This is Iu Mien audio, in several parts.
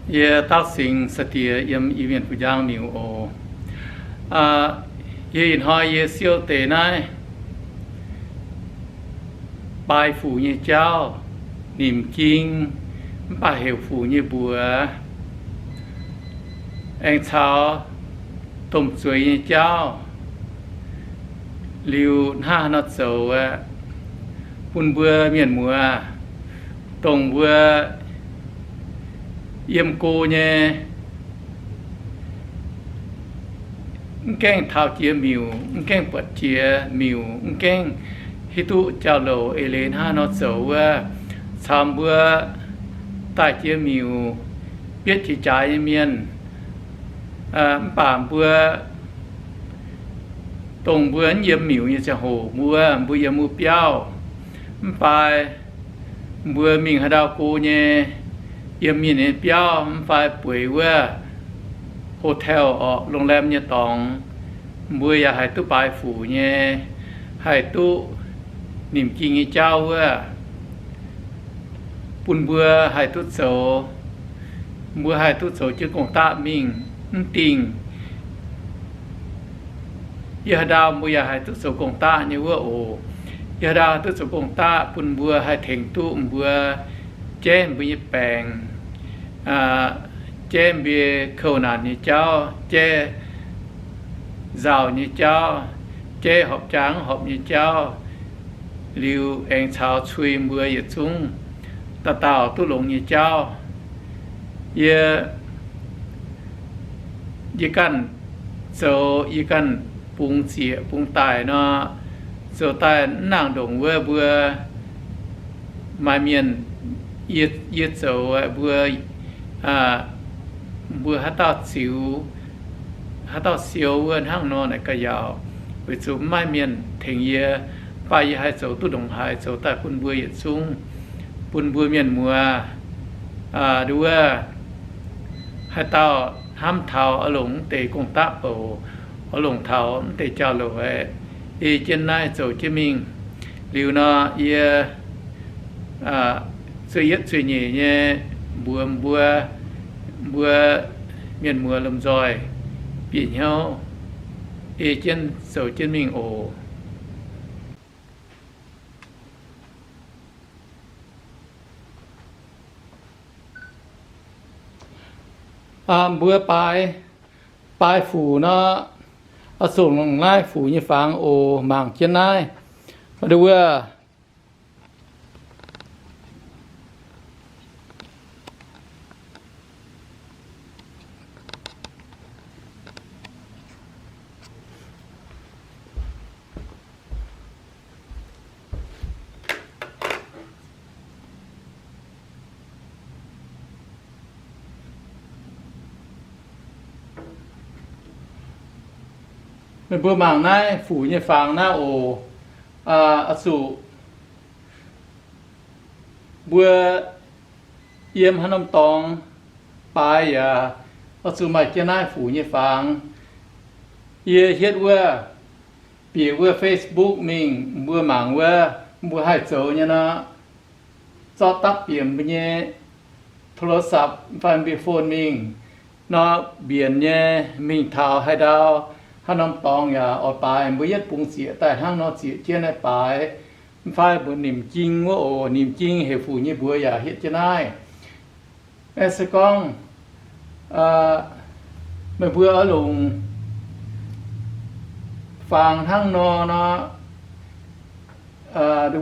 Yie Daauv Singx Saa Diex yiem Iu-Mienh Fuc Njang Miuc oc. Yie ih hnoi yie siou deix naaiv baaix fuc nyei jauv, nimc ging, mv baac heuc fuc nyei mbuox, aengx caux domh zueiz nyei jauv, liuz hnangv haaix nor zoux aeqv, bun mbuo mienh muoz, dongh mbuo yiem go nyei, mv gaengh taux jiex miuc, mv gaengh buatc jiex miuc, mv gaengh hiuv duqv jauv-louc eix leiz hnangv haaix nor zoux wuov, caux mbuo daaih jiex miuc, bietv jiex jaaix nyei mienh, mv baac mbuo dongh mbuo mv yiem miuc nyei ziangh hoc, mbuo, mbuo yiem wuov biauv, mv fai mbuo mingh haaix ndau go nyei, yiem mienh nyei biauv, mv fai bueix wuov hotel orqc, ໂຮງແຮມ nyei dorngx, mbuo yaac haih duqv baaix fuc nyei, haih duqv nimc ging nyei jauv wuov, bun mbuo haih duqv zoux, mbuo haih duqv zoux jienv gong-daqv mingh. Mv dingh yie haaix ndau mbuo yaac haih duqv zoux gong-daqv nyei wuov oc. Yie haaix ndau duqv zoux gong-daqv bun mbuo haih tengx duqv mbuo jaiv mbuo nyei baengc, jaiv mbuo kouv naanc nyei jauv, jaiv nzauh nyei jauv, jaiv horpc jaa horpc nyei jauv, liuz aengx caux cui mbuo yietc zungv dauh dauh duqv longx nyei jauv. Yie, yie ganh zoux, yie ganh bungx zieqc bungx daic nor, zoux daaih mv nangc ndongc wuov mbuo maaih mienh, yie, yie zoux mbuo, mbuo haaix dauh ziux, haaix dauh siou wuov hnangv nor naaic ga'yaauc, weic zuqc mv maaih mienh tengx yie, mv baac yie haih zoux duqv ndongc haaix zoux daaih bun mbuo yietc zungv, bun mbuo mienh muoz, nduov, haaix dauh hnamv taux oix longc mv deix gong-daqv bouc, oix longc taux mv deix jauv-louc aeqv, ei jienv naaiv zoux jienv mingh. Liuz nor yie zueih yietv zueih nyeic nyei mbuox mbuo, mbuo mienh muoz lomh nzoih bieqc hnyouv, ei jienv zoux jienv mingh oc. Mbuo baaix, baaix fuc nor, oix zuqc longc naaiv fuc nyei fangx oc. Mangc jienv naaiv, wuov Meih mbuo mangc naaiv fuc nyei fangx naaiv oc. Oix zuqc mbuo yiem haaix norm dorngx baaix yaac oix zuqc maaih jienv naaiv fuc nyei fangx. Yie hietv wuov, bieqc wuov Facebook mingh, mbuo mangc wuov, mbuo haih zoux nyei nor, zorqv dapv bieqc mbuo nyei ໂທລະສັບ fai mbuo phone mingh nor, mbienc nyei mingh taux haaix ndau, haaix norm dorngx yaac oix baaix, mbuo yietv bungx zieqc daaih hnangv nor zieqc jienv naaiv baaix. Mv fai mbuo nimc ging wuov oc, nimc ging heuc fuc nyei mbuox yaac hietv jienv naaiv. Se gorngv meih mbuo oix longc fangx hnangv nor nor,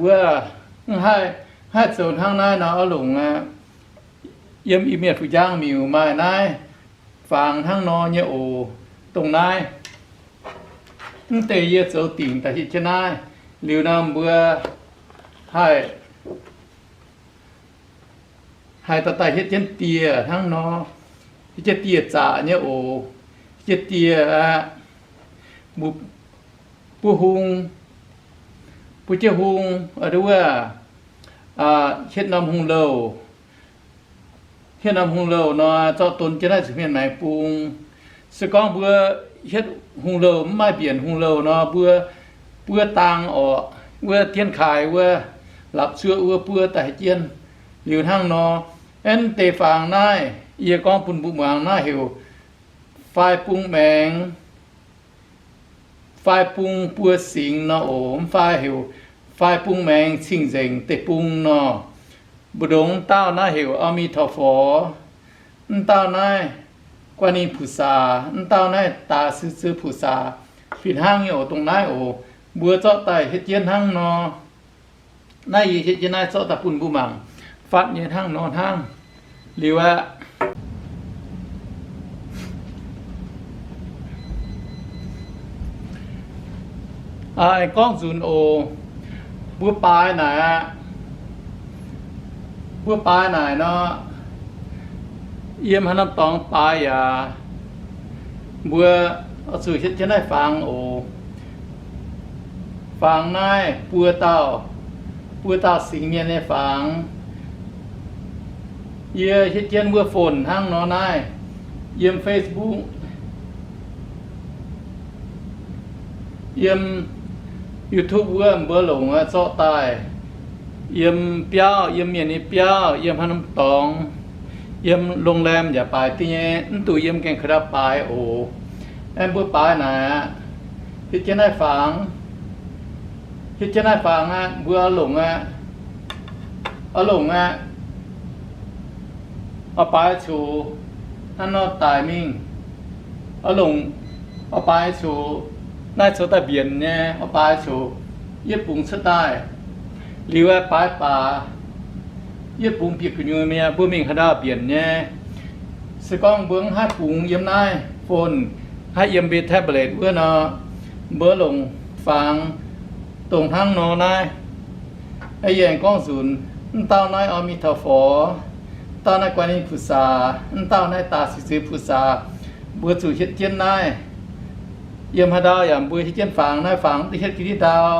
wuov, mv haih, mv haih zoux hnangv naaiv nor, oix longc, yiem Iu-Mienh Fuc Njang Miuc maaih naaiv fangx hnangv nor nyei oc. Dongh naaiv, mv deix yie zoux dingc daaih hietv jienv naaiv. Liuz nor mbuo haih, haih daaih daaih hietv jienv dieh hnangv nor, hietv jienv dieh zaqc nyei oc. Hietv jienv dieh aqv, mbuo, mbuo hung, mbuo jienv hung, wuov, hietv norm hung louh. Hietv norm hung louh nor, zorqv donx jienv naaiv zuqc mienh maengx bung. Se gorngv mbuo hietv hung louh mv maaih mbienc hung louh nor, mbuo buov dang orqc, wuov dienv kaaix wuov, lapc cuoqv wuov buov daaih jienv. Liuz hnangv nor, aeqv, deix fangx naaiv, Yie gorngv bun mbuo muangx naaiv heuc fai bung maengx, fai bung buo singx nor oc. Mv fai heuc fai bung maengx cing-nzengc deic-bung nor. Mbu'ndongx mv dauh naaiv heuc อามิทาโฟ, mv dauh naaiv กวนอิม ผู้สา, mv dauh naaiv ตาซือซือผู้สา. Fih hnangv nyei oc, dongh naaiv oc. Mbuo zorqv daaih hietv jienv hnangv nor. Naaiv yie hietv jienv naaiv zorqv daaih bun mbuo mangc fatv nyei hnangv nor hnangv. Liuz aqv, aengx gorngv nzunc oc. Mbuo baaix naaic aqv, mbuo baaix naaic nor, yiem haaix norm dorngx baaix yaac, mbuo oix zuqc hietv jienv naaiv fangx oc. Fangx naaiv buo dauh, buo dauh singx mienh nyei fangx. Yie hietv jienv wuov phone hnangv nor naaiv, yiem Facebook, yiem YouTube wuov mbuo longc zorqv daaih. Yiem biauv, yiem mienh nyei biauv, yiem haaix norm dorngx, yiem โรงแรม yaac baaix deix nyei, mv duqv yiem gaengh ka'ndau baaix oc. Aengx mbuo baaix naaic aqv, hietv jienv naaiv fangx, hietv jienv naaiv fangx aqv, mbuo oix longc aqv, oix longc aqv, oix baaix coux hnangv nor daic mingh. Oix longc, oix baaix coux, naaiv coux daaih mbienc nyei, oix baaix coux, yie bungx cuotv daaih. Liuz aeqv, baaix baac yie bungx bieqc gu'nyuoz mi'aqv, mbuo mingh haaix ndau mbienc nyei. Se gorngv mbuo mv haih bungx yiem naaiv phone, haih yiem mbuo tablet wuov nor, mbuo longc fangx dongh hnangv nor naaiv. Yie aengx gorngv nzunc, mv dauh naaiv อามิทาโฟ, mv dauh naaiv กวนอิมผู้สา, mv dauh naaiv ตาซือซือผู้สา, mbuo zuqc hietv jienv naaiv. Yiem haaix ndau yaac mbuo hietv jienv fangx naaiv, fangx mv duqv hietv ga'ndiev ndau.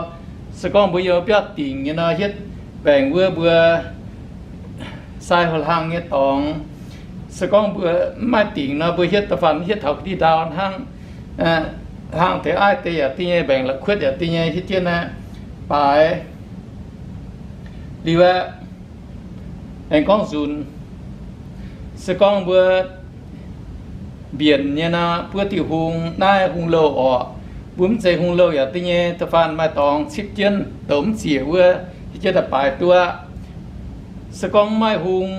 Se gorngv mbuo yiem biauv dingc nyei nor, hietv baengc wuov mbuo sai hlang nyei dorngx. Se gorngv mbuo mv maaih dingc nor, mbuo hietv da'faanh hietv taux ga'ndiev ndau hnangv, hlang deix aiv deix yaac deix nyei, mbaengc la'kuotv yaac deix nyei, hietv jienv aqv, baaix. Liuz aeqv, aengx gorngv nzunc, se gorngv mbuo mbienc nyei nor, buov diuh hung, naaiv hung louh orqc. Mbuo mv zeiz hung louh yaac deix nyei, da'faanh maaih dorngx cipv jienv douz mv ziec wuov, hietv jienv daaih baaix duqv. Se gorngv mv maaih hung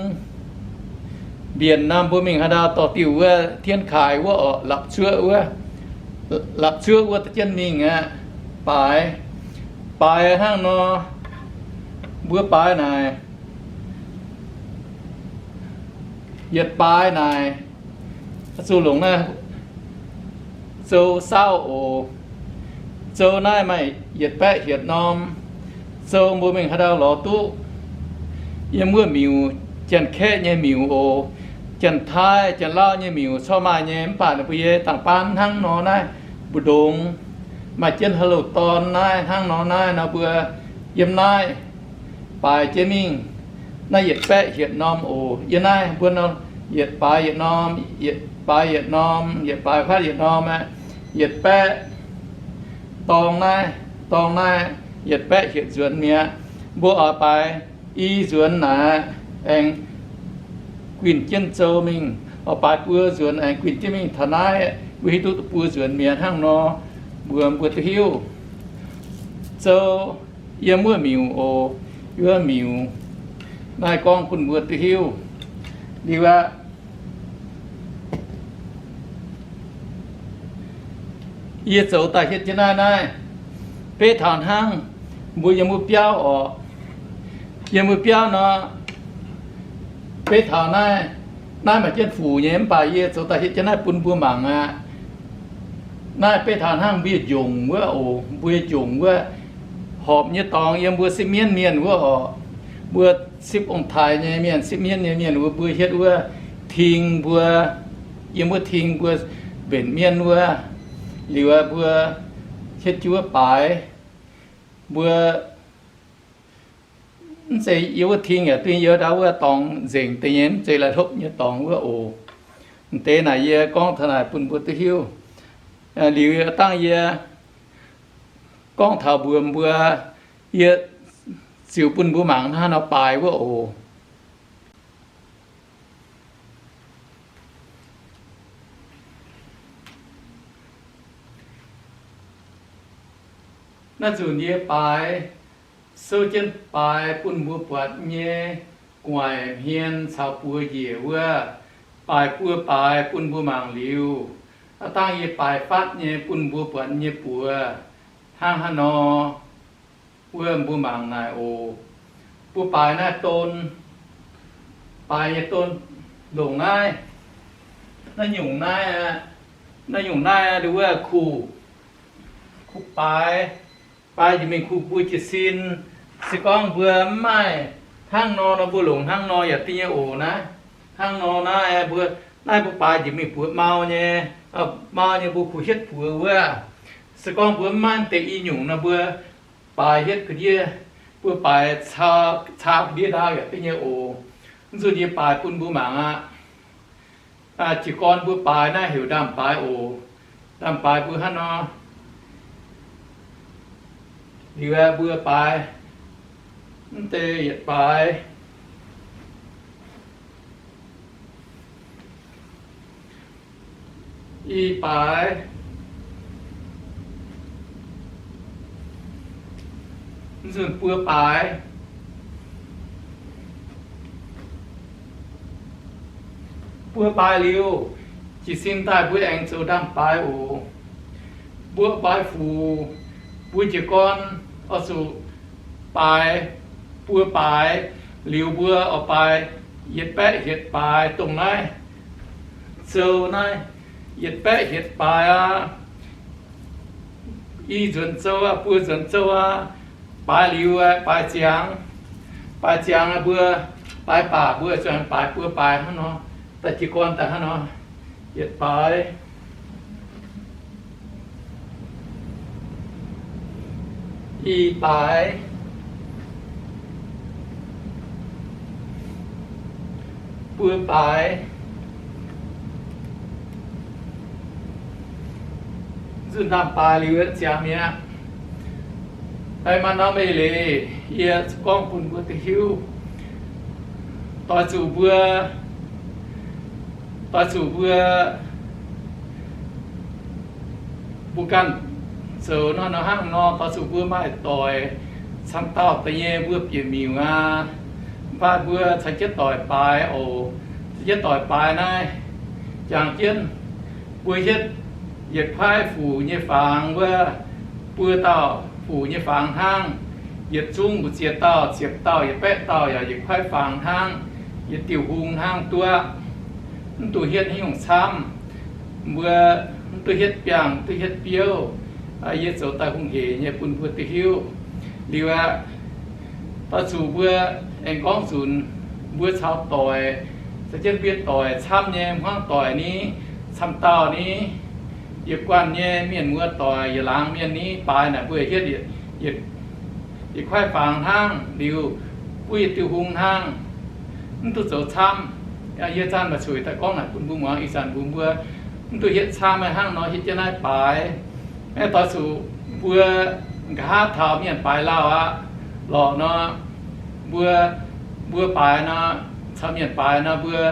mbienc nor, mbuo mingh haaix ndau dorh diuh wuov เทียนไข wuov orqc, lapc zuoqv wuov, lapc zuoqv wuov da'jienv mingh aqv, baaix. Baaix hnangv nor, mbuo baaix naaic, yietc baaix naaic, zuqc longc naaiv zou saauv oc. Zou naaiv maaih yietc baeqv hietc norm. Zou mbuo mingh haaix ndau lorz duqv. Yiem wuov miuc, Janx-Kaeqv nyei miuc oc. Janx-Taiv, Janx-Lauv nyei miuc corc maaih nyei, mv baac ninh mbuo yie dangh baan hnangv nor naaiv mbu'ndongx maaih jienv haaix loz-dorn naaiv hnangv nor naaiv nor mbuo yiem naaiv baaix jienv mingh. Naaiv yietc baeqv hietc norm oc. Yiem naaiv mbuo nor yietc baaix yietc norm, yietc baaix yietc norm, yietc baaix fatv yietc norm aqv. Yietc baeqv dorng naaiv, dorng naaiv yietc baeqv hietc nzuonx mi'aqv. Mbuo oix baaix i nzuonx naaic aengx guinh jienv zou mingh, oix baaix buo nzuonx aengx guinh jienv mingh taux naaiv, mbuo hiuv duqv buo nzuonx mi'aqv hnangv nor, mbuo, mbuo duqv hiuv. Zou yiem wuov miuc oc, wuov miuc. Naaiv gorngv bun mbuo duqv hiuv. Liuz aqv, yie zoux daaih hietv jienv naaiv naaiv, beiv taux hnangv mbuo yiem wuov biauv orqc. Yiem wuov biauv nor, beiv taux naaiv, naaiv maaih jienv fuc nyei, mv baac yie zoux daaih hietv jienv naaiv bun mbuo mangc aqv. Naaiv beiv taux hnangv mbuo yietc njongc wuov oc, mbuo yietc njongc wuov horpc nyei dorngx yiem mbuo sipv mienv mienh wuov orqc. Mbuo sipv ong-taaix nyei mienh, sipv mienv nyei mienh wuov, mbuo hietv wuov ting mbuo, yiem wuov ting mbuo mbenc mienv wuov. Liuz mbuo hietv jienv wuov baaix, mbuo mv zeiz yiem wuov ting yaac duqv yiem ndau wuov dorngx nzengc deix nyei, mv zeiz la'hlopv nyei dorngx wuov oc. M'deix naaic yie gorngv taux naaic bun mbuo duqv hiuv. Liuz dangh yie gorngv taux mbuox mbuo, yie ziux bun mbuo mangc hnangv haaix nor baaix wuov oc. Naaiv nzunc yie baaix, souv jienv baaix bun mbuo buatc nyei gu'nguaaic hmien caux buoz njiec wuov, baaix buo baaix bun mbuo mangc liuz, aav dangh yie baaix fatv nyei bun mbuo buatc nyei buoz hnangv haaix nor, wuov mbuo mangc naaic oc. Mbuo baaix naaiv don, baaix nyei don longc naaiv, naaiv nyungc naaiv, naaiv nyungc naaiv wuov kuv, kuv baaix. Baaix njiec mingh kuv mbuo jiez sin. Se gorngv mbuo mv maaih hnangv nor nor, mbuo longc hnangv nor yaac da'nyeic oc naaiv. Hnangv nor naaiv mbuo, naaiv mbuo baaix njiec mingh buoz mau nyei, mau nyei mbuo kuv hietv buoz wuov. Se gorngv mbuo mv maaih deix i nyungc nor, mbuo baaix hietv ga'ndiev, mbuo baaix caa ga'ndiev ndaauv yaac da'nyeic oc. Nzunc yie baaix bun mbuo mangc aqv. Jiez gorn mbuo baaix naaiv heuc ndaamv-baaix oc. Ndaamv-baaix mbuo hnangv nor. Liuz aeqv, mbuo baaix mv deix yietc baaix, i baaix, nzunc buo baaix. Buo baaix liuz, jiez sin daaih mbuo aengx zoux ndaamv-baaix oc. Mbuo baaix fuc, mbuo jiez gorn oix zuqc baaix buo baaix liuz mbuo oix baaix yietc baeqv hietc baaix dongh naaiv. Zou naaiv yietc baeqv hietc baaix aqv. I nzuonx zou aqv, buo nzuonx zou aqv. Baaix liuz aeqv, baaix ziangx. Baaix ziangx aeqv, mbuo baaix baac mbuo zuqc baaix buo baaix hnangv nor, daaih jiez gorn daaih hnangv nor, yietc baaix, i baaix, buo baaix. Nzunc ndaamv-baaix liuz ziangx mi'aqv. Maaih norm eix leiz yie gorngv bun mbuo duqv hiuv. Doix zuqc mbuo, doix zuqc mbuo, mbuo ganh zoux nor, nor hnangv nor, doix zuqc mbuo maaih doic camv dauh da'nyeic mbuo bieqc miuc aqv. Mv baac mbuo caux jienv doic baaix oc. Caux jienv doic baaix naaiv, jangx jienv mbuo hietv yietc kuaaiv fuc nyei fangx wuov, buo dauh fuc nyei fangx hnangv. Yietc zungv mbu'ziex dauh, ziepc dauh, yietc baeqv dauh yaac yietc kuaaiv fangx hnangv, yietc diuh hung hnangv duqv. Mv dungx hietv haaix nyungc camv. Mbuo mv dungx hietv biangh, mv dungx hietv biouv. Yie zoux daaih hungh heic nyei bun mbuo duqv hiuv. Liuz aqv, doix zuqc mbuo aengx gorngv nzunc mbuo caux doic, caux jienv mbuo doic camv nyei hmuangv doic ni, camv dauh ni, yietc guanh nyei mienh muoz doic, yietc laangz mienh ni, baaix naaic mbuo hietv yietc kuaaiv fangx hnangv liuz, buov yietc diuh hung hnangv, mv dungx zoux camv. Yie zanc maaih cueic daaih gorngv naaic bun mbuo muangx. Ih zanc mbuo, mbuo mv dungx hietv camv hnangv nor hietv jienv naaiv baaix. Aeqv, doix zuqc mbuo nqa'haav taux mienh baaix lauh aqv lorqc nor, mbuo, mbuo baaix nor, caux mienh baaix nor, mbuo,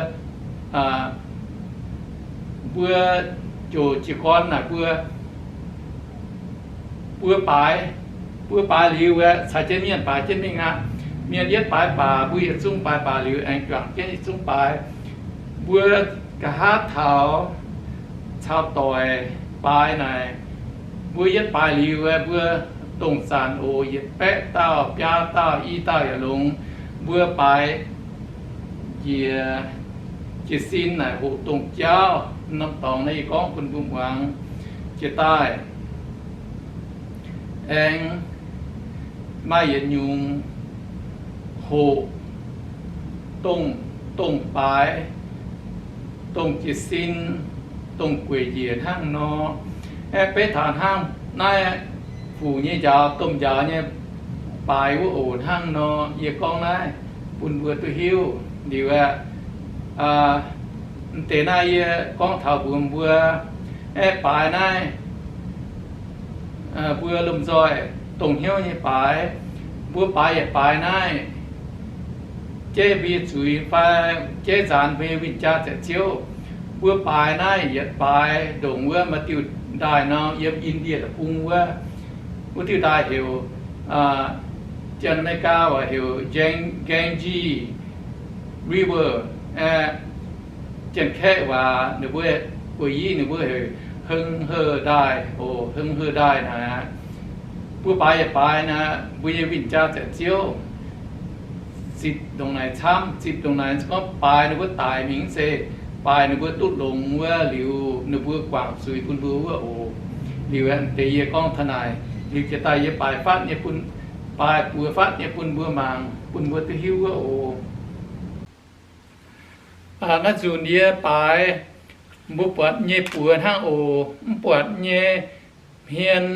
mbuo ziouc jiez gorn naaic mbuo, mbuo baaix, mbuo baaix liuz aeqv, caux jienv mienh baaix jienv mingh aqv. Mienh yietv baaix baac, mbuo yietc zungv baaix baac liuz aengx juangc jienv yietc zungv baaix. Mbuo nqa'haav taux caux doic baaix naaic, mbuo yietv baaix liuz aeqv, mbuo dongh zanc oc, yietc baeqv dauh, biaa dauh, i dauh yaac longx, mbuo baaix njiec jiez sin naaic hoqc dongh jauv. Norm dorngx naaiv yie gorngv bun mbuo muangx. Jiex daaih aengx maaih yietc nyungc hoqc dongh, dongh baaix, dongh jiez sin, dongh gueic njiec hnangv nor. Aeqv, beiv taux hnangv naaiv fuc nyei njaaux, domh njaaux nyei baaix wuov oc hnangv nor, yie gorngv naaiv bun mbuo duqv hiuv. Liuz aeqv, mv deix naaiv yie gorngv taux mbuox mbuo, aeqv, baaix naaiv, mbuo lomh nzoih dongh hnyouv nyei baaix, mbuo baaix yietc baaix naaiv, jeiv mbuo nyei zuiz fai jeiv nzaanx mbuo nyei win-jaa ziepc ziouv. Mbuo baaix naaiv yietc baaix ndongc wuov maaih diuh ndaaih nor, yiem Indie Deic-Bung wuov, Wuov diuh ndaaih heuc, Janx-Megaa waac heuc Ganges River, Janx-Kaeqv waac ninh mbuo, Guoqv-Yiv ninh mbuo heuc Heng He Ndaaih oc. Heng He Ndaaih naaic, mbuo baaix yietc baaix naaic, mbuo nyei win-jaa zaeqv-ziouv zipc ndongc naaic camv, zipc ndongc naaic gorngv baaix ninh mbuo daic mingh se baaix ninh mbuo duqv longx wuov liuz, ninh mbuo guangc zuiz bun mbuo wuov oc. Liuz deix yie gorngv taux naaic, liuz jiex daaih yie baaix fatv nyei bun, baaix buoz fatv nyei bun mbuo mangc, bun mbuo duqv hiuv wuov oc. Naaiv nzunc yie baaix, mbuo buatc nyei buoz hnangv oc, mv buatc nyei hmien.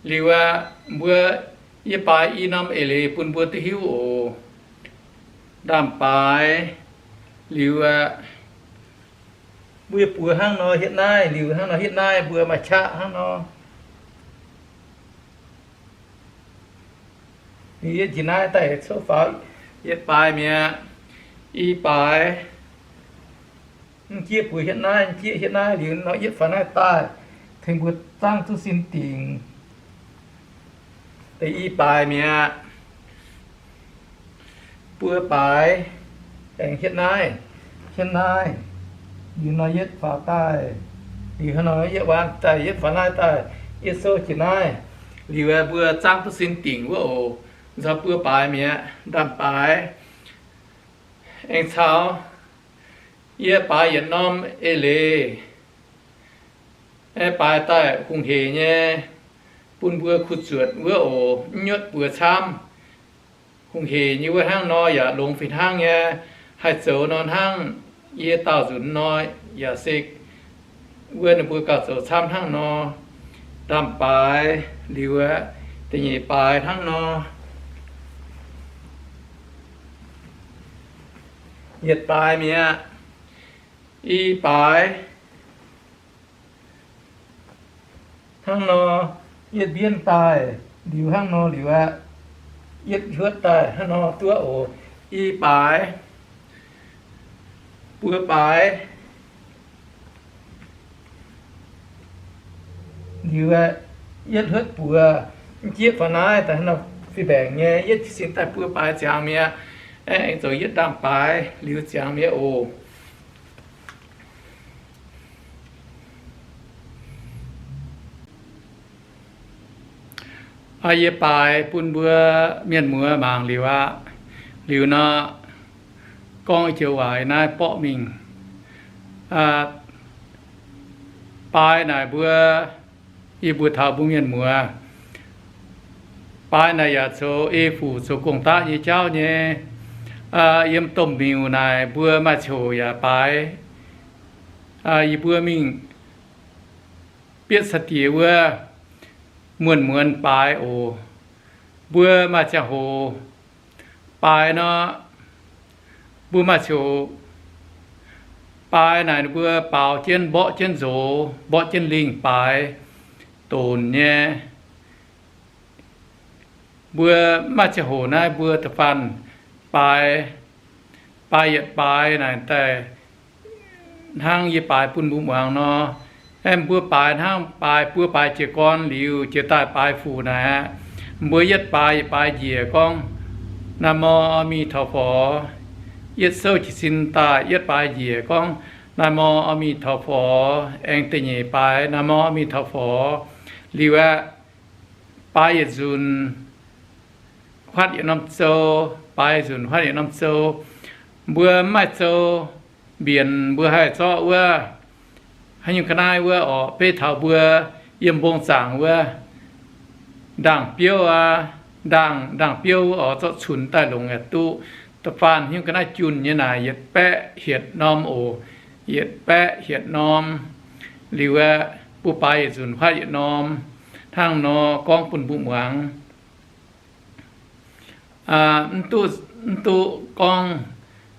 Liuz aqv, mbuo, yie baaix i norm eix leiz bun mbuo duqv hiuv oc. Ndaamv-baaix, liuz aqv, mbuo nyei buoz hnangv nor hietv naaiv, liuz hnangv nor hietv naaiv, mbuo maaih qaqv hnangv nor. Liuz yie njiec naaiv daaih coqv faaux yietc baaix mi'aqv. I baaix, m'jieqv buoz hietv naaiv, m'jieqv hietv naaiv, liuz nor yietv faaux naaiv daaih, tengx mbuo zaangv duqv sin dingc. Deix i baaix mi'aqv. Buo baaix aengx hietv naaiv, hietv naaiv, liuz nor yietv faaux daaih, liuz hnangv nor yietv waan daaih, yietv faaux naaiv daaih, yietv souv jiex naaiv, liuz mbuo zaangv duqv sin dingc wuov oc. Nzauh buo baaix mi'aqv, ndaamv-baaix. Aengx caux yie baaix yietc norm eix leiz, aengx baaix daaih hungh heic nyei, bun mbuo kuh zuotc wuov oc. Mv nyutv buoz camv, hungh heic nyei wuov hnangv nor yaac longx fih hnangv nyei. Haih zoux nor hnangv yie daauh nzunc nor, yaac se wuov ninh mbuo gauh zoux camv hnangv nor. Ndaamv-baaix liuz aqv, da'nyeic baaix hnangv nor. Yietc baaix mi'aqv. I baaix hnangv nor, yietv mbienv daaih liuz hnangv nor liuz aqv, yietv huotv daaih hnangv nor duqv oc. I baaix, buo baaix liuz aqv, yietv huotv buoz, m'jieqv faaux naaiv daaih hnangv nor fih mbaengc nyei, yietv sin daaih buo baaix ziangx mi'aqv. Aengx zoux yietv ndaamv-baaix liuz ziangx mi'aqv oc. Yie baaix bun mbuo mienh muoz mangc liuz aqv. Liuz nor, gorngv joux waac naaiv borqv mingh. Baaix naaic mbuo, yie mbuo taux mbuo mienh muoz, baaix naaic yaac zoux ei fuc zoux gong-daqv nyei jauv nyei. Yiem domh miuc naaic mbuo maaih ziangh hoc yaac baaix. Yie mbuo mingh bietv sai-diex wuov muonz-muonz baaix oc. Mbuo maaih ziangh hoc baaix nor, mbuo maaih ziangh hoc baaix naaic ninh mbuo baaux jienv mborqv jienv nzox, mborqv jienv lingh baaix donx nyei. Mbuo maaih ziangh hoc naaiv mbuo da'faanh baaix, baaix yietc baaix naaic daaih hnangv yie baaix bun mbuo muangx nor. Aeqv, mbuo baaix hnangv baaix buo baaix jiez gorn liuz jiex daaih baaix fuc naaic aqv. Mbuo yietv baaix yietc baaix njiec gorngv, นะโมอามิทัปปะ. Yietv souv jiez sin daaih yietv baaix njiec gorngv, นะโมอามิทัปปะ. Aengx da'nyeic baaix, นะโมอามิทัปปะ. Liuz aqv, baaix yietc nzunc huaatv yietc norm zou, baaix yietc nzunc huaatv yietc norm zou. Mbuo mv maaih zou mbienc mbuo haih zorqv wuov, haaix nyungc ga'naaiv wuov orqc, beiv taux mbuo yiem mbong zaangc wuov ndaangc biouv aqv, ndaangc, ndaangc biouv wuov orqc, zorqv cunx daaih longc yaac duqv. Da'faanh haaix nyungc ga'naaiv junh nyei naaic yietc baeqv hietc norm oc, yietc baeqv hietc norm. Liuz aqv, mbuo baaix yietc nzunc huaatv yietc norm hnangv nor gorngv bun mbuo muangx. Mv duqv, mv duqv gorngv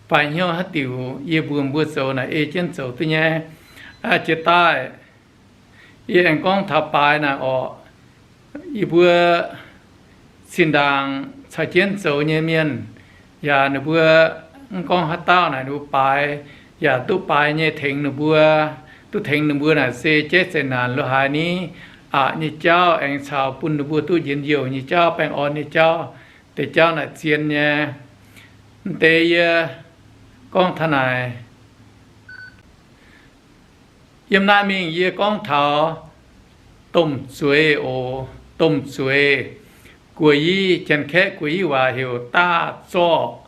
fai hnyouv haaix diuc, yie mbuo, mbuo zoux naaic ei jienv zoux duqv nyei. Jiex daaih, yie aengx gorngv taux baaix naaic orqc. Yie mbuo zinh ndaangc caux jienv zoux nyei mienh, yaac ninh mbuo mv gorngv haaix dauh naaic ninh mbuo baaix, yaac duqv baaix nyei tengx ninh mbuo, duqv tengx ninh mbuo naaic se jaiv zeqc naanc lo haaix ni, aqc nyei jauv, aengx caux bun ninh mbuo duqv njien-youh nyei jauv, baengh orn nyei jauv. Deix jauv naaic zien nyei. Mv deix yie gorngv taux naaic. Yiem naaiv mingh yie gorngv taux domh zueiz oc. Domh zueiz, Guoqv-Yi, Janx-Kaeqv Guoqv-Yi waac heuc 打坐,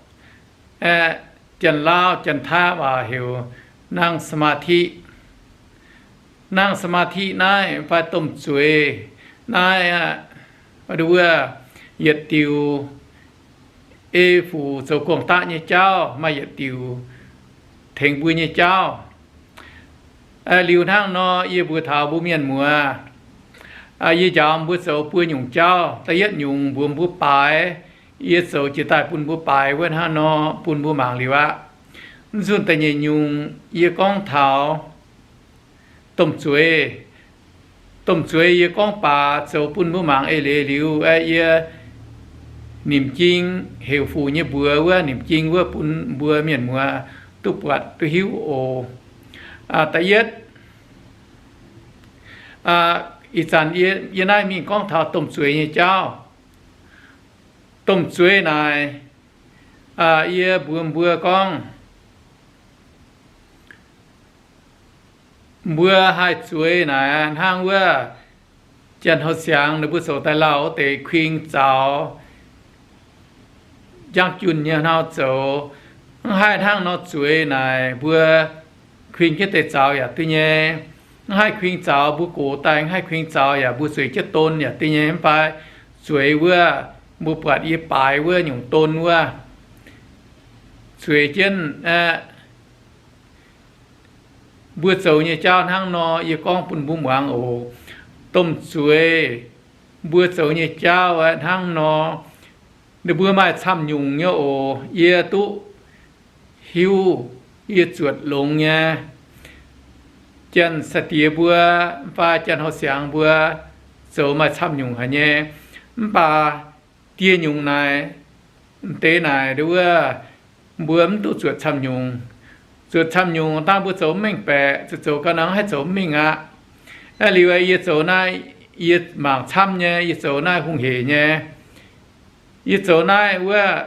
aeqv, Janx-Lauv Janx-Taiv waac heuc นั่งสมาธิ. นั่งสมาธิ naaiv fai domh zueiz naaiv aqv, wuov yietc diuc ei fuc zoux gong-daqv nyei jauv, maaih yietc diuc tengx mbuo nyei jauv. Liuz hnangv nor, yie mbuox taux mbuo mienh muoz, yie njaaux mbuo zoux buo nyungc jauv. Da'yietv nyungc mbuox mbuo baaix, yie zoux jiex daaih bun mbuo baaix wuov hnangv nor bun mbuo mangc liuz aqv. Mv zunh da'nyeic nyungc yie gorngv taux domh zueiz. Domh zueiz yie gorngv baac zoux bun mbuo mangc eix leiz liuz, aeqv, yie nimc jing heuc fuc nyei mbuox wuov, nimc jing wuov bun mbuo mienh muoz duqv buatc duqv hiuv oc. Da'yietv, ih zanc yie naaiv mingh gorngv taux domh zueiz nyei jauv. Domh zueiz naaic, yie mbuox mbuo gorngv, mbuo haih zueiz naaic hnangv wuov Janx-Houh Siangx ninh mbuo zoux daaih lauh wuov deix kuing zaux, njang junh nyei hnangv zoux. Mv haih hnangv nor zueiz naaic mbuo kuing jienv deix zaux yaac duqv nyei. Mv haih kuing zaux mbuo gox daaih, mv haih kuing zaux yaac mbuo zueiz jienv don yaac duqv nyei. Mv baac zueiz wuov, mbuo buatc yie baaix wuov nyungc don wuov, zueiz jienv aeqv, mbuo zoux nyei jauv hnangv nor yie gorngv bun mbuo muangx oc. Domh zueiz mbuo zoux nyei jauv aeqv hnangv nor, ninh mbuo maaih camv nyungc nyei oc. Yie duqv hiuv, yie zuotc longx nyei. Janx-Sai-Diex mbuo fai Janx-Houh Siangx mbuo zoux maaih camv nyungc haic nyei. Mv baac dieh nyungc naaic, m'deix naaic wuov, mbuo mv duqv zuotc camv nyungc. Zuotc camv nyungc dangh mbuo zoux mv mengh baeqc, zoux zoux gau nor haih zoux mv mingh aqv. Aeqv, liuz yie zoux naaiv, yie mangc camv nyei, yie zoux naaiv hungh heic nyei. Yie zoux naaiv wuov,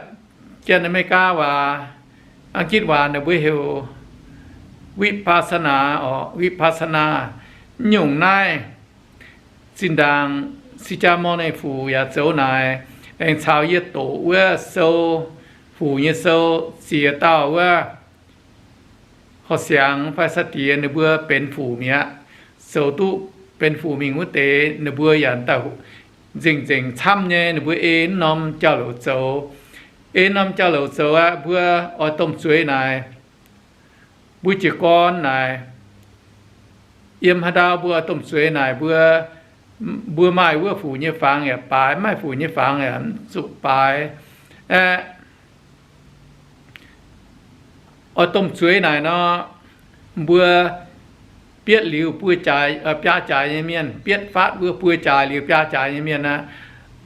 Janx-America waac, A'gitv waac ninh mbuo heuc Vipassana oc, Vipassana. Mv nyungc naaiv zinh ndaangc Si^jaa^morn Naaiv Fuc yaac zoux naaic, aengx caux yie doqc wuov sou, fuc nyei sou, ziex dauh wuov Houh Siangx fai Sai-Diex ninh mbuo benx fuc mi'aqv. Zoux duqv benx fuc mingh wuov deix ninh mbuo yaac daaih nzengc-nzengc camv nyei, ninh mbuo ei norm jauv-louc zoux. Ei norm jauv-louc zoux aqv, mbuo oix domh zueiz naaic, mbuo jiez gorn naaic, yiem haaix ndau mbuo oix domh zueiz naaic, mbuo, mbuo maaih wuov fuc nyei fangx yaac baaix, maaih fuc nyei fangx yaac mv zuqc baaix. Aeqv, oix domh zueiz naaic nor, mbuo bietv liuz buo jaaix, biaa jaaix nyei mienh, bietv fatv wuov buo jaaix liuz biaa jaaix nyei mienh aqv,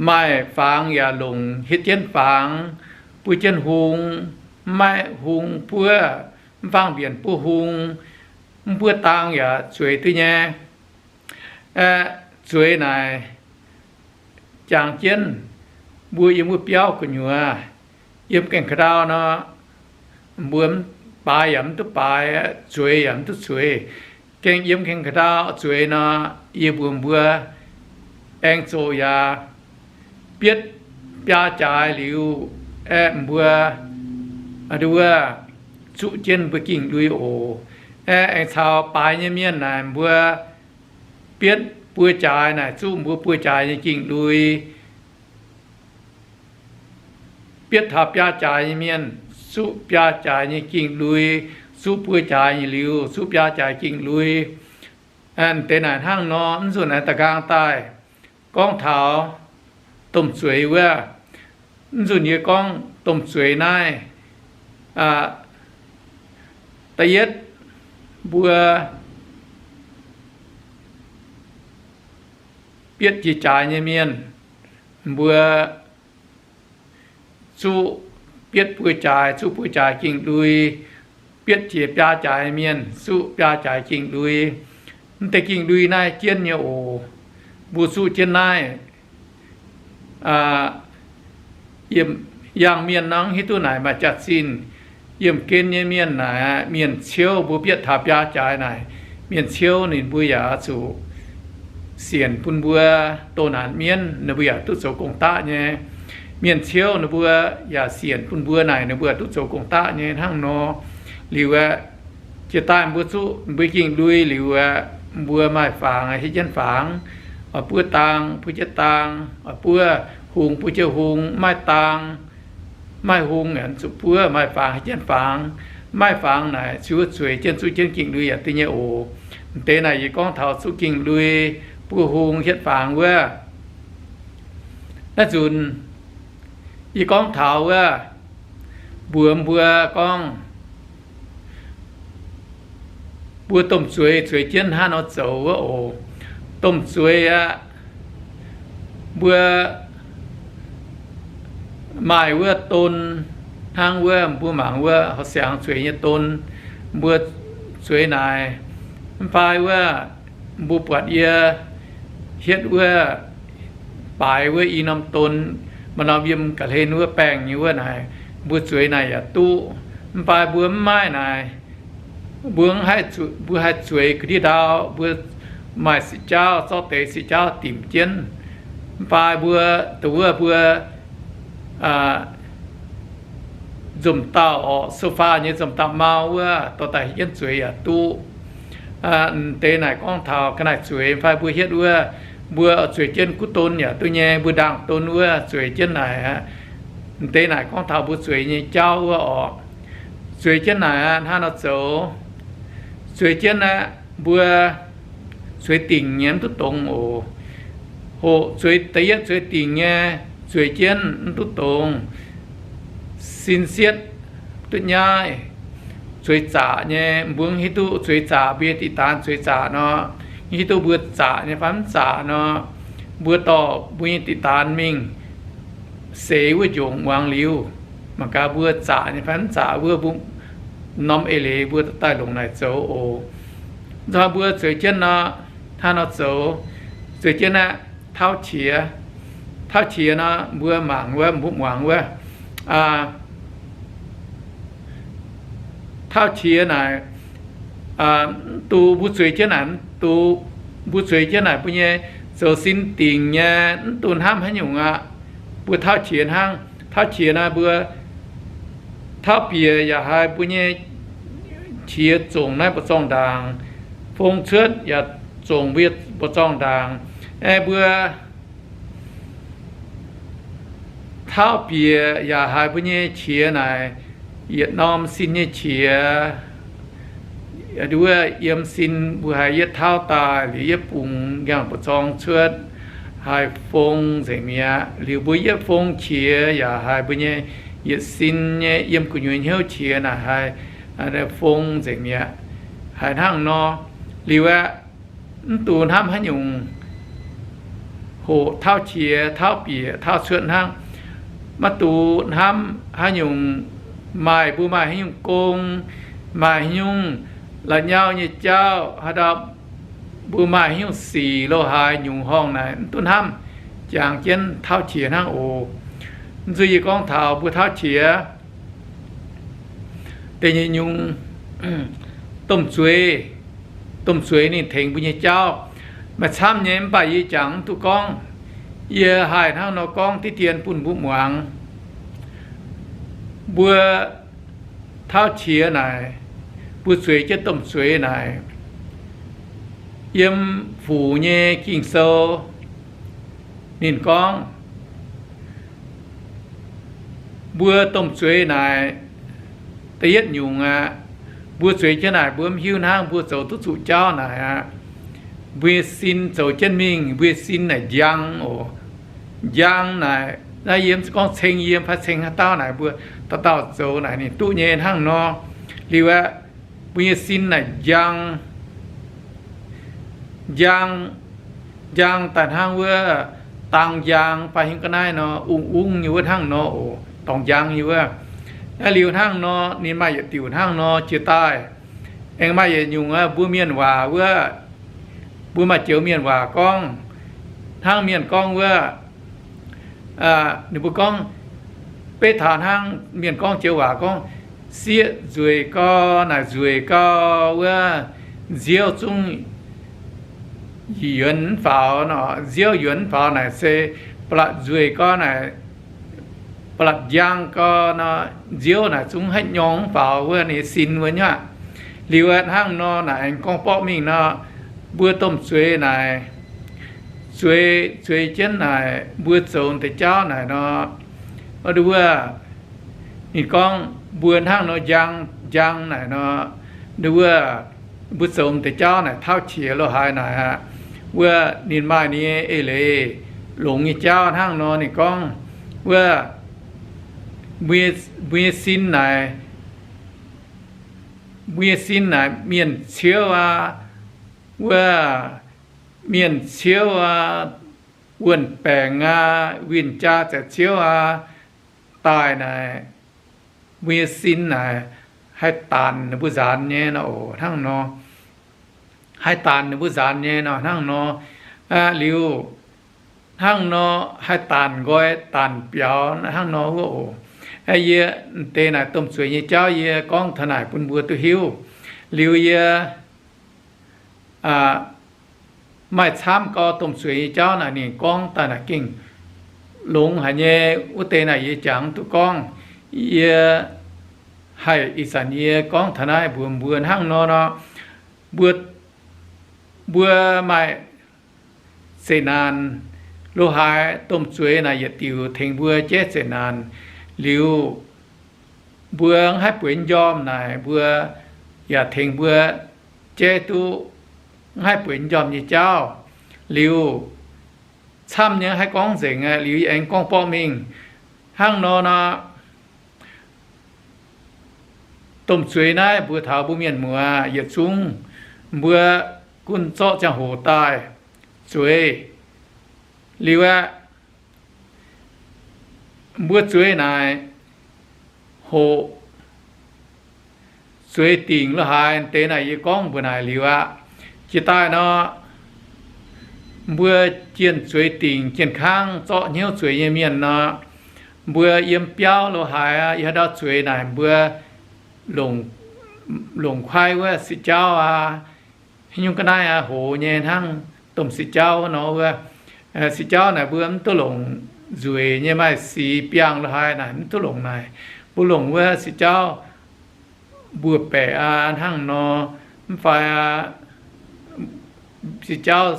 maaih fangx yaac longc hietv jienv fangx, buov jienv hung, mv maaih hung buov, mv fangx mbienc buov hung, mv buov dang yaac zueiz duqv nyei. Aeqv, zueiz naaic jangx jienv mbuo yiem wuov biauv gu'nyuoz, yiem gaengh ka'ndau nor, mbuo baaix yaac mv duqv baaix, zueiz yaac mv duqv zueiz. Gengh yiem gaengh ka'ndau zueiz nor, yie mbuox mbuo, aengx zoqc yaac bietv biaa jaaix liuz, aeqv, mbuo, aa, nduov, zuqv jienv mbuo gingh lui oc. Aeqv, aengx caux baaix nyei mienh naaic mbuo bietv buo jaaix naaic zuqv mbuo buo jaaix nyei gingh lui. Bietv taux biaa jaaix nyei mienh zuqv biaa jaaix nyei gingh lui, zuqv buo jaaix nyei liuz zuqv biaa jaaix gingh lui. Deix naaic hnangv nor, mv nzunc naaiv da'nqaang daaih gorngv taux domh zueiz wuov. Mv nzunc yie gorngv domh zueiz naaiv, da'yietv, mbuo bietv jiex jaaix nyei mienh, mbuo zuqv bietv buo jaaix, zuqv buo jaaix gingh lui. Bietv jiex biaa jaaix mienh zuqv biaa jaaix gingh lui. Mv deix gingh lui naaiv jienv nyei oc. mbuo zuqv jienv naaiv, yiem, yangh mienh nor hiuv duqv naaic maaih jaax-zinh. Yiemh gen nyei mienh naaic, mienh ciouv mbuo bietv taux biaa jaaix naaic, mienh ciouv ninh mbuo yaac zuqc sienc bun mbuo doh naanc mienv, ninh mbuo yaac duqv zoux gong-daqv nyei. Mienh ciouv ninh mbuo yaac sienc bun mbuo naaic, ninh mbuo duqv zoux gong-daqv nyei hnangv nor. Liuz aeqv, jiex daaih mbuo zuqv mbuo gingh lui liuz aeqv, mbuo maaih fangx hietv jienv fangx, oix buov daang buov jienv daang, oix buov hung buov jienv hung, maaih daang, maaih hung zuqc buov, maaih fangx hietv jienv fangx. Maaih fangx naaic ziouc zueiz jienv zuqv jienv gingh lui yaac duqv nyei oc. M'deix naaic yie gorngv taux zuqv gingh lui, buov hung, hietv fangx wuov. Naaiv nzunc yie gorngv taux wuov, mbuox mbuo gorngv, mbuo domh zueiz zueiz jienv hnangv nor zoux wuov oc. Domh zueiz aeqv, mbuo maaih wuov don, hnangv wuov mbuo mangc wuov horqc siangx zueiz nyei don, mbuo zueiz naaic. Mv fai wuov mbuo buatc yie hietv wuov baaix wuov i norm don, maaih norm yiem ga'hlen wuov baengh nyei wuov naaic, mbuo zueiz naaic yaac duqv. Mv fai mbuo mv maaih naaic, mbuo mv haih, mbuo haih zueiz ga'ndiev ndau, mbuo maaih siqc jauv, zorqv deix siqc jauv dimc jienv. Mv fai mbuo, dongh wuov mbuo nzomc dauh orqc, sofa nyei nzomc dauh mau wuov, dorh daaih jienv zueiz yaac duqv. M'deix naaic gorngv taux ga'naaiv zueiz, mv fai mbuo hietv wuov, mbuo zueiz jienv guv don yaac duqv nyei, mbuo ndaangh don wuov zueiz jienv naaic aqv. M'deix naaic gorngv taux mbuo zueiz nyei jauv wuov orqc. Zueiz jienv naaic aqv, hnangv nor zoux. Zueiz jienv aqv, mbuo zueiz dingc nyei mv duqv dongz oc. Hoqc zueiz, da'yietv zueiz dingc nyei, zueiz jienv mv duqv dongz. Sin sietv duqv nyaiv. Zueiz zaqc nyei, mbuo hiuv duqv zueiz zaqc, mbuo nyei diqc daanz zueiz zaqc nor, hiuv duqv mbuo zaqc nyei fai mv zaqc nor, mbuo dorh mbuo nyei diqc daanz mingh seix wuov njongc muangx liuz, mangc gaax mbuo zaqc nyei fai mv zaqc wuov, mbuo norm eix leiz mbuo daaih longc naaic zoux oc. Nzunc mbuo zueiz jienv nor, hnangv nor zoux, zueiz jienv aqv, tauv qiex. Tauv qiex nor, mbuo mangc wuov, mbuo muangx wuov, tauv qiex naaic, mv duqv mbuo zueiz jienv naaic, mv duqv mbuo zueiz jienv naaic mbuo nyei zoux sin dingc nyei, mv duqv hnamv haaix nyungc aqv. Mbuo tauv qiex hnangv. Tauv qiex naaic mbuo tauv bieqc yaac haiz mbuo nyei qiex zongc naaiv mbu'zorng ndaangc, fong cuotv yaac zongc mbuo mbu'zorng ndaangc. Aeqv, mbuo tauv bieqc yaac haiz mbuo nyei qiex naaic, yietc norm sin nyei qiex, wuov yiem sin mbuo haiz yietv tauv daaih liuz yietv bungx nqaang mbu'zorng cuotv, haiz fong nzengc mi'aqv. Liuz mbuo yietv fong qiex yaac haiz mbuo nyei yietc sin nyei yiem gu'nyuoz hnyouv qiex naaic haiz fong nzengc mi'aqv. Haiz hnangv nor, liuz aeqv, mv duqv hnamv haaix nyungc. Hoqc tauv qiex, tauv bieqc, tauv cuotv hnangv. Maiv duqv hnamv haaix nyungc, maaih, mbuo maaih haaix nyungc gong, maaih haaix nyungc la'nyauv nyei jauv, haaix dauh mbuo maaih haaix nyungc sic lo haaix nyungc horngh naaic, mv duqv hnamv, jangx jienv tauv qiex hnangv oc. Mv zuqc yie gorngv taux mbuo tauv qiex deix nyei nyungc, domh zueiz, domh zueiz ninh tengx mbuo nyei jauv. Maaih camv nyei, mv baac yie jangx mv duqv gorngv. Yie haih hnangv nor gorngv diqv dien bun mbuo muangx. Mbuo tauv qiex naaic, mbuo zueiz jienv domh zueiz naaic, yiem Fuc nyei Ging-Sou ninh gorngv, mbuo domh zueiz naaic, da'yietv nyungc aqv, mbuo zueiz jienv naaic, mbuo mv hiuv hnangv mbuo zoux duqv zuqc jauv naaic aqv. Mbuo nyei sin zoux jienv mingh, mbuo nyei sin naaic njang oc. Njang naaic, naaiv yie mv gorngv ceng yie fai ceng haaix dauh naaic, mbuo dauh dauh zoux naaic ninh duqv nyei hnangv nor. Liuz aeqv, mbuo nyei sin naaic njang, njang, njang daaih hnangv wuov dang njang fai hingv ga'naaiv nor, ung-ung nyei wuov hnangv nor oc, dorngx njang nyei wuov. Naaiv liuz hnangv nor, ninh maaih yietc diuc hnangv nor jiex daaih. Aengx maaih yietc nyungc aqv, mbuo mienh waac wuov, mbuo maaih joux mienh waac gorngv, Hnangv mienh gorngv wuov, ninh mbuo gorngv, beiv taux hnangv mienh gorngv joux waac gorngv, sieqv nzueic gau naaic nzueic gau wuov, nziouv zungv yuonx mv faaux nor, nziouv yuonx mv faaux naaic se ba'latc nzueic gau naaic, ba'latc njang gau nor, nziouv naaic zungv haih nyorng mv faaux wuov ninh sin wuov nyuav. Liuz aqv, hnangv nor naaic aengx gorngv borqv mingh nor, mbuo domh zueiz naaic, zueiz, zueiz jienv naaic mbuo zoux deix jauv naaic nor, wuov, ninh gorngv mbuo hnangv nor njang, njang naaic nor, wuov, mbuo zoux deix jauv naaic tauv qiex lo haaix naaic aqv, wuov ninh maaih ninh nyei eix leiz longx nyei jauv hnangv nor ninh gorngv, wuov, mbuo nyei sin naaic, mbuo nyei sin naaic mienh ciouv aqv, wuov, mienh ciouv aqv, wuon-baengc aqv, win-jaa za'ciouv aqv, daaih naaic, mbuo nyei sin naaic haih daanc ninh mbuo nzaanx nyei nor oc, hnangv nor. Haih daanc ninh mbuo nzaanx nyei nor hnangv nor. Liuz hnangv nor haih daanc nqoi daanc biaux hnangv nor wuov oc. Yie m'deix naaic domh zueiz nyei jauv yie gorngv taux naaic bun mbuo duqv hiuv. Liuz yie maaih camv gau domh zueiz nyei jauv naaic ninh gorngv daaih naaic gengh longx haic nyei. Wuov deix naaic yie jangx duqv gorngv, yie haih ih zanc yie gorngv taux naaiv mbuox mbuo hnangv nor nor, mbuo, mbuo maaih zeqc naanc lo haaix, domh zueiz naaic yietc diuc tengx mbuo jaiv zeqc naanc. Liuz mbuo mv haih bueix njormh naaic mbuo yaac tengx mbuo jaiv duqv mv haih bueix njormh nyei jauv. Liuz camv nyei haih gorngv nzengc aqv, liuz yie aengx gorngv borqv mingh hnangv nor nor. Domh zueiz naaiv mbuo taux mbuo mienh muoz yietc zungv, mbuo gunv zorqv ziangh hoc daaih zueiz. Liuz aqv, mbuo zueiz naaic hoqc zueiz dingc lo haaix deix naaic yie gorngv mbuox naaic liuz aqv. Jiex daaih nor, mbuo jienh zueiz dingc jienh kangv zorqv hnyouv zueiz nyei mienh nor, mbuo yiem biauv lo haaix aqv, yiem haaix ndau zueiz naaic mbuo longc, longc kuaaiv wuov si jauv aqv, haaix nyungc ga'naaiv aqv, hoz nyei hnangv domh si jauv nor wuov. Si jauv naaic mbuo mv duqv longc nzueic nyei, maaih si biangh lo haaix naaic mv duqv longc naaic. Mbuo longc wuov si jauv mbuo baeqc aqv hnangv nor, mv fai aqv, si jauv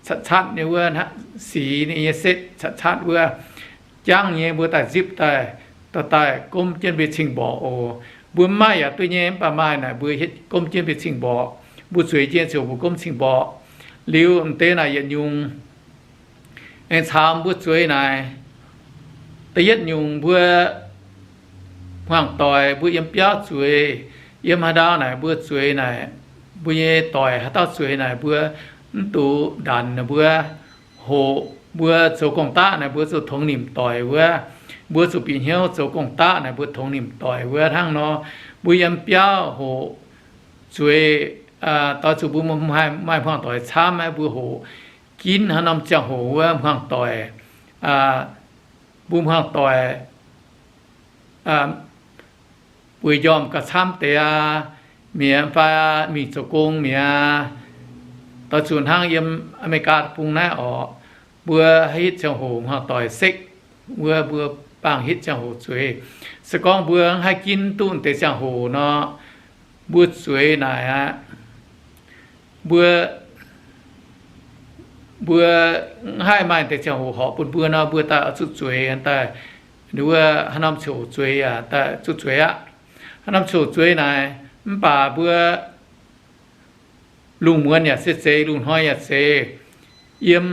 catv-catv nyei wuov, sic ninh nyei setv catv-catv wuov, jangv nyei mbuo daaih nzipv daaih, dorh daaih gomv jienv mbuo cing-mborqc oc. Mbuo mv maaih yaac duqv nyei, mv baac maaih naaic mbuo hietv gomv jienv mbuo cing-mborqc. Mbuo zueiz jienv ziouc mbuo gomv cing-mborqc. Liuz m'deix naaic yietc nyungc aengx caux mbuo zueiz naaic. Da'yietv nyungc mbuo hmuangx-doic mbuo yiem biauv zueiz, yiem haaix ndau naaic mbuo zueiz naaic, mbuo nyei doic haaix dauh zueiz naaic mbuo mv dungx ndanc ninh mbuo, hoqc mbuo zoux gong-daqv naaic mbuo zuqc tongx nimc doic wuov, mbuo zuqc bieqc hnyouv zoux gong-daqv naaic mbuo tongx nimc doic wuov hnangv nor. Mbuo yiem biauv hoqc zueiz, doix zuqc mbuo maaih hmuangx-doic camv, mbuo hoqc ginv haaix norm ziangh hoc wuov hmuangx-doic, mbuo hmuangx-doic bueix njormh gauh camv deix aqv, mi'aqv fai mingh zoux gong mi'aqv. Doix zuqc hnangv yiem Aa^me^li^gaa Deic-Bung naaiv orqc, mbuo haih hitv ziangh hoc hmuangx-doic sekv wuov, mbuo bangh hitv ziangh hoc zueiz. Se gorngv mbuo mv haih ginv duqv deix ziangh hoc nor, mbuo zueiz naaic aqv, mbuo, mbuo mv haih maaih deix ziangh hoc horpc bun mbuo nor, mbuo daaih oix zuqc zueiz daaih. Wuov haaix norm ziangh hoc zueiz yaac daaih zuqc zueiz aqv. Haaix norm ziangh hoc zueiz naaic, mv baac mbuo lungh muonz yaac se zeiz, lungh hnoi yaac zeiz, yiem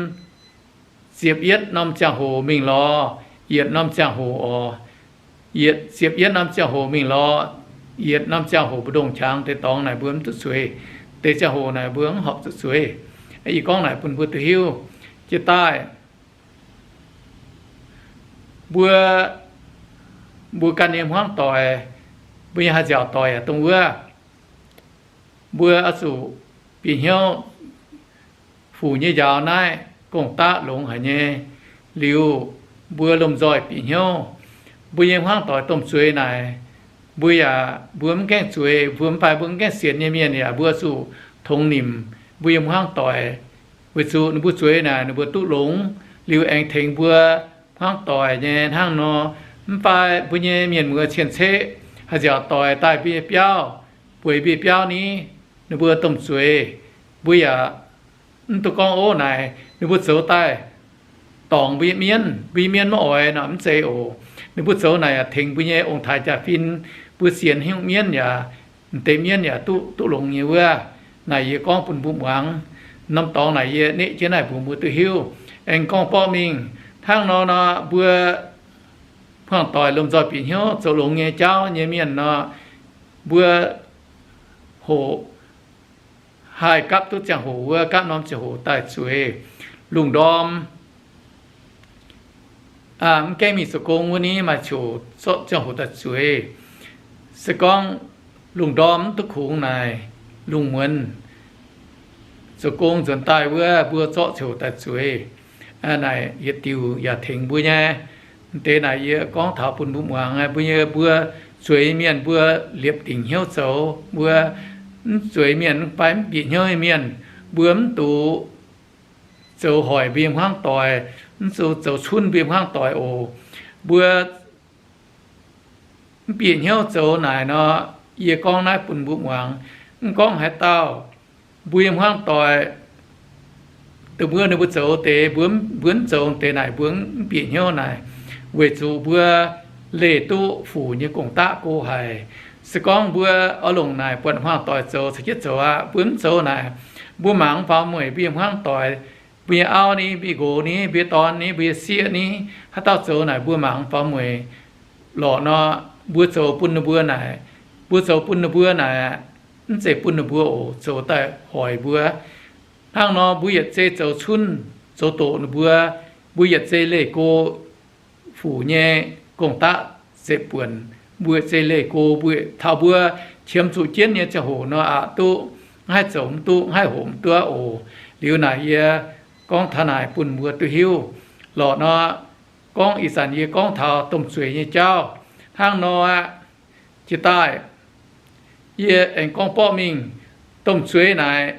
ziepc yietv norm ziangh hoc mingh lorz yietc norm ziangh hoc orqc. Yietc, ziepc yietv norm ziangh hoc mingh lorz yietc norm ziangh hoc mbu'ndongx qangx deix dorngx naaic mbuo mv duqv zueiz. Deix ziangh hoc naaic mbuo mv horpc zuqc zueiz. Ih gorngv naaic bun mbuo duqv hiuv. Jiex daaih mbuo, mbuo ganh nyei hmuangv doic, mbuo nyei haih nziaauc doic yaac dongh wuov. Mbuo oix zuqc bieqc hnyouv fuc nyei njaaux naaiv gong-daqv longx haic nyei. Liuz mbuo lomh nzoih bieqc hnyouv, mbuo nyei hmuangv doic domh zueiz naaic, mbuo yaac mbuo mv gaengh zueiz, mbuo mv baac mbuo mv gaengh sienx nyei mienh yaac mbuo zuqc tongx nimc mbuo nyei hmuangv doic, weic zuqc ninh mbuo zueiz naaic ninh mbuo duqv longx, liuz aengx tengx mbuo hmuangv doic nyei hnangv nor. Mv baac mbuo nyei mienh muoz cien-ceqv haih nziaauc doic daaih mbuo nyei biauv, bueix mbuo nyei biauv ni, ninh mbuo domh zueiz, mbuo yaac mv duqv gorngv ov naaic, ninh mbuo zoux daaih dorngc mbuo nyei mienv, mbuo nyei mienv maiv oix nor mv zeiz oc. Ninh mbuo zoux naaic yaac tengx mbuo nyei ong-taaix jaa-fin, mbuo sienx hnyouv mienv yaac, m'deix mienv yaac duqv, duqv longx nyei wuov. Naaic yie gorngv bun mbuo muangx. Norm dorngx naaic yie neqv jienv naaic mbuox mbuo duqv hiuv. Aengx gorngv borqv mingh hnangv nor nor, mbuo hmuangv doic lomh nzoih bieqc hnyouv zoux longx nyei jauv nyei mienh nor, mbuo hoqc haih gapv duqv ziangh hoc wuov, gapv norm ziangh hoc daaih zueiz. Lungh ndorm mv gaengh mingh zoux gong wuov ni maaih ziangh hoc, ziangh hoc daaih zueiz. Se gorngv lungh ndorm mv duqv kungx naaic, lungh muonz zoux gong nzuonx daaih wuov, mbuo zorqv ziangh hoc daaih zueiz. Naaic yietc diuc yaac tengx mbuo nyei. M'deix naaic yie gorngv taux bun mbuo muangx, mbuo nyei, mbuo zueiz mienh mbuo liepc dingc hnyouv zoux. Mbuo mv zueiz mienh fai mv bieqc hnyouv nyei mienh, mbuo mv duqv zoux hoic mbuo nyei hmuangv doic, mv duqv zoux cunv mbuo nyei hmuangv doic oc. Mbuo mv bieqc hnyouv zoux naaic nor, yie gorngv naaiv bun mbuo muangx. Mv gorngv haaix dauh, mbuo nyei hmuangv doic, dongh mbuo, ninh mbuo zoux deix, mbuo, mbuo mv zoux deix naaic, mbuo mv bieqc hnyouv naaic, weic zuqc mbuo leih duqv fuc nyei gong-daqv go haic. Se gorngv mbuo oix longc naaic buatc hmuangv doic zoux, caux jienv zoux aqv. Mbuo mv zoux naaic, mbuo mangc faaux mueic mbuo nyei hmuangv doic, mbuo nyei auv ni, mbuo nyei nqox ni, mbuo nyei dorn ni, mbuo nyei sieqv ni, haaix dauh zoux naaic mbuo mangc faaux mueic lorqc nor, mbuo zoux bun ninh mbuo naaic, mbuo zoux bun ninh mbuo naaic, mv zeiz bun ninh mbuo oc, zoux daaih hoic mbuo. Hnangv nor mbuo yietc zei zoux cunv, zoux doqc ninh mbuo, mbuo yietc zei leih go fuc nyei gong-daqv zeqc buonc, mbuo yietc zei leih go, mbuo taux mbuo qiemx zuqc jienv nyei ziangh hoc nor aqc duqv, mv haih zoux mv duqv, mv haih hoqc mv duqv oc. Liuz naaic yie gorngv taux naaic bun mbuo duqv hiuv lorqc nor. Gorngv ih zanc yie gorngv taux domh zueiz nyei jauv hnangv nor aqv. Jiex daaih yie aengx gorngv borqv mingh, domh zueiz naaic,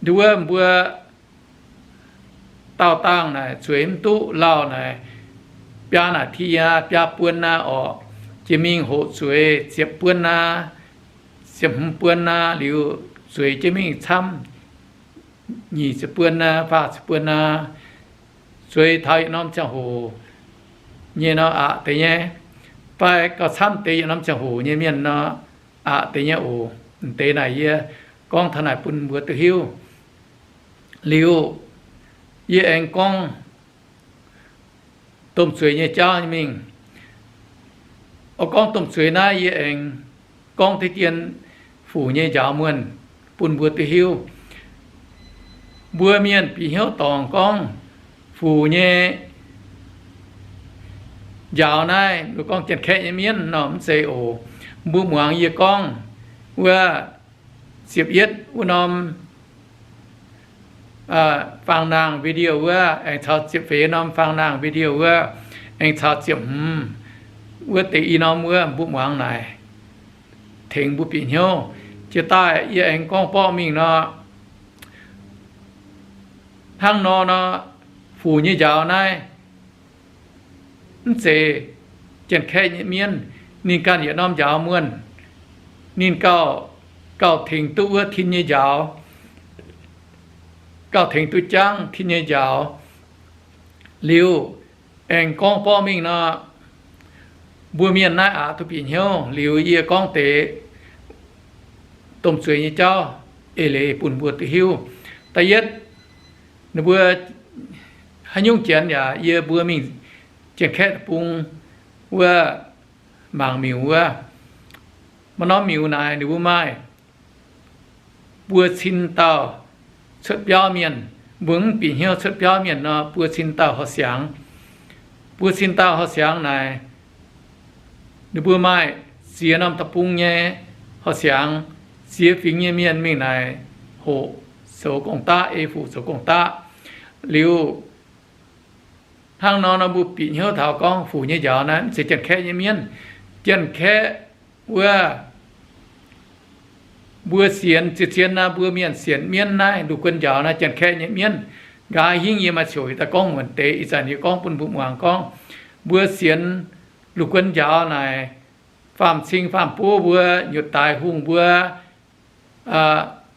nduov mbuo daauh dangh naaic zueiz mv duqv lauh naaic, biaa naaic ti aa, biaa buon aa orqc, jiex mingh hoqc zueiz ziepc buon aa, ziepc hmz buon aa, liuz zueiz jienv mingh camv nyic ziepc buon aa, faah ziepc buon aa, zueiz taux yietc norm ziangh hoc nyei nor aqc deix nyei, fai gauh camv deix yietc norm ziangh hoc nyei mienh nor aqc deix nyei oc. M'deix naaic yie gorngv taux naaic bun mbuo duqv hiuv. Liuz yie aengx gorngv domh zueiz nyei jauv nyei mingh. Oix gorngv domh zueiz naaiv yie aengx gorngv deix dien fuc nyei njaaux muonh bun mbuo duqv hiuv. Mbuo mienh bieqc hnyouv dorngc gorngv fuc nyei njaaux naaiv, mbuo gorngv Janx-Kaeqv nyei mienv nor mv zeiz oc. Mbuo muangx yie gorngv wuov ziepc yietv wuov norm faang-naang video wuov, aengx caux ziepc feix norm faang-naang video wuov, aengx caux ziepc hmz wuov deix i norm wuov, mbuo muangx naaic tengx mbuo bieqc hnyouv. Jiex daaih yie aengx gorngv borqv mingh nor, hnangv nor nor, fuc nyei njaaux naaiv mv zeiz Janx-Kaeqv nyei mienv, ninh ganh yietc norm njaaux muonh. Ninh gauh, gauh tengx duqv wuov tin nyei njaaux, gauh tengx duqv jangv tin nyei njaaux. Liuz aengx gorngv borqv mingh nor, mbuo mienh naaiv aqc duqv bieqc hnyouv. Liuz yie gorngv deix domh zueiz nyei jauv eix leiz bun mbuo duqv hiuv. Da'yietv, ninh mbuo haaix nyungc Janx yaac yie mbuo mingh Janx-Kaeqv deic-bung wuov mangc miuc wuov, maaih norm miuc naaic ninh mbuo maaih buo cin dauh cuotv biauv mienh. Mbuo mv bieqc hnyouv cuotv biauv mienh nor, buo cin dauh horqc siangx. Buo cin dauh horqc siangx naaic, ninh mbuo maaih ziex norm deic-bung nyei horqc siangx, ziex fingx nyei mienh mingh naaic hoqc zoux gong-daqv, ei fuc zoux gong-daqv. Liuz hnangv nor nor mbuo bieqc hnyouv taux gorngv fuc nyei njaaux naaiv mv zeiz Janx-Kaeqv nyei mienv. Janx-Kaeqv wuov, mbuo sienx, zien-zien naaiv mbuo mienh sienx mienv naaiv, lungh guon njaaux naaiv Janx-Kaeqv nyei mienv. Nqa'haav hingv yie maaih ceux daaih gorngv muonc deix, ih zanc yie gorngv bun mbuo muangx gorngv, mbuo sienx lungh guon njaaux naaic, faam-cing faam-buov mbuo, nyutc daaix hungh mbuo,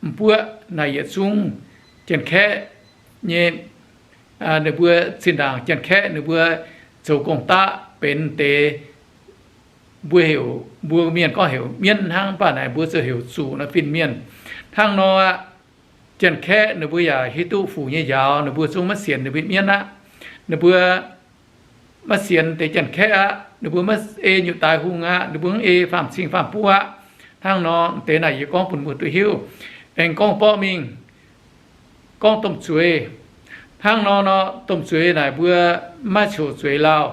m'buoqv naaic yietc zungv Janx-Kaeqv nyei, ninh mbuo zinh ndaangc Janx-Kaeqv ninh mbuo zoux gong-daqv benx deix, mbuo heuc, mbuo mienh gorngv heuc mienv hnangv, mv baac naaic mbuo zoux heuc zuqc naaiv fin-mienh. Hnangv nor aqv, Janx-Kaeqv ninh mbuo yaac hiuv duqv fuc nyei njaaux, ninh mbuo zungv maiv sienx ninh mbuo mienv aqv. Ninh mbuo maiv sienx deix Janx-Kaeqv aqv, ninh mbuo maiv ei nyutc daaix hungh aqv, ninh mbuo mv ei faam-cing faam-buov aqv. Hnangv nor deix naaic yie gorngv bun mbuo duqv hiuv. Aengx gorngv borqv mingh, gorngv domh zueiz. Hnangv nor nor, domh zueiz naaic mbuo maiv caux zueiz lauh.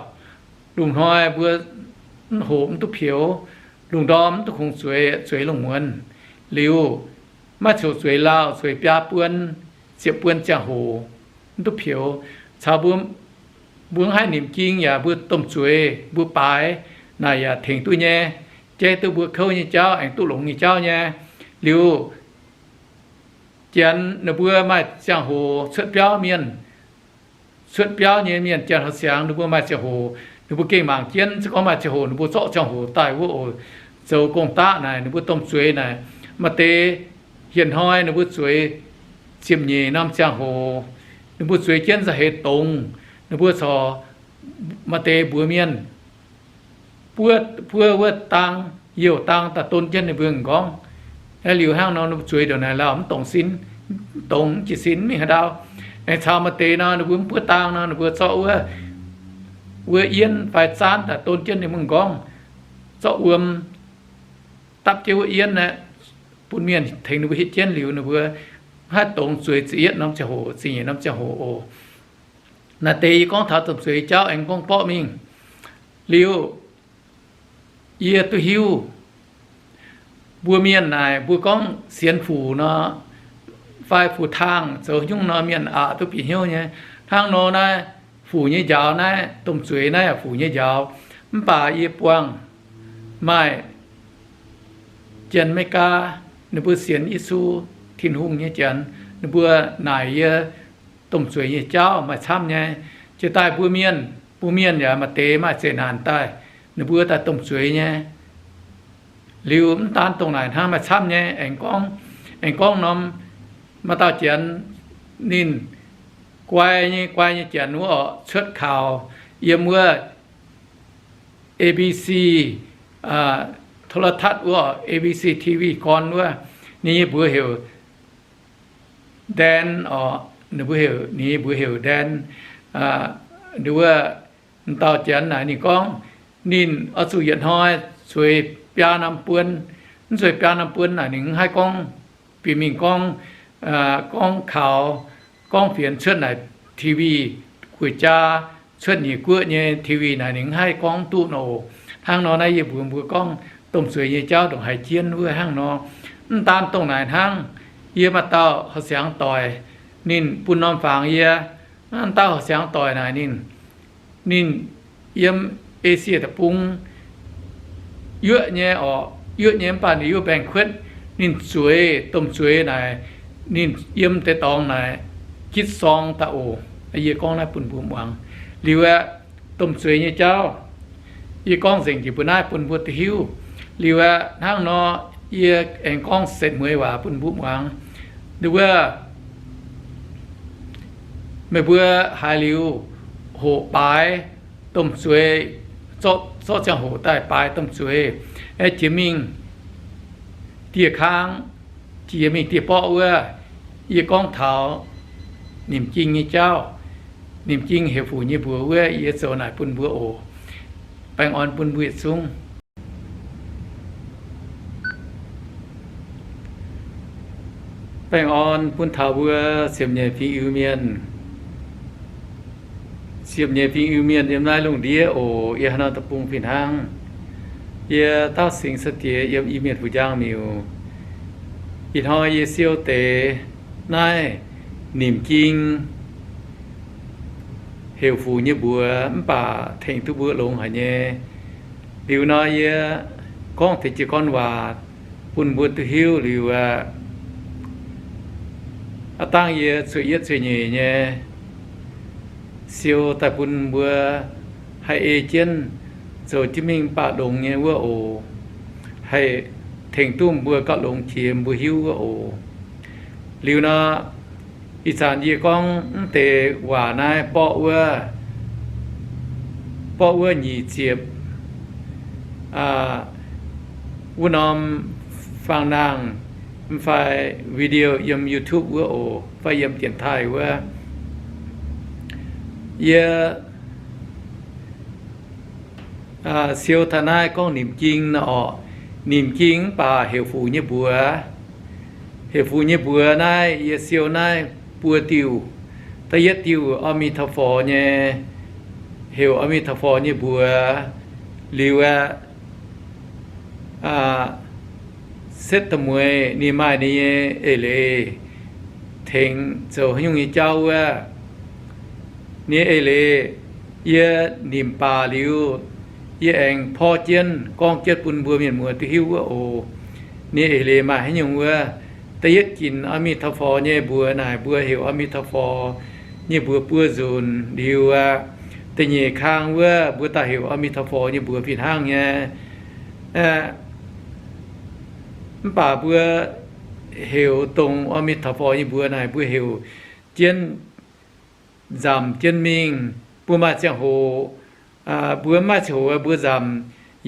Lungh hnoi mbuo mv hoqc mv duqv peux, lungh ndorm mv duqv kungx zueiz, zueiz lungh muonz. Liuz maiv caux zueiz lauh, zueiz biaa buon, ziepc buon ziangh hoc mv duqv peux, caux mbuo, mbuo mv haih nimc ging yaac mbuo domh zueiz mbuo baaix naaic yaac tengx duqv nyei, jeiv duqv mbuo kouv nyei jauv, aengx duqv longx nyei jauv nyei. Liuz Janx ninh mbuo maaih ziangh hoc cuotv biauv mienh, cuotv biauv nyei mienh, Janx horqc siangx ninh mbuo maaih ziangh hoc, ninh mbuo gengh mangc jienv, se gorngv maaih ziangh hoc ninh mbuo zorqv ziangh hoc daaih wuov oc, zoux gong-daqv naaic, ninh mbuo domh zueiz naaic. Maaih deix hienx hnoi ninh mbuo zueiz ziepc nyeic norm ziangh hoc, ninh mbuo zueiz jienv za'heix dongz, ninh mbuo corc, maaih deix mbuox mienh, buov, buov wuov dang, youh dang daaih don jienv ninh mbuo m'nqorngv. Liuz hnangv nor ninh mbuo zueiz ndongc naaic lauh, mv dongz sin, mv dongz, mv jiez sin, mv mingh haaix ndau. Aengx caux maaih deix nor ninh mbuo mv buov dang nor ninh mbuo zorqv wuov, wuov yienv fai zaanv daaih don jienv ninh mbuo m'nqorngv, zorqv wuom dapv jienv wuov yienv aeqv, bun mienh tengx ninh mbuo hitv jienv. Liuz ninh mbuo haih dongz zueiz ziepc yietv norm ziangh hoc, ziepc nyeic norm ziangh hoc oc. Naaiv deix yie gorngv taux domh zueiz jauv aengx gorngv borqv mingh. Liuz yie duqv hiuv, mbuo mienh naaic mbuo gorngv sienx fuc nor, fai fuc taangh zoux nyungc nor, mienh aqc duqv bieqc hnyouv nyei. Hnangv nor naaiv fuc nyei njaaux naaiv, domh zueiz naaiv yaac fuc nyei njaaux. Mv baac yie buangh maaih Janx-Meigaa, ninh mbuo sienx Yesu, Tin-Hungh nyei Janx, ninh mbuo naaic yie domh zueiz nyei jauv maaih camv nyei. Jiex daaih mbuo mienh, mbuo mienh yaac maaih deix maaih zeqc naanc daaih, ninh mbuo daaih domh zueiz nyei. Liuz mv daan dongh naaic hnangv, maaih camv nyei. Aengx gorngv, aengx gorngv norm maaih dauh Janx, ninh guai nyei, guai nyei Janx wuov oc, cuotv kaux yiem wuov A B C โทรทัศน์ wuov, A B C T V gorn wuov, ninh nyei mbuox heuc Dan oc, ninh mbuo heuc, ninh nyei mbuox heuc Dan. Ninh wuov, m'dauh Janx naaic ninh gorngv, ninh oix zuqc yietc hnoi zueiz biaa norm buon. Mv zueiz biaa norm buon naaic ninh mv haih gorngv, bieqc mingh gorngv, gorngv kaux, gorngv fienx cuotv naaic T V, gueic jaa, cuotv nyeic guoqv nyei T V naaic ninh mv haih gorngv duqv nor oc. Hnangv nor naaiv yie mbuox mbuo gorngv domh zueiz nyei jauv ndongc haaix jienv wuov hnangv nor. Mv daan dongh naaic hnangv, yie maaih dauh horqc siangx doic, ninh bun norm fangx yie. Naaiv dauh horqc siangx doic naaic ninh, ninh yiem Esie Deic-Bung yuoqv nyei oc, yuoqv nyei mv baac ninh yuoqv mbaengx-kuotv. Ninh zueiz, domh zueiz naaic, ninh yiem deix dorngx naaic gitv sorng daaih oc. Yie gorngv naaiv bun mbuo muangx. Liuz aeqv, domh zueiz nyei jauv, yie gorngv nzengc jiex mbuo naaiv bun mbuo duqv hiuv. Liuz aeqv, hnangv nor yie aengx gorngv setv mueiz waac bun mbuo muangx. Nduov, meih mbuo haiz liuz hoqc baaix domh zueiz, zorqv ziangh hoc daaih baaix domh zueiz, aeqv, jiex mingh dieh kang, jiex mingh dieh borqv wuov, yie gorngv taux nimc ging nyei jauv, nimc ging heuc fuc nyei mbuox wuov, yie zoux naaic bun mbuo oc. Baengh orn bun mbuo yietc zungv. Baengh orn bun taux mbuo ziepc nyeic fingx Iu-Mienh. Ziepc nyeic fingx Iu-Mienh yiem naaiv lungh ndiev oc. Yie hnangv nor deic-bung fih hnangv. Yie Dauv Singx Sa'diex yiem Iu-Mienh Fuc Njang Miuc. Ih hnoi yie siou deix Naaiv Nimc Ging heuc fuc nyei mbuox mv baac tengx duqv mbuo longx haic nyei. Liuz nor yie gorngv tengx jiez gorn waac bun mbuo duqv hiuv liuz aqv, aav dangh yie cuotv yietv cuotv nyeic nyei siou daaih bun mbuo haih ei jienv zoux jienv mingh mv baac longx nyei wuov oc. Haih tengx duqv mbuo gauh longx jiex mbuo hiuv wuov oc. Liuz nor, ih zanc yie gorngv mv deix waac naaiv borqv wuov, borqv wuov nyic ziepc wuov norm fangx-nangh mv fai video yiem YouTube wuov oc, fai yiem dienx taaih wuov. Yie siou taux naaiv gorngv Nimc Ging nor orqc. Nimc Ging mv baac heuc fuc nyei mbuox. Heuc fuc nyei mbuox naaiv yie siou naaiv buo diuh. Da'yietv diuh อามิทาฟอ nyei, heuc อามิทาฟอ nyei mbuox. Liuz aqv, setv da'mueiz ninh maaih ninh nyei eix leiz tengx zoux haaix nyungc nyei jauv wuov. Ninh nyei eix leiz yie nimc baac liuz, yie aengx porv jienv gorngv jienv bun mbuo mienh muoz duqv hiuv wuov oc. Ninh nyei eix leiz maaih haaix nyungc wuov. Da'yietv ginc อามิทาฟอ nyei mbuox naaic mbuo heuc อามิทาฟอ nyei mbuox buo nzunc liuz aqv. Da'nyeic kang wuov mbuo daaih heuc อามิทาฟอ nyei mbuox fih hnangv nyei. Mv baac mbuo heuc dongh อามิทาฟอ nyei mbuox naaic mbuo heuc jienv nzamc jienv mingh. Mbuo maaih ziangh hoc, mbuo maaih ziangh hoc mbuo nzamc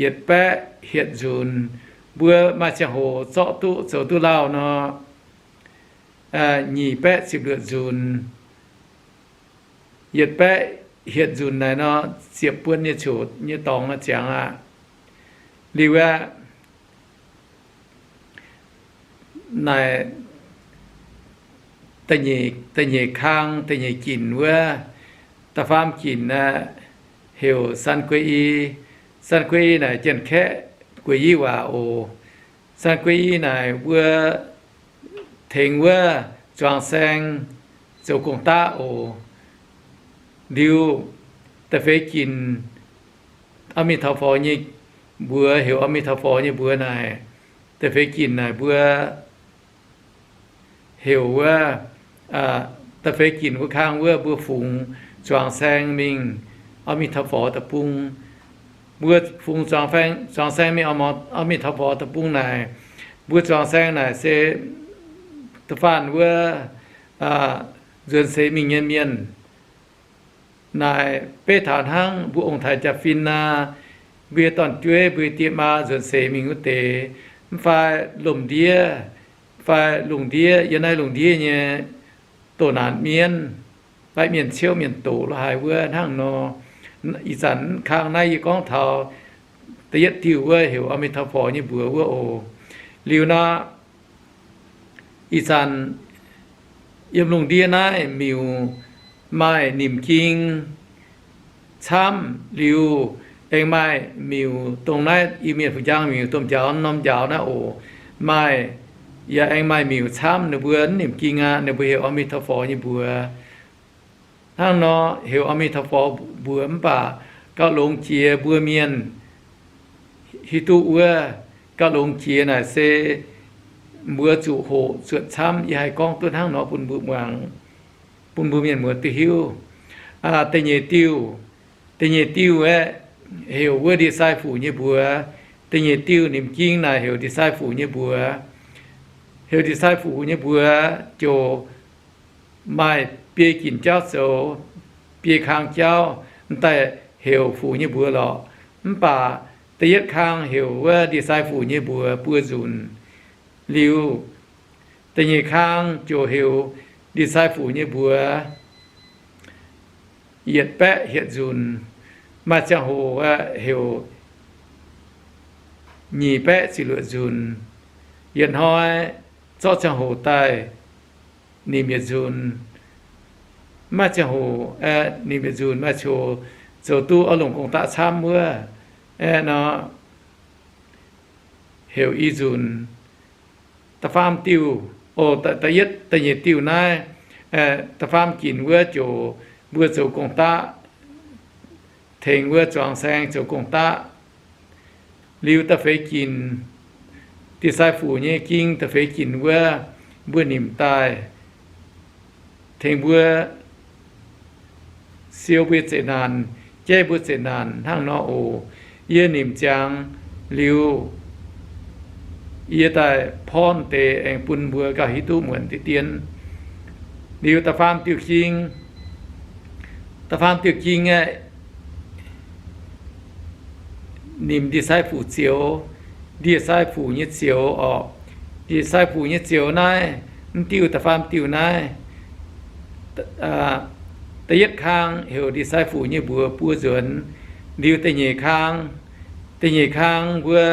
yietc baeqv hietc nzunc. Mbuo maaih ziangh hoc zorqv duqv zoux duqv lauh nor, nyic baeqv ziepc luoqc nzunc. Yietc baeqv hietc nzunc naaic nor, ziepc buonc nyei coc nyei dorngx ziangx aqv. Liuz aqv, naaic da'nyeic kang, da'nyeic ginc wuov, da'faam ginc aqv, heuc 三皈依. 三皈依 naaic Janx-Kaeqv 皈依 waac oc. 三皈依 naaic mbuo tengx wuov zuangx saeng zoux gong-daqv oc. Liuz da'feix ginc อามิทาฟอ nyei mbuox heuc อามิทาฟอ nyei mbuox naaic, da'feix ginc naaic mbuo heuc wuov, da'feix ginc wuov kang wuov mbuo fungx zuangx saeng mingh อามิทาฟอ deic-bung. Mbuo fungx zuangx saeng mingh อามิทาฟอ deic-bung naaic, mbuo zuangx saeng naaic se da'faanh wuov nzuonx seix mingh nyei mienh. Naaic beiv taux hnangv mbuo ong-taaix jaa-fin aqv, mbuo nyei dorn-jueiv, mbuo nyei die maa nzuonx seix mingh wuov deix, mv fai lomh ndiev, fai lungh ndiev, yiem naaiv lungh ndiev nyei doh naanc mienv, baeqv mienh ciouv mienh doqc lo haaix wuov hnangv nor. Ih zanc kang naaiv yie gorngv taux da'yietv diuh wuov heuc อามิทาฟอ nyei mbuox wuov oc. Liuz nor, ih zanc yiem lungh ndiev naaiv miuc maaih Nimc Ging camv liuz, aengx maaih miuc dongh naaiv Iu-Mienh Fun Njang miuc domh njaaux norm njaaux naaiv oc. Maaih, yaac aengx maaih miuc camv ninh mbuo mv Nimc Ging aqv, ninh mbuo heuc อามิทาฟอ nyei mbuox. Hnangv nor heuc อามิทาฟอ mbuox mv baac gauh longx jiex mbuo mienh hiuv duqv wuov, gauh longx jiex naaic se mbuo zuqc hoqc zuotc camv. Yie haih gorngv duqv hnangv nor bun mbuo muangx, bun mbuo mienh muoz duqv hiuv. Da'nyeic diuh, da'nyeic diuh aeqv, heuc wuov ndie-sai fuc nyei mbuox. Da'nyeic diuh Nimc Ging naaic heuc ndie-sai fuc nyei mbuox. Heuc ndie-sai fuc nyei mbuox ziouc maaih biei ginc jauv zoux, biei kang jauv, m'daaih heuc fuc nyei mbuox lorqc. Mv baac da'yietv kang heuc wuov ndie-sai fuc nyei mbuox buo nzunc. Liuz, da'nyeic kang ziouc heuc ndie-sai fuc nyei mbuox yietc baeqv hietc nzunc. Maaih ziangh hoc heuc nyic baeqv ziepc luoqc nzunc. Yietc hnoi zorqv ziangh hoc daaih nimc yietc nzunc. Maaih ziangh hoc nimc yietc nzunc maaih coc zoux duqv oix longc gong-daqv camv wuov, aeqv nor, heuc i nzunc. Da'faam diuh Da'yietv, da'nyeic diuh naaiv, da'faam ginc wuov ziouc mbuo zoux gong-daqv, tengx wuov zuangx saeng zoux gong-daqv. Liuz da'feix ginc, Disciple nyei Ging da'feix ginc wuov, mbuo nimc daaih tengx mbuo siou mbuo zeqc naanc, jaiv mbuo zeqc naanc hnangv nor oc. Yie nimc ziangx liuz, yie daaih porv deix aengx bun mbuo gauh hiuv duqv muonc deix dien. Liuz da'faam diuh ging, da'faam diuh ging aeqv, nimc disciple zioux, disciple nyei zioux orqc. Disciple nyei zioux naaiv, mv diuh da'faam diuh naaiv, da'yietv kang heuc disciple nyei mbuox buo nzuonx. Liuz da'nyeic kang, da'nyeic kang mbuo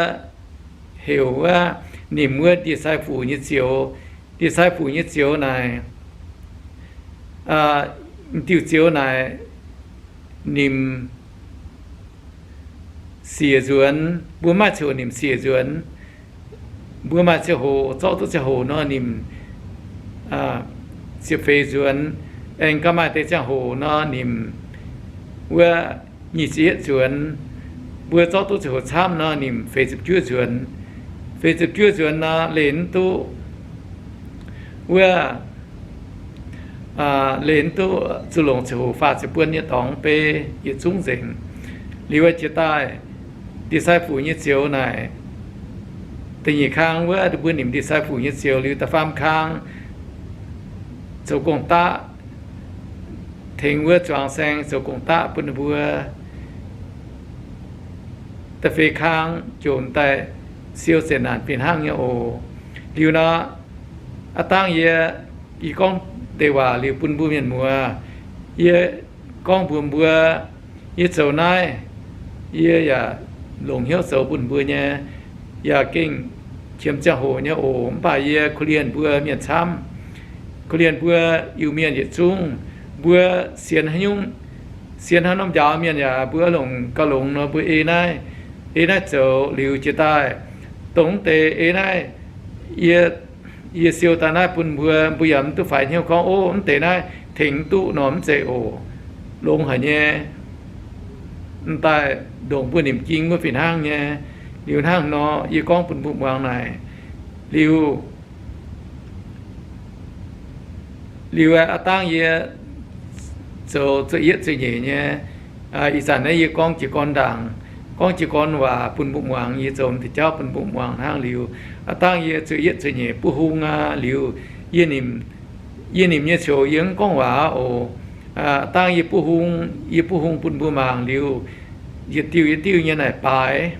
heuc wuov, nimc wuov disciple nyei zioux. Disciple nyei zioux naaic, diuh zioux naaic, nimc siec nzuonx. Mbuo maaih ziangh hoc nimc siec nzuonx. Mbuo maaih ziangh hoc, zorqv duqv ziangh hoc nor nimc siec feix nzuonx. Aengx gauh maaih deix ziangh hoc nor nimc wuov nyic ziepc yietv nzuonx. Mbuo zorqv duqv ziangh hoc camv nor nimc feix ziepc juov nzuonx. Feix ziepc juov nzuonx nor leih mv duqv wuov, leih mv duqv zuqc longc ziangh hoc faah ziepc buonc nyei dorngx bei yietc zungv nzengc. Liuz jiex daaih, disciple nyei zioux naaic, da'nyeic kang wuov mbuo nimc disciple nyei zioux. Liuz da'faam kang zoux gong-daqv, tengx wuov zuangx saeng zoux gong-daqv bun ninh mbuo. Da'feix kang jomc daaih siou zeqc naanc fih hnangv nyei oc. Liuz nor, aav dangv yie, yie gorngv deix waac liuz bun mbuo mienh muoz, yie gorngv mbuox mbuo, yie zoux naaiv, yie yaac longc hnyouv zoux bun mbuo nyei, yaac gengh qiemx ziangh hoc nyei oc. Mv baac yie korv-lienh mbuo mienh camv, korv-lienh mbuo Iu-Mienh yietc zungv, mbuo sienx haaix nyungc, sienx haaix norm njaaux mienh yaac mbuo longc gauh longx nor mbuo ei naaiv, ei naaiv zoux liuz jiex daaih, dongh deix ei naaiv, yie, yie siou daaih naaiv bun mbuo, mbuo yaac mv duqv faix hnyouv gorngv, ov, mv deix naaiv tengx mv duqv nor, mv zeiz oc. Longx haic nyei. M'daaih ndongc mbuo nimc ging wuov fih hnangv nyei. Liuz hnangv nor yie gorngv bun mbuo muangx naaic. Liuz, liuz aav dangv yie zoux zueih yietv zueih nyeic nyei, ih zanc naaiv yie gorngv jiez gorn ndaangc, gorngv jiez gorn waac bun mbuo muangx, yie zoux m'deix jauv bun mbuo muangx hnangv. Liuz aav dangv yie zueih yietv zueih nyeic buov hung aqv. Liuz yie nimc, yie nimc nyei coc yie mv gorngv waac aqv oc. Aav dangv yie buov hung, yie buov hung bun mbuo mangc liuz, yietc diuh yietc diuh nyei naaic baaix,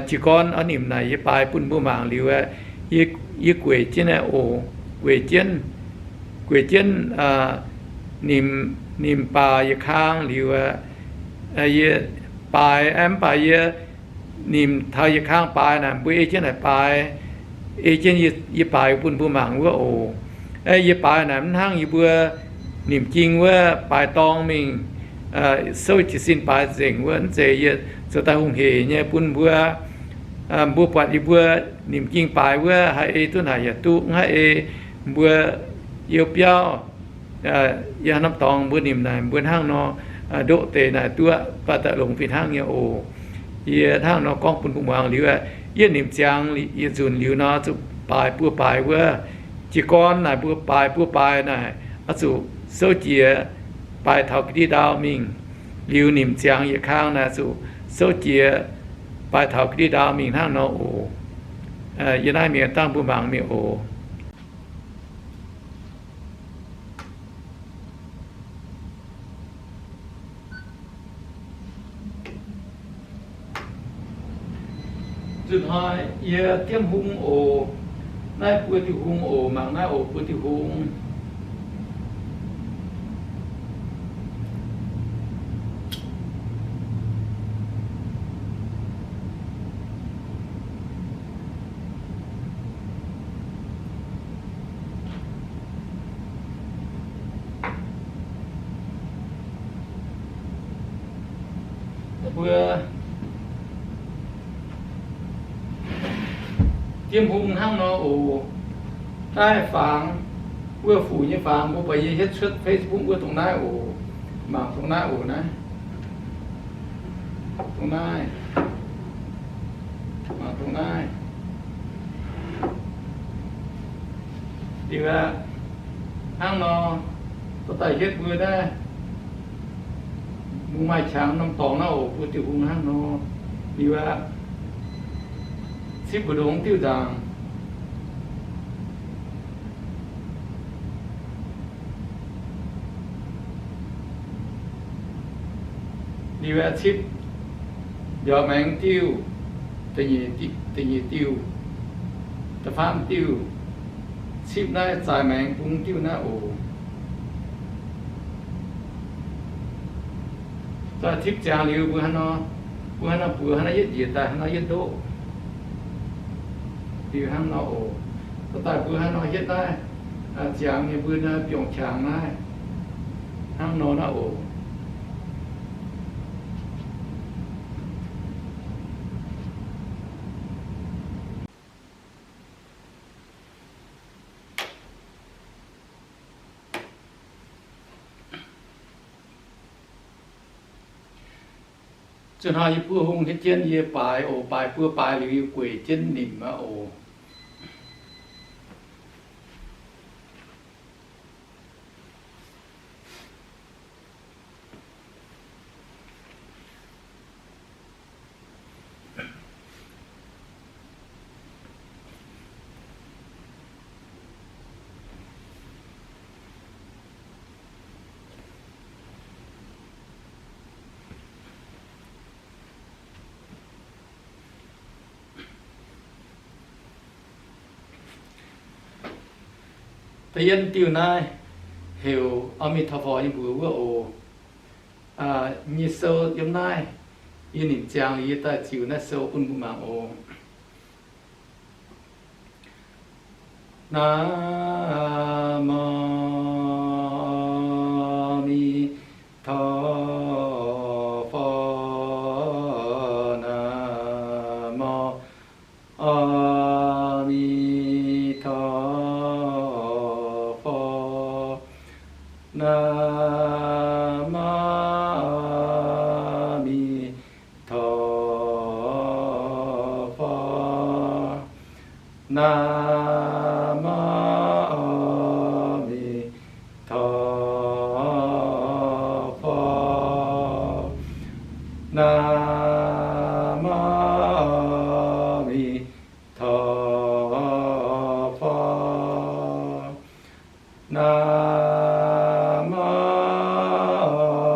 jiez gorn oix nimc naaic yie baaix bun mbuo mangc liuz, yie gueic jienv naaiv oc, gueic jienv, gueic jienv, nimc, nimc baac yietc kang liuz, yie baaix, mv baac yie nimc taux yietc kang baaix naaic, mbuo ei jienv naaic baaix, ei jienv yie baaix bun mbuo mangc wuov oc. Yie baaix naaic mv hnangv yie mbuo nimc ging wuov baaix dorng mingh, souv jiez sin baaix nzengc wuov, mv zeiz. Yie zoux daaih hungh hec nyei bun mbuo, mbuo buatc yie mbuo nimc ging baaix wuov haih ei duqv naaic yaac duqv, mv haih ei, mbuo you biauv, yie haaix norm dorngx mbuo nimc naaic mbuo hnangv nor, ndoqv deix naaic duqv, baac daaih longx fih hnangv nyei oc. Yie hnangv nor gorngv bun mbuo muangx liuz, yie nimc ziangx yietc nzunc liuz nor zuqc baaix buo baaix wuov. Jiez gorn naaic mbuo baaix buo baaix naaic oix zuqc souv jiez baaix taux ga'ndiev ndau mingh. Liuz nimc ziangx yietc kang naaic zuqc souv jiez baaix taux ga'ndiev ndau mingh hnangv nor oc. Yie naaiv mingh dangh mbuo mangc mingh oc. Nzunc hnoi yie diemv hung oc. Naaiv buo diuh hung oc. Mangc naaiv oc, buo diuh hung. Mbuo diemv hung hnangv nor oc. Naaiv fangx, wuov fuc nyei fangx, mbuo buatc yie hietv cuotv Facebook wuov dongh naaiv oc. Mangc dongh naaiv oc naaiv. Dongh naaiv. Mangc dongh naaiv. Liuz aqv, hnangv nor, dorh daaih hietv mbuo naaiv, mbuo maaih qangx norm dorngx naaiv oc, mbuo diuh hung hnangv nor. Liuz aqv, cipv mbu'ndongx diuh nzaangc. Liuz aqv, cipv mbiauz maengx diuh, da'nyeic diuh, da'faam diuh, cipv naaiv zaaix maengx bung diuh naaiv oc. Daaih cipv ziangx liuz mbuo hnangv nor, mbuo hnangv nor buoz hnangv nor yietv njiec daaih hnangv nor yietv ndoqv. Liuz hnangv nor oc. Dorh daaih mbuo hnangv nor hietv naaiv, ziangx nyei mbuo naaiv biongh qangx naaiv, hnangv nor naaiv oc. Zuqc hnoi yie buov hung hietv jienv yie baaix oc. Baaix buo baaix liuz yie gueic jienv nimc aqv oc. Da'yietv diuh naaiv heuc อามิตาฟอร์ nyei mbuox wuov oc. Nyei sou yiem naaiv, yie nimc ziangx liuz yie daaih ziux naaiv sou bun mbuo mangc oc. Nam mô, 阿弥陀佛, Nam mô, 阿弥陀佛, Nam mô, 阿弥陀佛, Nam mô, 阿弥陀佛, Nam mô, 阿弥陀佛, Nam mô,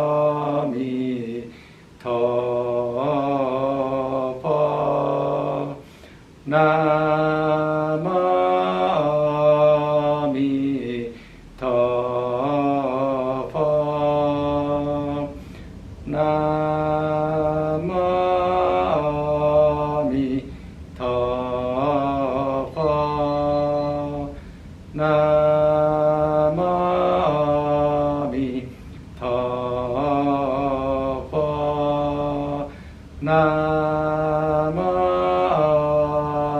阿弥陀佛, Nam mô, 阿弥陀佛, Nam mô, 阿弥陀佛, Nam mô, 阿弥陀佛, Nam mô, 阿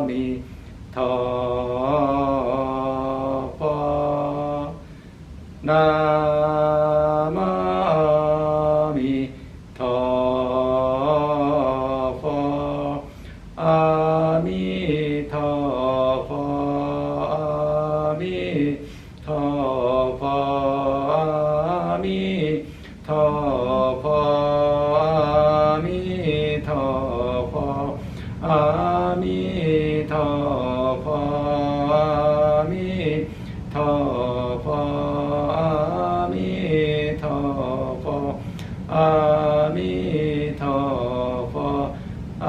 弥陀佛, 阿弥陀佛, 阿弥陀佛, 阿弥陀佛, 阿弥陀佛, 阿弥陀佛, 阿弥陀佛, 阿弥陀佛, 阿弥陀佛,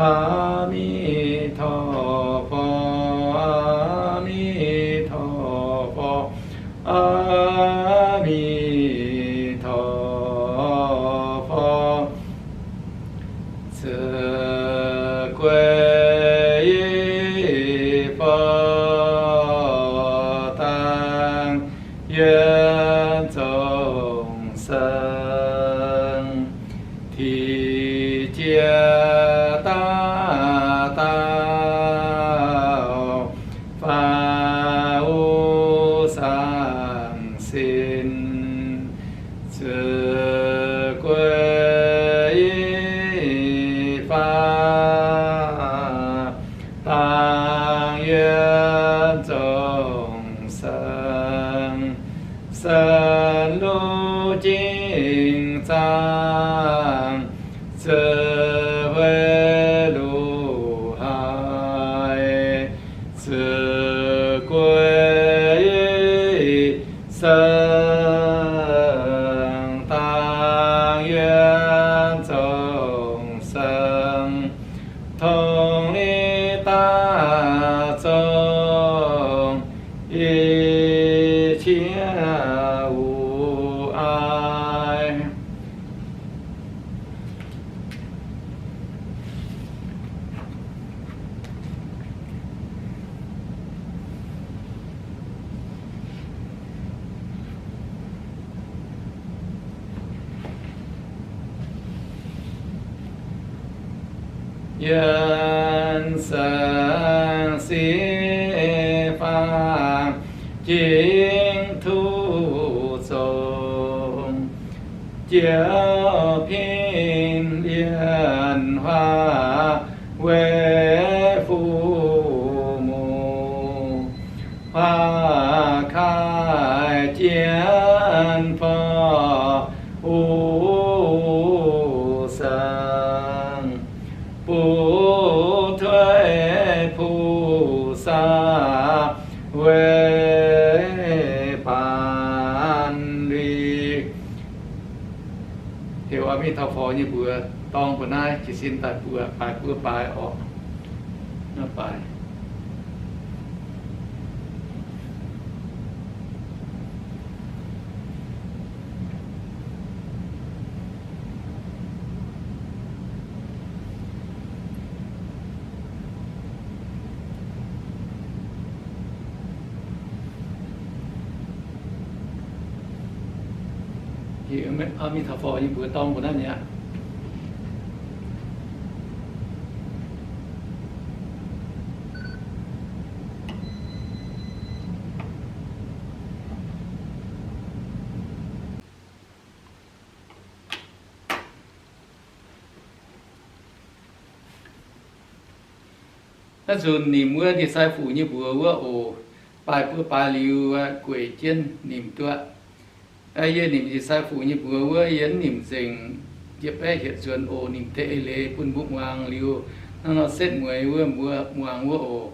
阿弥陀佛, 阿弥陀佛, 阿弥陀佛。 Za'gui yi fo dangh yuonh zong seng, ti jiex daaih dauh faaux Dangh yiem zong seng, sen luv jing zaangc, ziouc huei luv haic, ziouc guei seng. Dangh yiem zong seng, tong ni daaih zong, i qiex wuov ai. Yiem saeng sic faang jingx tuv zong, Ziouv pin lienh huaax weic fu muc, huaax kaaiv jien forv wuov saeng, butv tuix Pu-Saq weic baamh lui. Heuc อามิตาฟอ nyei mbuox dorng mbuo naaiv jiez sin daaih buo, baaix buo baaix orqc. Naaiv baaix. Heuc อามิตาฟอ nyei mbuox dorng mbuo naaiv mi'aqv. Naaiv nzunc nimc wuov ndie-sai fuc nyei mbuox wuov oc. Baaix buo baaix liuz gueic jienv nimc duqv. Yie nimc ndie-sai fuc nyei mbuox wuov, yie mv nimc nzengc, yie baeqv hietc nzuonx oc. Nimc deix eix leiz bun mbuo muangx liuz, hnangv nor setv mueiz wuov mbuo muangx wuov oc.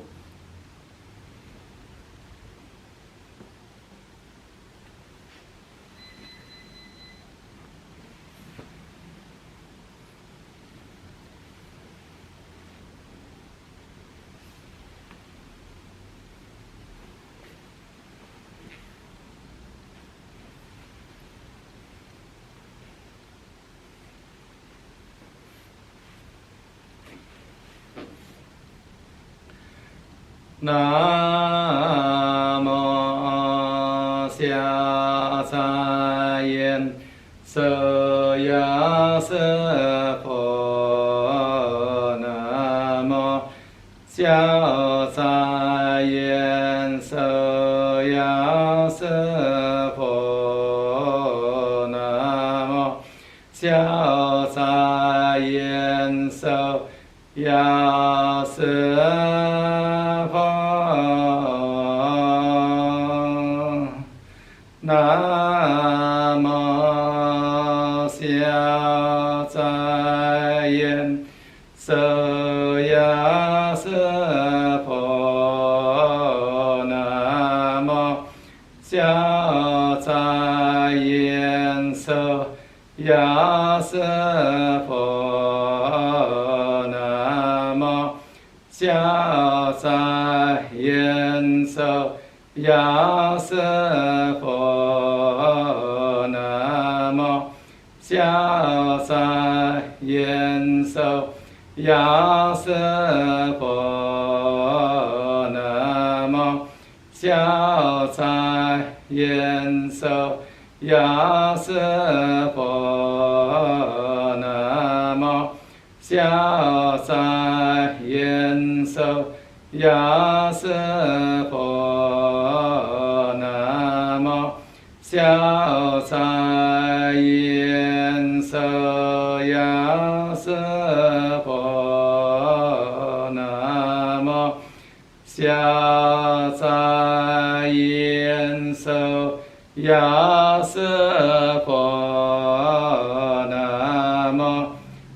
Namo siao zai yien sou yaac se fo. Namo siao zai yien sou yaac se fo. Namo siao zai yien sou yaac se fo. Namo siao zai yien sou yaac se fo. Namo siao zai yien sou yaac se fo. Namo siao zai yien sou yaac se fo. Namo siao zai yien sou yaac se fo. Namo siao zai yien sou yaac se fo. Namo siao zai yien sou yaac se fo. Namo siao zai yien sou yaac se Fo, namo, siao zai yien sou, yaac se fo, namo,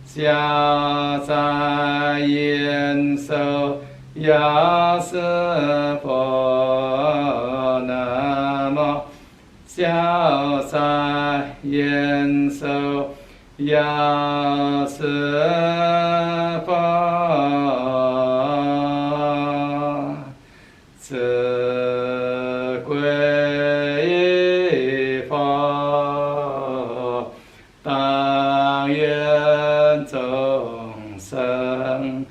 siao zai yien sou, yaac se fo, namo, siao zai yien sou, yaac se fo, zeqc guei fo, dangx yien zong seng,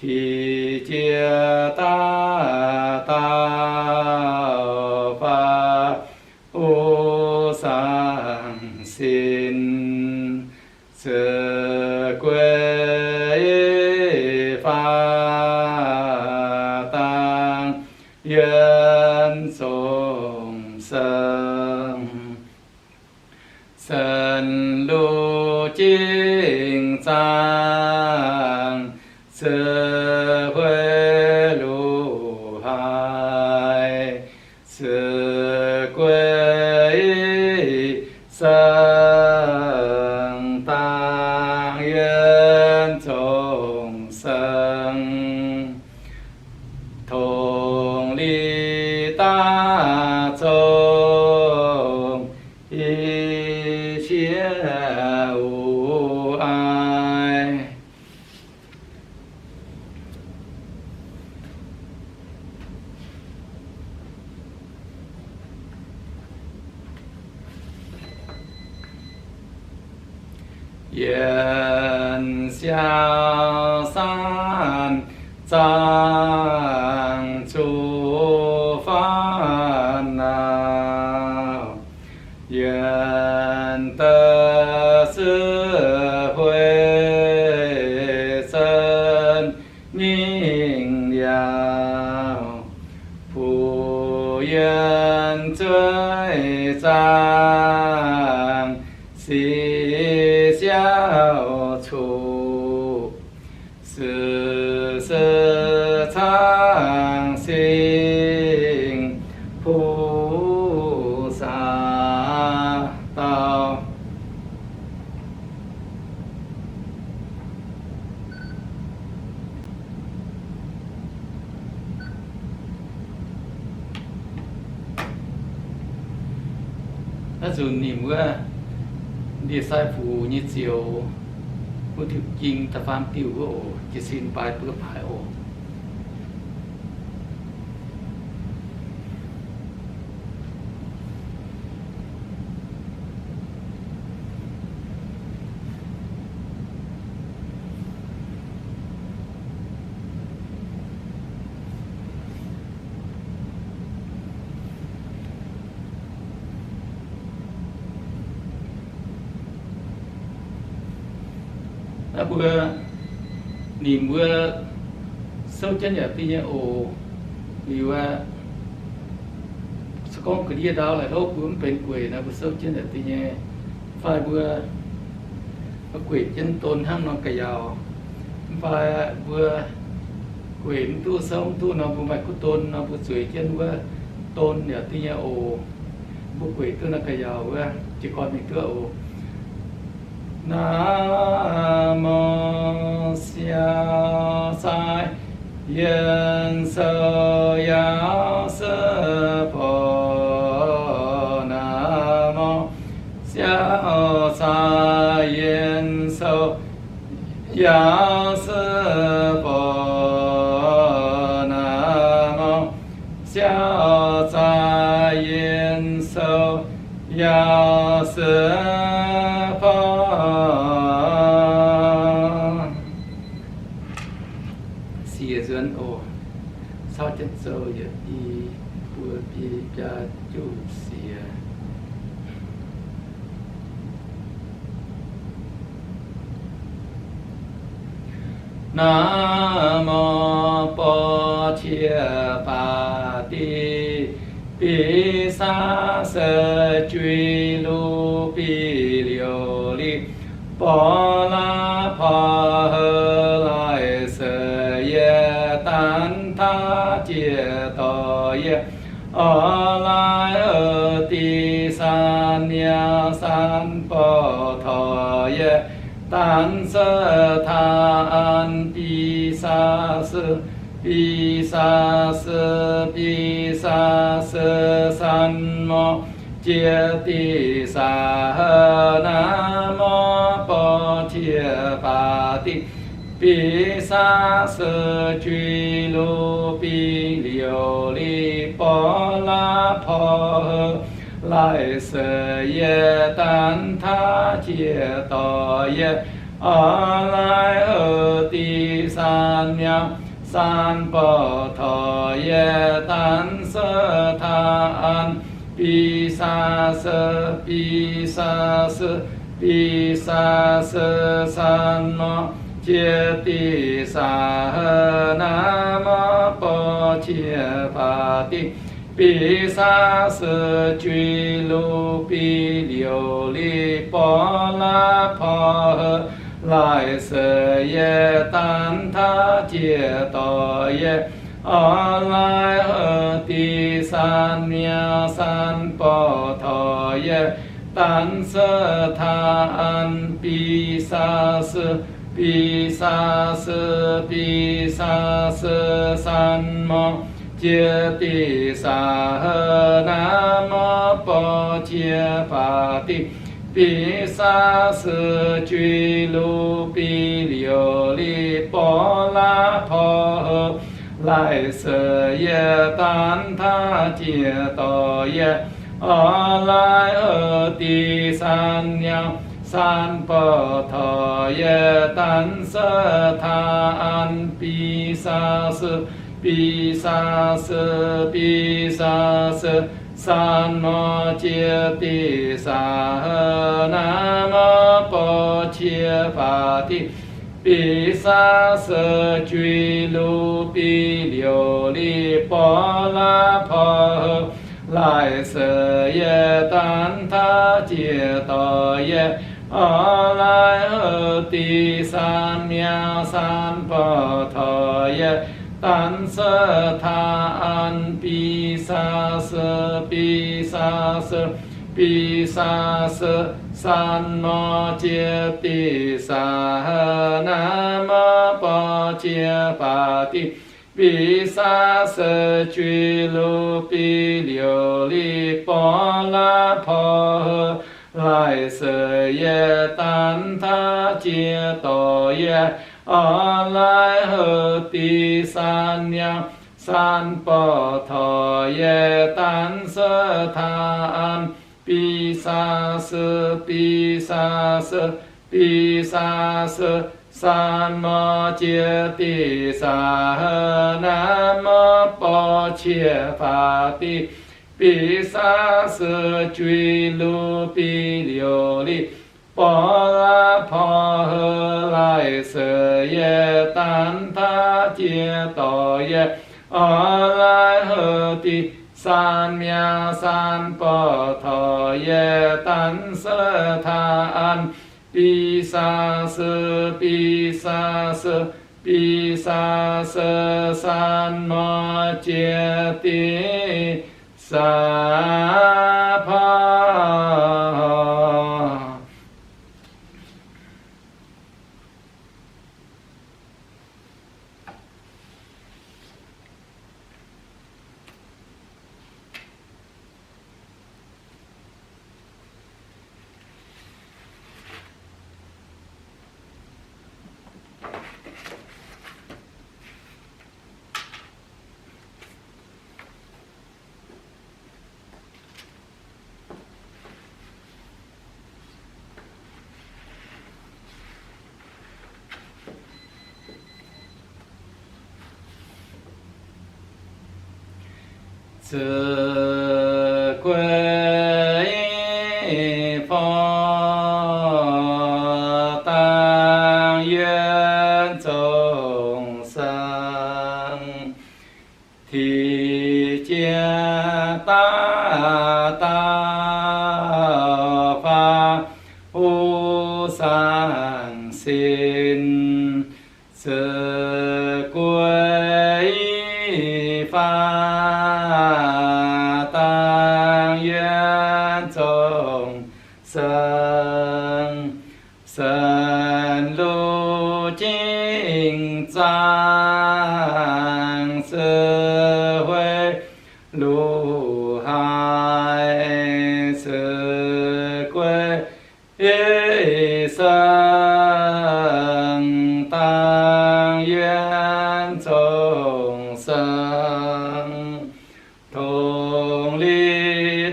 tiqv jiex daaih dauh fai, u, zaangc sin, zeqc guei fai, dangx yien zong seng, sen lu jingh zaangc, zeqc huei lu haic, zeqc guei seng, dangx yien zong seng, tongx liz daaih zong, i qiex wuov aaih. Yien siau san zaangc zuqc faanv nauc, yien deix sic huei sen nyingh liaauc, fuqv yien zueiz zaangc sic siau cuqv, sic se caangh singx Fuqv-saah dauh. Naaiv nzunc nimc wuov ndie-sai fuqv nyei zioux, wuov diuh ging da'faam diuh wuov oc, jiez sin baaix buov baaix oc. Naaiv mbuo nimc mbuo souv jienv yaac diuh nyei oc. Liuz aeqv, se gorngv ga'ndiev ndau la'hlopv mbuo mv benx gueic nor, mbuo souv jienv yaac diuh nyei. Fai mbuo gueic jienv don hnangv nor ga'yaauc. Mv fai mbuo gueic mv duqv, souv mv duqv nor, mbuo maaih kuv don nor, mbuo zueiz jienv wuov don yaac diuh nyei oc. Mbuo gueic duqv nor ga'yaauc wuov, jiez gorn mingh duqv oc. Naa mor siau sai yien sou yaac se fo. Naa mor siau sai yien sou yaac se fo. Naa mor siau sai yien sou yaac se fo. Siec nzuonx oc. Caux jienv zoux yietc i buo biei biaa juqv siec. Naa mor borqv qiex baac div, bic sav se juiz luv bic liouc li, borqv laav porv heuc Oix lai-houx dic san miangh san borqc torqc yie, danv se taa an bi saa se, bi saa se, bi saa se, san morc jiex dic saa haaix naaiv morc borqc qiex baac dic. Bi saa se juix luv bi liouc li borqv laav porv heuc laic se yie danv taav jiex dorh yie. Oix lai-houx dic san miangh san borqc torqc yie, danv se taa an bi saa se, bi saa se, bi saa se, san morc jiex dic saa haaix naaiv morc borqc qiex baac dic. Bi saa se juix luv bi liouc li borqv laav porv heuc laic se yie danv taav jiex dorh yie. Oix lai-houx dic san miangh san borqc torqc yie, danv se taa an bi saa se, bi saa se, bi saa se, san morc jiex dic saa haaix naaiv morc borqc qiex baac dic. Bi saa se juix luv bi liouc li borqv laav porv heuc laic se yie danv taav jiex dorh yie. Oix lai-houx dic san miangh san borqc torqc yie, danv se taa an bi saa se, bi saa se, bi saa se, san morc jiex dic saa haaix naaiv morc borqc qiex baac dic. Bi saa se juix luv bi liouc li borqv laav porv heuc laic se yie danv taav jiex dorh yie. Oix lai-houx dic san miangh san borqc torqc yie, danv se taa an bi saa se, bi saa se, bi saa se, san morc jiex dic saa haaix naaiv morc borqc qiex baac dic. Bi saa se juix luv bi liouc li borqv laav porv heuc laic se yie danv taav jiex dorh yie. Oix lai-houx dic san miangh san borqc torqc yie, danv se taa an bi saa se, bi saa se, bi saa se, san morc jiex dic saa haaix naaiv morc borqc qiex baac dic. Bi saa se juix luv bi liouc li borqv laav porv heuc laic se yie danv taav jiex dorh yie. Oix lai-houx dic san miangh san borqc torqc yie, danv se taa an bi saa se, bi saa se, bi saa se, san morc jiex dic saa porv. Ziqc guei fongc dangh yunh zong sang, tiqv jiex daaih dauh faah huv saang-sin, ziqc guei faah zaangc se huei luqc haic se guei ei saeng dangh yien zong saeng dongh li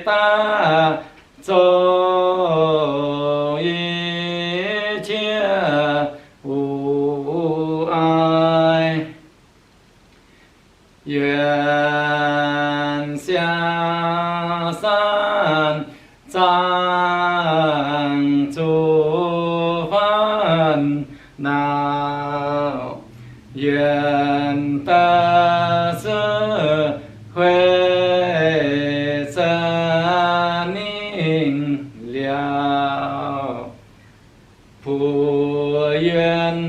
daaih zong i qiex wuov aaih. Yuonh siang san zaangc zuqc faan nauc, yuonh daaih se hueic za'ningh liaauc. Puoqv yuonh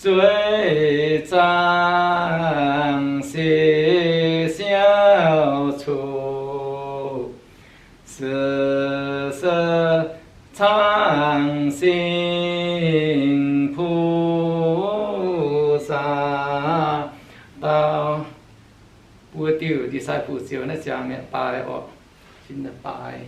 zueiz zaangc sic siau cuqv, se se caangh singx Pu saa dau. Buo diuh disciple ziouc naaiv ziangx mi'aqv, baaix orqc, sin daaih baaix.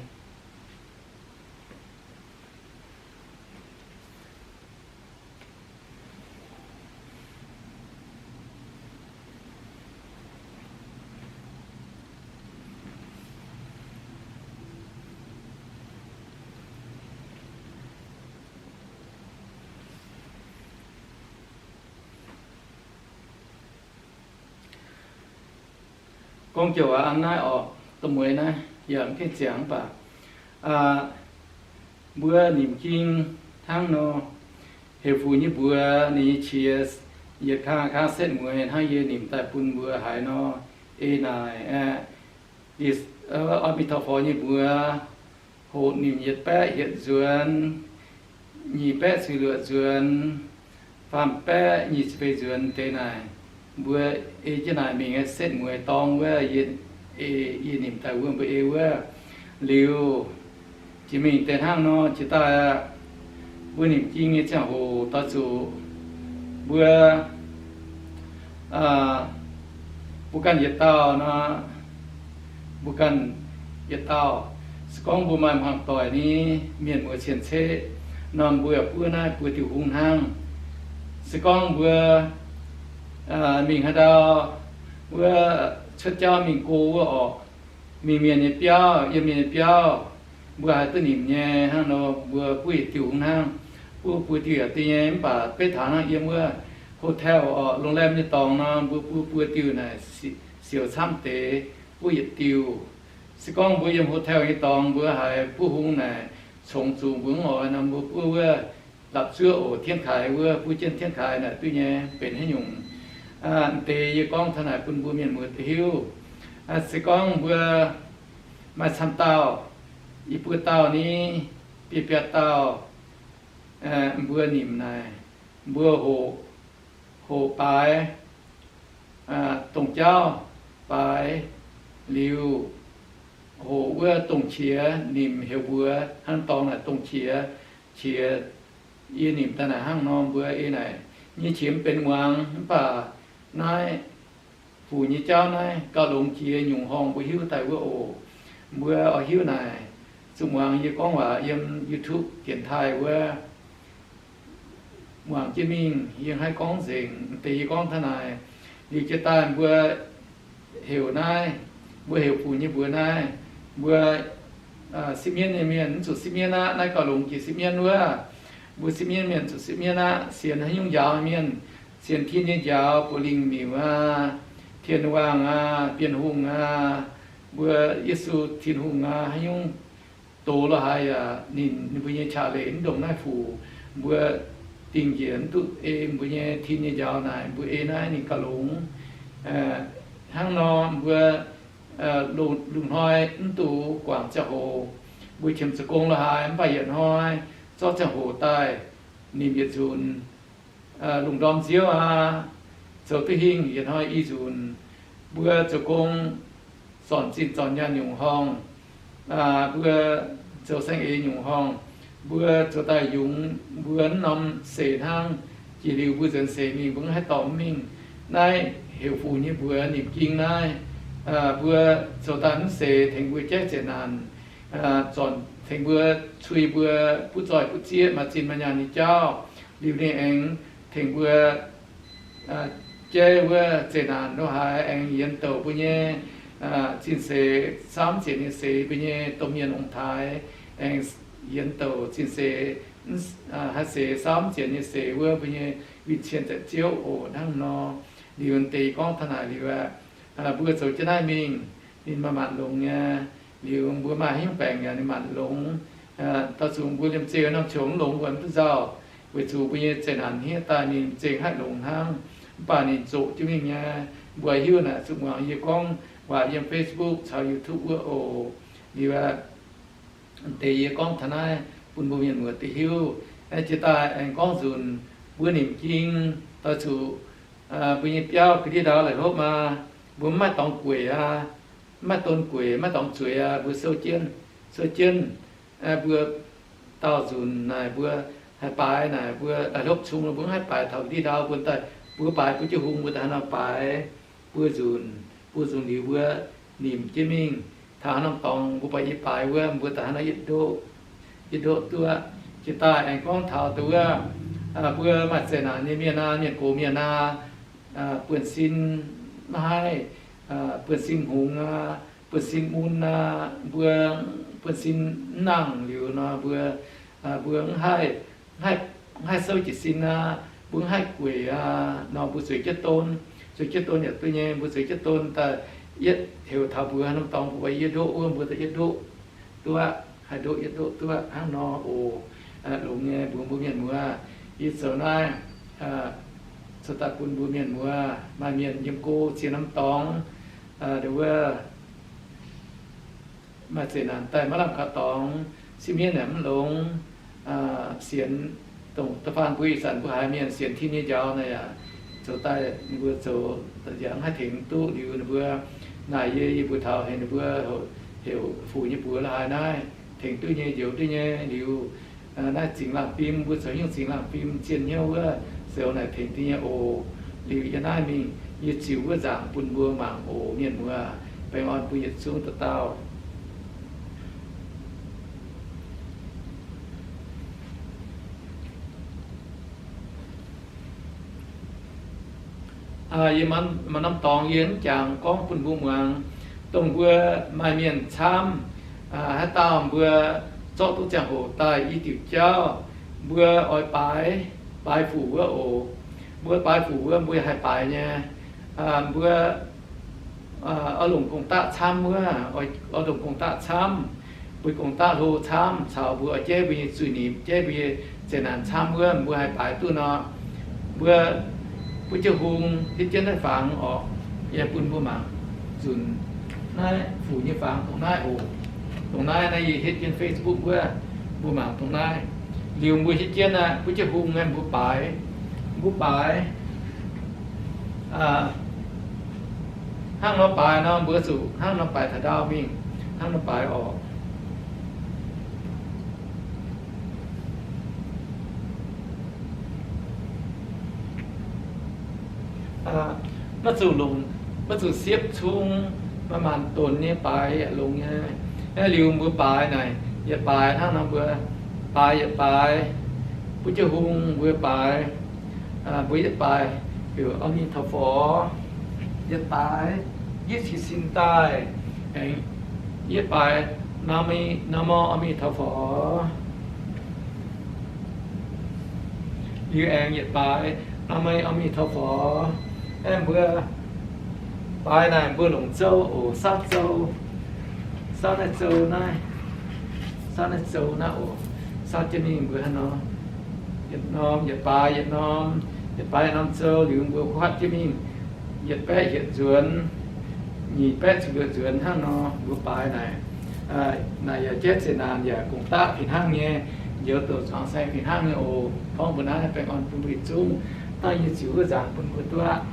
Gorngv joux aqv, an naaiv orqc, da'mueiz naaiv yaac mv gaengh ziangx mv baac mbuo nimc ging hnangv nor, heuc fuc nyei mbuox ninh nyei qiex yietc kang kang setv mueiz hnangv yie nimc daaih bun mbuo haiz nor, ei naaic aqv. Amitofo nyei mbuox hoqc nimc yietc baeqv hietc nzuonx, nyic baeqv suiv luoqc nzuonx, faam baeqv nyic ziepc feix nzuonx deix naaic, mbuo ei jienv naaic mingh setv mueiz dorng wuov, ei yie nimc daaih wuov mbuo ei wuov. Liuz jiex mingh deix hnangv nor jiex daaih aqv. Mbuo nimc ging nyei ziangh hoc doix zuqc mbuo mbuo ganh yietc dauh nor, mbuo ganh yietc dauh. Se gorngv mbuo maaih hmuangx doic ni, mienh muoz cien-ceqv nor, mbuo buov naaiv buo diuh hungh hnangv. Se gorngv mbuo mingh haaix ndau, wuov cuotv jauv mingh go wuov orqc, mingh mienh nyei biauv, yiem mienh nyei biauv, mbuo haiz duqv nimc nyei hnangv nor, mbuo buov yietc diuh hungh hnangv. Buov buo diuh yaac deix nyei, mv baac beiv taux hnangv yiem wuov hotel orqc, โรงแรม nyei dorngx nor, mbuo buov buo diuh naaic siouc camv deix, buov yietc diuh. Se gorngv mbuo yiem hotel nyei dorngx mbuo haiz buov hungh naaic congx zuqc mbuo mv oix nor, mbuo buov wuov lapc zuov oc, tiev kaaix wuov, buov jienv tiev kaaix naaic duqv nyei, benx haaix nyungc. M'deix yie gorngv taux naaic bun mbuo mienh muoz hiuv. Se gorngv mbuo maaih camv dauh, i buo dauh ni, biei biaa dauh, mbuo nimc naaic, mbuo hoqc, hoqc baaix, dongh jauv baaix liuz, hoqc wuov dongh qiex nimc heuc mbuox hnangv dorngx naaic dongh qiex, qiex yie nimc daaih naaic hnangv nor mbuo ei naaic nyei qiex mv benx muangx, mv baac naaiv fuc nyei jauv naaiv gauh longx jiex nyungc horngh mbuo hiuv daaih wuov oc. Mbuo oix hiuv naaic, zuqc muangx yie gorngv waac yiem YouTube dienx taaih wuov, muangx jienv mingh, yie haih gorngv nzengc deix yie gorngv taux naaic. Liuz jiex daaih mbuo heuc naaiv, mbuo heuc fuc nyei mbuox naaiv, mbuo sipv mienv nyei mienh mv zuqc sipv mienv aqv. Naaiv gauh longx jiex sipv mienv wuov. Mbuo sipv mienv mienh zuqc sipv mienv aqv. Sienx haaix nyungc njaaux mienh, sienx Tin nyei njaaux, buoz lingh miuc aqv, Tin-Waangh aqv, Bienh Hungh aqv, mbuo Yesu Tin-Hungh aqv, haaix nyungc doz lorqc haaix yaac ninh, ninh mbuo nyei qaqv leiz mv ndongc naaiv fuc. Mbuo dingh njiec mv duqv ei mbuo nyei tin nyei njaaux naaic, mbuo ei naaiv ninh gauh longx. Hnangv nor mbuo lungh hnoi mv duqv guangc ziangh hoc, mbuo qiemx zoux gong lorqc haaix, mv baac yietc hnoi zorqv ziangh hoc daaih nimc yietc nzunc, lungh ndorm nziouv aqv, zoux duqv hingh yietc hnoi i nzunc. Mbuo zoux gong zornc zinh zornc nyaanh nyungc horngh, mbuo zoux saeng-eix nyungc horngh, mbuo zoux daaih yungz mbuo mv norm seix hnangv. Jiex liuz mbuo nzuonx seix mingh, mbuo mv haih dorh mv mingh. Naaiv heuc fuc nyei mbuox nimc ging naaiv, mbuo zoux daaih mv seix, tengx mbuo jaiv zeqc naanc, zornc tengx mbuo, cui mbuo, butv zoih butv zieqv, maaih zinh maaih nyaanh nyei jauv. Liuz ninh aengx tengx mbuo jaiv wuov zeqc naanc lo haaix, aengx yienx douc mbuo nyei zinh seix, saamv zienc nyei seix mbuo nyei domh mienh ong-taaix, aengx yienx douc zinh seix, haih seix saamv zienc nyei seix wuov mbuo nyei win-cien da'ziouv oc. Hnangv nor, liuz deix gorngv taux naaic liuz aqv, mbuo zoux jienv naaiv mingh, ninh maaih maanc longx nyei. Liuz mbuo maaih haaix nyungc baengc yaac ninh maanc longx. Da'faanh zuqc mbuo liemh zeih norm qongx mv longx, mbuo mv duqv nzauh, weic zuqc mbuo nyei zeqc naanc hniev daaih ninh zengx haih longx hnangv. Mv baac ninh zoqc jienv mingh nyei. Mbuo hiuv naaic zuqc muangx yie gorngv waac yiem Facebook caux YouTube wuov oc. Liuz aqv, deix yie gorngv taux naaiv bun mbuo mienh muoz duqv hiuv. Jiex daaih aengx gorngv nzunc mbuo nimc ging, da'faanh zuqc mbuo nyei biauv ga'ndiev ndau la'hlopv aqv, mbuo mv maaih dorngx gueic aqv, mv maaih don gueic, mv maaih dorngx zueiz aqv, mbuo souv jienv, souv jienv. Mbuo daauh nzunc naaic mbuo haih baaix naaic, mbuo la'hlopv cung mbuo mv haih baaix taux ga'ndiev ndau, mbuo daaih, mbuo baaix bun jienv hung, mbuo daaih haaix nor baaix, mbuo nzunc, mbuo nzunc liuz mbuo nimc jienv mingh taux haaix norm dorngx, mbuo buatc yie baaix wuov, mbuo daaih haaix nor yietv ndoqv, yietv ndoqv duqv. Jiex daaih aengx gorngv taux deix wuov, mbuo maaih zeqc naanc nyei mienh aqv, mienh gox mienh aqv, buonv-sin maiv haih, buonv-sin hngongx aqv, buonv-sin mun aqv, mbuo buonv-sin mv nangh liuz nor, mbuo, mbuo mv haih, mv haih souv jiez sin aqv, mbuo mv haih gueic aqv nor, mbuo zueiz jienv don, zueiz jienv don yaac duqv nyei. Mbuo zueiz jienv don daaih, yietv heuc taux mbuox haaix norm dorngx mbuo yietv ndoqv wuov, mbuo daaih yietv ndoqv duqv, haih ndoqv yietv ndoqv duqv hnangv nor oc. Longx nyei mbuox mbuo mienh muoz, yie zoux naaiv cuotv daaih bun mbuo mienh muoz. Maaih mienh yiem go ziex norm dorngx, wuov maaih zeqc naanc daaih maiv lamh kaux dorngx, sieqv mienv yaac mv longx, sienx, dongh da'faanh mbuo ih zanc mbuo haiz mienh sienx tin nyei njaaux naaic yaac zoux daaih ninh mbuo zoux yaac mv haih tengx duqv. Liuz ninh mbuo naaic yie, yie mbuox taux heuc ninh mbuo heuc fuc nyei mbuox la'haaix naaiv tengx duqv nyei, njoux duqv nyei. Liuz naaiv zingx laangh fim, mbuo zoux hnyouv zingx laangh fim zien hnyouv wuov, zoux naaic tengx duqv nyei oc. Liuz yie naaiv mingh, yie ziux wuov nzaangc bun mbuo mangc oc, mienh muoz. Baengh orn bun yietc zungv dauh dauh. Yie maaih norm dorngx yie mv jangx gorngv bun mbuo muangx. Dongh mbuo maaih mienh camv, haaix dauh mbuo zorqv duqv ziangh hoc daaih i diuc jauv, mbuo oix baaix, baaix fuc wuov oc. Mbuo baaix fuc wuov mbuo haih baaix nyei. Mbuo oix longc gong-daqv camv wuov, oix longc gong-daqv camv, mbuo gong-daqv hlo camv, caux mbuo oix jaiv mbuo nyei zuiz-nimc, jaiv mbuo nyei zeqc naanc camv wuov, mbuo haih baaix duqv nor. Mbuo, mbuo jienv hung hitv jienv naaiv fangx orqc, yie bun mbuo mangc nzunc naaiv fuc nyei fangx dongh naaiv oc. Dongh naaiv naaiv yie hitv jienv Facebook wuov, mbuo mangc dongh naaiv. Liuz mbuo hitv jienv aqv, mbuo jienv hung aeqv, mbuo baaix, mbuo baaix hnangv nor baaix nor, mbuo zuqc hnangv nor baaix taux ndau mingh, hnangv nor baaix orqc. Maiv zuqc longc, maiv zuqc siepv cung, maaih maanc donx nyei baaix yaac longx nyei. Naaiv liuz mbuo baaix naaic, yietc baaix hnangv nor mbuo baaix yietc baaix, mbuo jienv hung mbuo baaix, mbuo yietv baaix heuc อามีธรรม yietv baaix, yietv cin-cin daaih, aengx yietv baaix นะโม อามีธรรม Liuz aengx yietc baaix นะโม อามีธรรม aeqv, mbuo baaix naaic mbuo longc zouv oc, saauv zouv, saauv naaiv zouv naaiv, saauv naaiv zouv naaiv oc, saauv jienv mingh mbuo hnangv nor, yietc norm yietc baaix, yietc norm yietc baaix, yietc norm zouv, liuz mbuo kuatv jienv mingh yietc baeqv hietc nzuonx, nyic baeqv ziepc luoqc nzuonx hnangv nor mbuo baaix naaic. Naaic yaac jaiv zeqc naanc yaac gong-daqv fih hnangv nyei, njoux douc zuangx saeng fih hnangv nyei oc. Gorngv mbuo naaiv baengh orn bun mbuo yietc zungv, dangh yie ziux wuov nzaangc bun mbuo duqv aqv.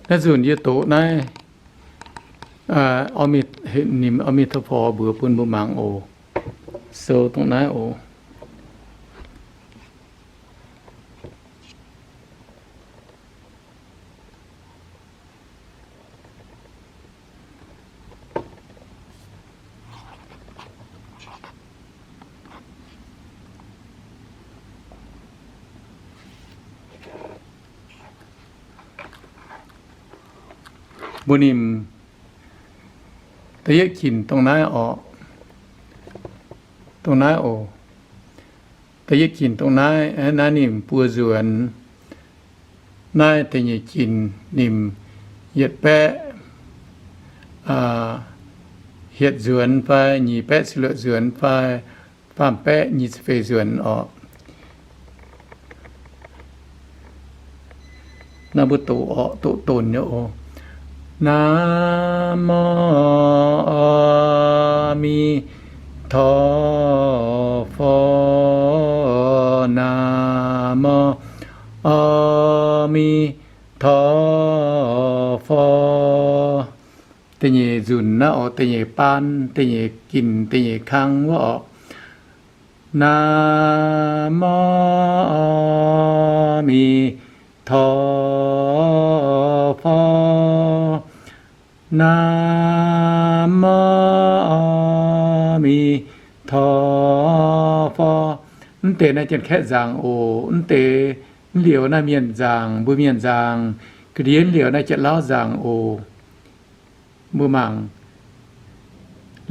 Naaiv nzunc yie doqc naaiv, ninh อามิตาโฟ mbuox bun mbuo mangc oc. Sou dongh naaiv oc. Mbuo nimc da'yietv ginc dongh naaiv oc. Dongh naaiv oc. Da'yietv ginc dongh naaiv, naaiv nimc buo nzuonx. Naaiv da'nyeic ginc nimc yietc baeqv hietc nzuonx fai nyic baeqv ziepc luoqc nzuonx fai faam baeqv nyic ziepc feix nzuonx oc. Naaiv mbuo doqc oc, doqc donc nyei oc. นะโม อามิตาโฟ นะโม อามิตาโฟ. Da'nyeic nzunc naaiv oc, da'nyeic baan, da'nyeic ginc, da'nyeic kang wuov oc. นะโม อามิตาโฟ นะโม อามิตาโฟ. Mv deix naaiv Janx-Kaeqv nzaangc oc. Mv deix, mv liuz naaiv mienh nzaangc, mbuo mienh nzaangc. Ga'ndiev mv liuz naaiv Janx-Lauv nzaangc oc. Mbuo mangc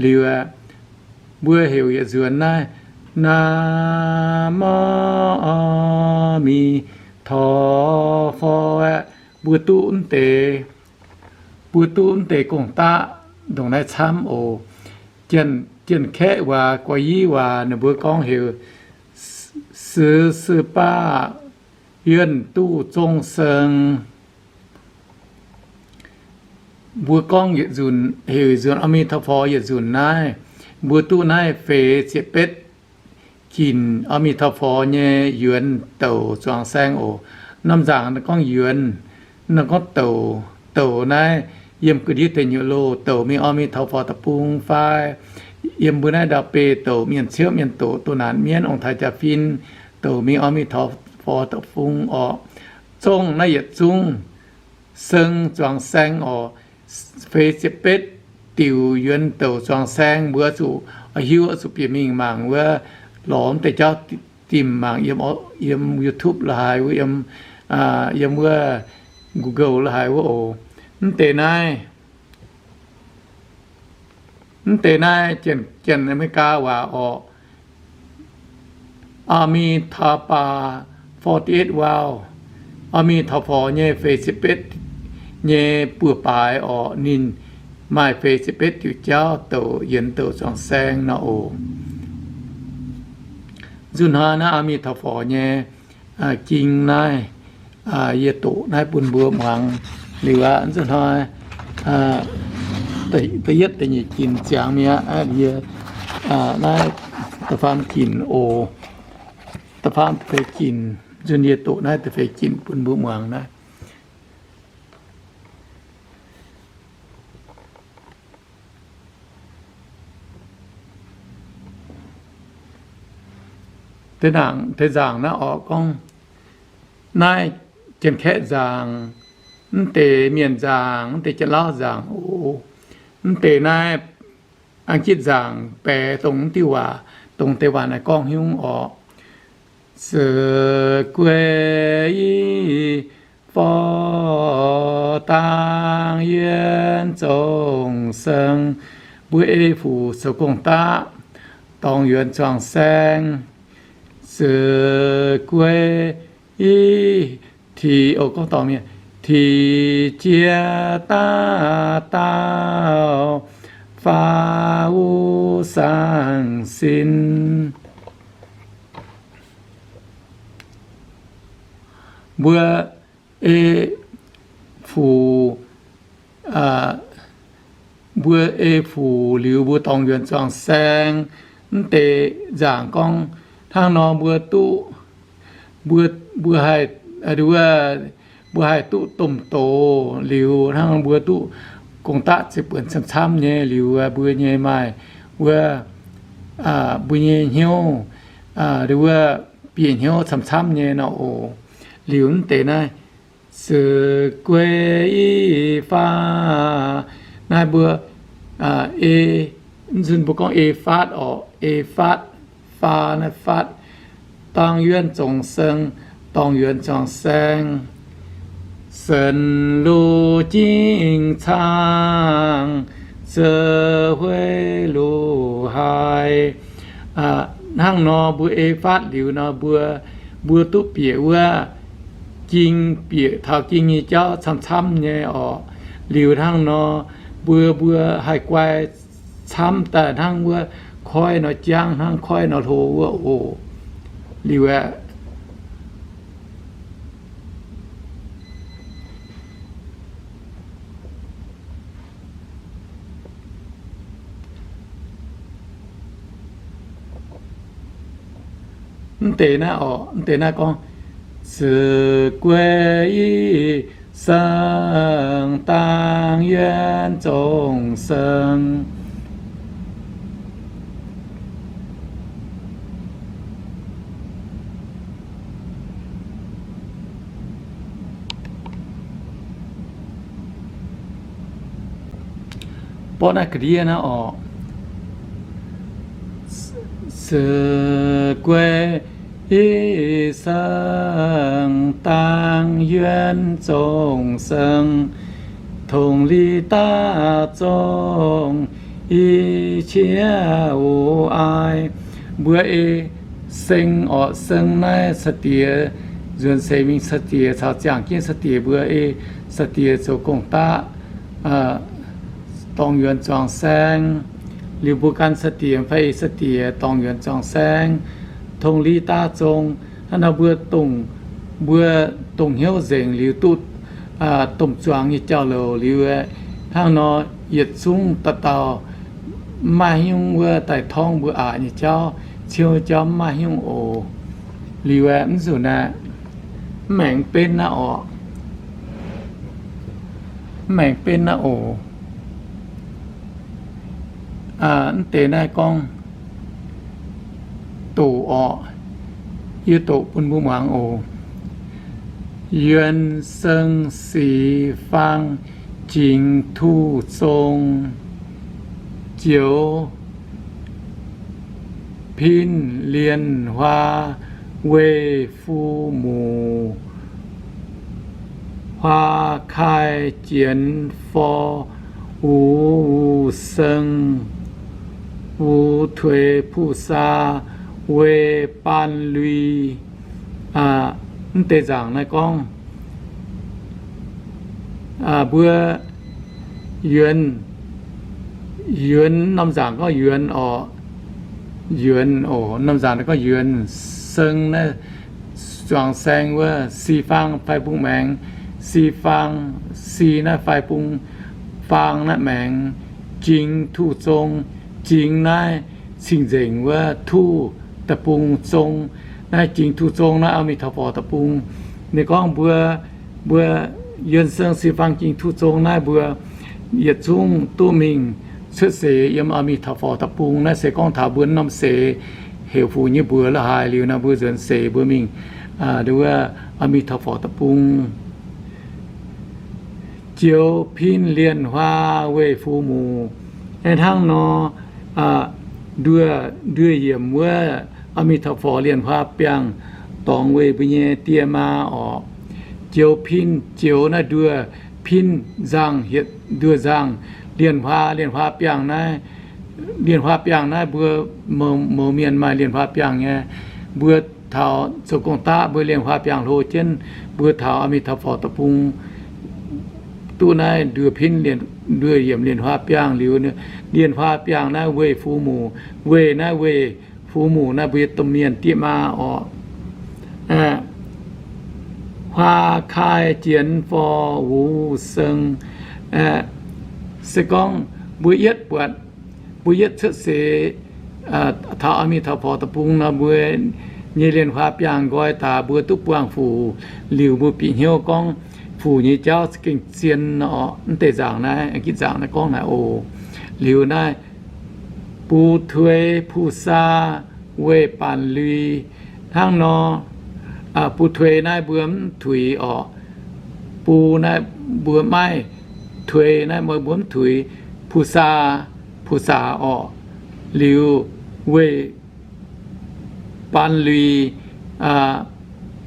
liuz aeqv, mbuo heuc yietc nzuonx naaiv, นะโม อามิตาโฟ aeqv, mbuo duqv mv deix, mbuo duqv mv deix gong-daqv ndongc naaiv camv oc. Janx-Kaeqv waac, Guaix-Yiv waac ninh mbuo gorngv heuc 十字架 愿度众生. Mbuo gorngv yietc nzunc, heuc nzuonx 阿弥陀佛 yietc nzunc naaiv, mbuo duqv naaiv feix ziepc betv ginc 阿弥陀佛 nyei yuonx douc zuangx saeng oc. Norm nzaangc gorngv yuonx, norm gorngv douc. Douc naaiv yiem ga'ndiev deic nyuoqc loh douc mingh 阿弥陀佛 deic-bung fai yiem mbuo naaiv ndau-beih douc mienh ciouv mienh doqc doh naanc mienv ong-taaix jaa-fin douc mingh 阿弥陀佛 deic-bung orqc. Zongh naaiv yietc zungv seng zuangx saeng orqc. Feix ziepc betv diuc yuonx douc zuangx saeng mbuo zuqc hiuv, zuqc bieqc mingh mangc wuov lorz mv deix jauv dimc mangc yiem, yiem YouTube la'haaix wuov, yiem, yiem wuov Google la'haaix wuov oc. Mv deix naaiv, mv deix naaiv Janx-America waac orqc, อามิทาปา forty-eight vow, อามิทาฟอ nyei feix ziepc betv nyei buoz-baaix orqc. Ninh maaih feix ziepc betv diuc jauv douc yienx douc zuangx saeng nor oc. Nzunc hnoi naaiv อามิทาฟอ nyei ging naaiv, yie doqc naaiv bun mbuo muangx liuz aqv. Nzunc hnoi da'yietv da'nyeic ginc ziangx mi'aqv. Yie naaiv da'faam ginc oc. Da'faam da'feix ginc, nzunc yie doqc naaiv da'feix ginc bun mbuo muangx naaiv. Deix nzaangc naaiv orqc gorngv, naaiv Janx-Kaeqv nzaangc, mv deix mienh nzaangc, mv deix Janx-Lauv nzaangc oc. Mv deix naaiv Ang-gitv nzaangc baeqc dongh mv diuh waac, dongh deix waac naaiv gorngv nyungc orqc. 舍归一佛，当愿众生. Mbuo ei fuc zoux gong-daqv, dorngx yuonx zuangx saeng. 舍归一， 体，o, gorngv dorngx mienh, 体皆达到，发无上心. Mbuo ei fuc, mbuo ei fuc liuz mbuo dorngx yuonx zuangx saeng. Mv deix nzaangc gorngv hnangv nor mbuo duqv, mbuo, mbuo haih, wuov, mbuo haih duqv domh doz liuz hnangv mbuo duqv gong-daqv ziepc buonc camv-camv nyei liuz, mbuo nyei maaih wuov, mbuo nyei hnyouv, wuov bieqc hnyouv camv-camv nyei nor oc. Liuz mv deix naaiv, zec guei i faatv, naaiv mbuo, e, mv zunh mbuo gorngv e faatv orqc, e faatv, faa naaiv faatv, dangv yuonv zong seng, dorngc yuonx zuangx saeng, senx luv jingv caangh, zec huei luv haiz. Hnangv nor mbuo e faatv liuz nor mbuo, mbuo duqv bieqc wuov ging, bieqc taux ging nyei jauv camv-camv nyei orqc. Liuz hnangv nor mbuo, mbuo haih guai camv daaih hnangv wuov koiv nor jangv, hnangv koiv nor hlo wuov oc. Liuz aeqv, mv deix naaiv oc, mv deix naaiv gorngv, zec guei i seng dangv yuonv zong seng. Borqv naaiv ga'ndiev naaiv orqc. Zec guei i seng dangv yuonv zong seng, tongx liz daav zong i qiex wuov aai. Mbuo ei seng orqc, seng naaiv sai-diex, nzuonx seix mingh sai-diex caux ziangh jienv sai-diex mbuo ei sai-diex zoux gong-daqv, dorngx yuonx zuangx saeng. Liuz mbuo gan sai-diex fai ei sai-diex dorngx yuonx zuangx saeng, tongx liz daav zong. Hnangv nor mbuo dongh, mbuo dongh hnyouv nzengc liuz duqv domh zuangx nyei jauv-louc liuz, hnangv nor yietc zungv dauh dauh mv maaih haaix nyungc wuov daaih torngv mbuo aqc nyei jauv, ciouv jauv mv maaih haaix nyungc oc. Liuz aeqv, mv nzunc aeqv, mv maengx benv naaiv oc. Mv maengx benv naaiv oc. Mv deix naaiv gorngv doqc orqc. Yie doqc bun mbuo muangx oc. Yuonx seng sic faang jingx tuh zong, joux pin lienh huaa weih fu muc, huaa kai jienx for wuv seng, wuv tuix puh saa weih baan lui. Mv deix nzaangc naaiv gorngv mbuo yuonx, yuonx norm nzaangc gorngv yuonx orqc. Yuonx oc, norm nzaangc naaiv gorngv yuonx seng naaiv zuangx saeng wuov si faang fai bung maengx, si faang, si naaiv fai bung, faang naaiv maengx, jingx tuh zong, jingx naaiv cing-nzengc wuov tuh deic-bung zong, naaiv jingx tuh zong naaiv อามิทาฟอร์ deic-bung. Ninh gorngv mbuo, mbuo yuonx seng si faang jingx tuh zong naaiv mbuo yietc zungv duqv mingh cuotv seix yiem อามิทาฟอร์ deic-bung. Naaiv se gorngv taux mbuo norm seix heuc fuc nyei mbuox la'haaix liuz nor mbuo nzuonx seix mbuo mingh wuov อามิทาฟอร์ deic-bung. Joux pin lienh huaa weih fu muc. Hnangv nor, nduoh, nduoh yiemc wuov อามิทาฟอร์ lienh huaa biangh dorngx weih mbuo nyei die maa orqc. Joux pin, joux naaiv nduoh, pin nzangh, hietc nduoh nzangh, lienh huaa, lienh huaa biangh naaiv, lienh huaa biangh naaiv mbuo mouz mienh maaih lienh huaa biangh nyei. Mbuo taux zoux gong-daqv mbuo lienh huaa biangh hlo jienv, mbuo taux อามิทาฟอร์ deic-bung duqv naaiv nduoh pin, nduoh yiemc lienh huaa biangh liuz, lienh huaa biangh naaiv weih fu muc, weih naaiv weih fu muc naaiv mbuo domh mienh die maa orqc. Huaa kai jienx for wuv seng. Se gorngv mbuo yietv buatc, mbuo yietv cuotv seix taux อามิทาฟอร์ deic-bung nor mbuo nyei lienh huaa biangh nqoi daaih mbuo duqv buangh fuc liuz mbuo bieqc hnyouv gorngv Fuc nyei jauv gengh zien oc. Mv deix nzaangc naaiv, gitv nzaangc naaiv gorngv naaic oc. Liuz naaiv, bu tuix pu saa weih baanc lui hnangv nor, bu tuix naaiv mbuo mv tuix oc. Bu naaiv mbuo maiv tuix, naaiv mbuo mv tuix. Pu saa, pu saa oc. Liuz weih baanc lui,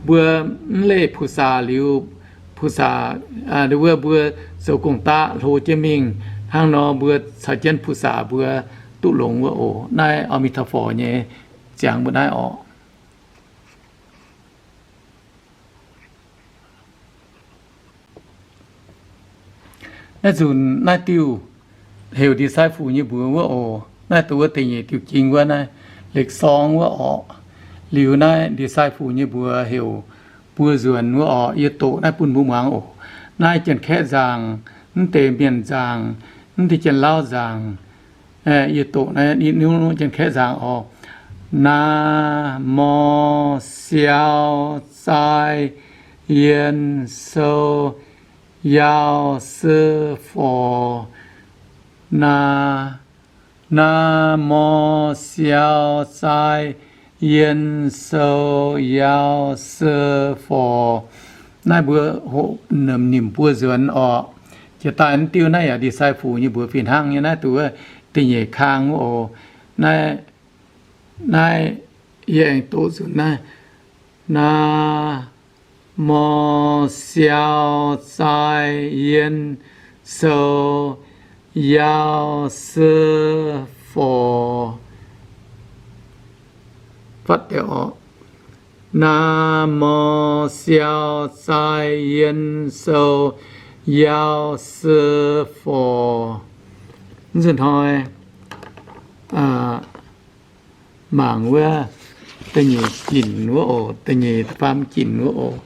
mbuo mv leih pu saa liuz, pu saa, wuov mbuo zoux gong-daqv hlo jienv mingh hnangv nor, mbuo caux jienv pu saa mbuo duqv longx wuov oc. Naaiv อามิตาฟอร์ nyei ziangx mbuo naaiv oc. Naaiv nzunc naaiv diuh heuc ndie-sai fuc nyei mbuox wuov oc. Naaiv dongh wuov da'nyeic diuh jing wuov naaiv, lekc sorng wuov orqc. Liuz naaiv ndie-sai fuc nyei mbuox heuc buo nzuonx wuov orqc. Yie doqc naaiv bun mbuo muangx oc. Naaiv Janx-Kaeqv nzaangc, mv deix Mienh nzaangc, mv deix Janx-Lauv nzaangc. Yie doqc naaiv i niuv Janx-Kaeqv nzaangc oc. Naa, mor, siau, zai, yien, sou, yau, se, forc. Naa, naa, mor, siau, zai, yien, sou, yau, se, forc. Naaiv mbuo hoqc nimc buo nzuonx orqc. Jiex daaih mv diuh naaiv yaac ndie-sai fuc nyei mbuox fih hnangv nyei. Naaiv dongh wuov da'nyeic kang wuov oc. Naaiv, naaiv yie aengx doqc nzunc naaiv. Naa, mor, siau, zai, yien, sou, yau, se, forc. Fatv deix oc. Naa, mor, siau, zai, yien, sou, yau, se, forc. Nzunc hnoi mangc wuov da'nyeic ginc wuov oc, da'nyeic da'faam ginc wuov oc.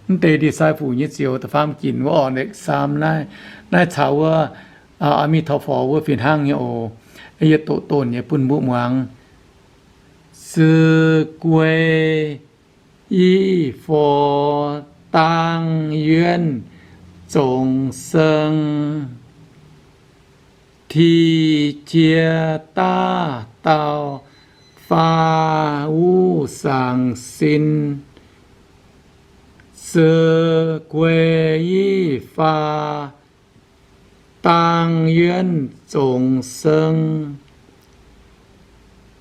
Mv deix ndie-sai fuc nyei zioux da'faam ginc wuov orqc, lekc saam naaiv, naaiv caux wuov อามิตาฟอร์ wuov fih hnangv nyei oc. Yie doqc donc nyei bun mbuo muangx. Se guei i fo dang yuonh zongc seng, ti jie daav dauh faa wuv sangx sin. Se guei i faa dang yuonh zongc seng,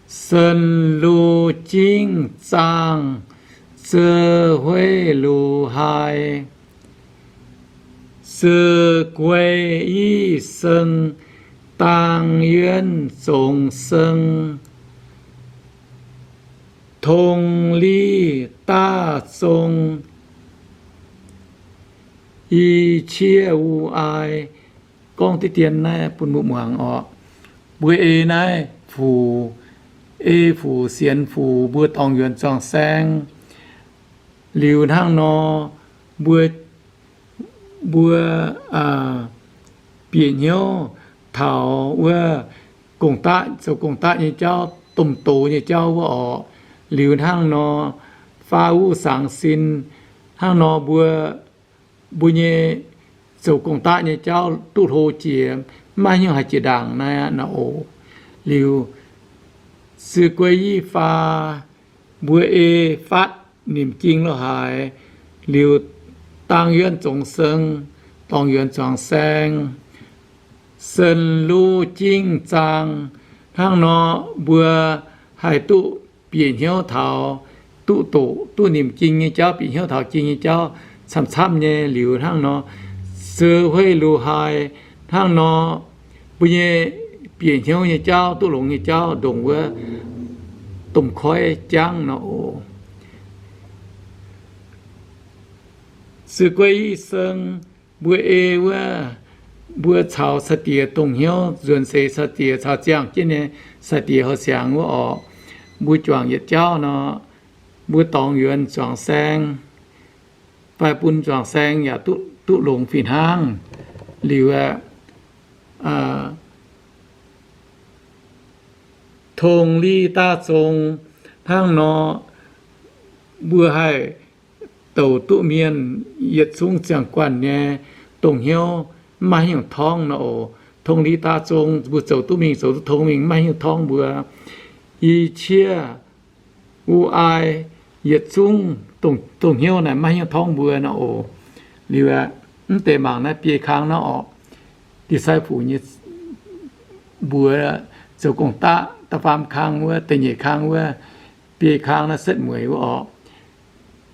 sen lu jingv zaangh, se hueiv lu haiz. Se guei i seng dang yuonh zongc seng, tong liv daav zong, i qiex wuov aai. Gorngv diqv dien naaiv bun mbuo muangx orqc. Mbuo ei naaiv fuc, ei fuc sienx fuc mbuo dorngx yuonx zuangx saeng. Liuz hnangv nor, mbuo, mbuo bieqc hnyouv taux wuov gong-daqv, zoux gong-daqv nyei jauv, domh doz nyei jauv wuov orqc. Liuz hnangv nor, faa wuv sangx sin, hnangv nor mbuo, mbuo nyei zoux gong-daqv nyei jauv duqv hlo jiex, maiv hnyouv haih jiex ndaangc naaiv aqv nor oc. Liuz, se guei i faa, mbuo ei fatv nimc ging lo haaix, liuz dang yuonh zongx seng, dorngx yuonx zuangx saeng, sen lu jingv zaang, hnangv nor mbuo haih duqv bieqc hnyouv taux, duqv doqc, duqv nimc ging nyei jauv, bieqc hnyouv taux ging nyei jauv camv-camv nyei. Liuz hnangv nor, se hueiv lu haiz, hnangv nor mbuo nyei bieqc hnyouv nyei jauv, duqv longx nyei jauv, ndongc wuov domh koiv jangv nor oc. Se guei i seng, mbuo ei wuov, mbuo caux sai-diex dongh hnyouv nzuonx seix sai-diex caux ziangh jienv nyei sai-diex horh siangx wuov orqc, mbuo juangc yietc jauv nor, mbuo dorngx yuonx zuangx saeng, fai bun zuangx saeng yaac duqv longx fih hnangv. Liuz aeqv, tong li daav zong hnangv nor, mbuo haih douc duqv mienh yietc zungv ziangh guanh nyei dongh hnyouv maiv maaih haaix nyungc torngv nor oc. Tong li daav zong mbuo zoux duqv mingh, zoux duqv tong mingh, maiv maaih haaix nyungc torngv mbuo. Yie qiev u ai yietc zungv dongh hnyouv naaic maiv maaih haaix nyungc torngv mbuo nor oc. Liuz aeqv, mv deix mangc naaiv biei kang nor oc. Disciple nyei mbuox zoux gong daqv, da'faam kang wuov, da'nyeic kang wuov, biei kang naaiv setv mueiz wuov oc.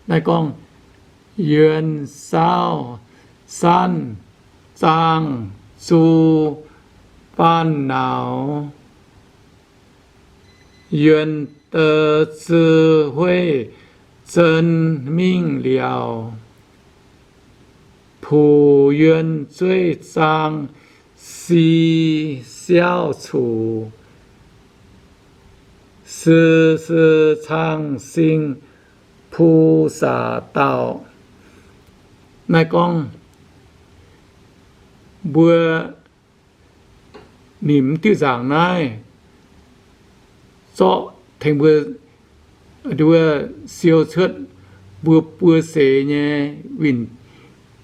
Naaiv gorngv, Yuonh saauv, sanv, zaangh, zu, baan nauz, yuonh deix zi hueiv zon mingh liaauc, puq yuonh zueiv zaang si siauv cuc, si si caangh sing Pu saa dauh. Naaiv gorngv mbuo nimc diuh nzaangc naaiv zorqv tengx mbuo, wuov, siou cuotv mbuo buo seix nyei win,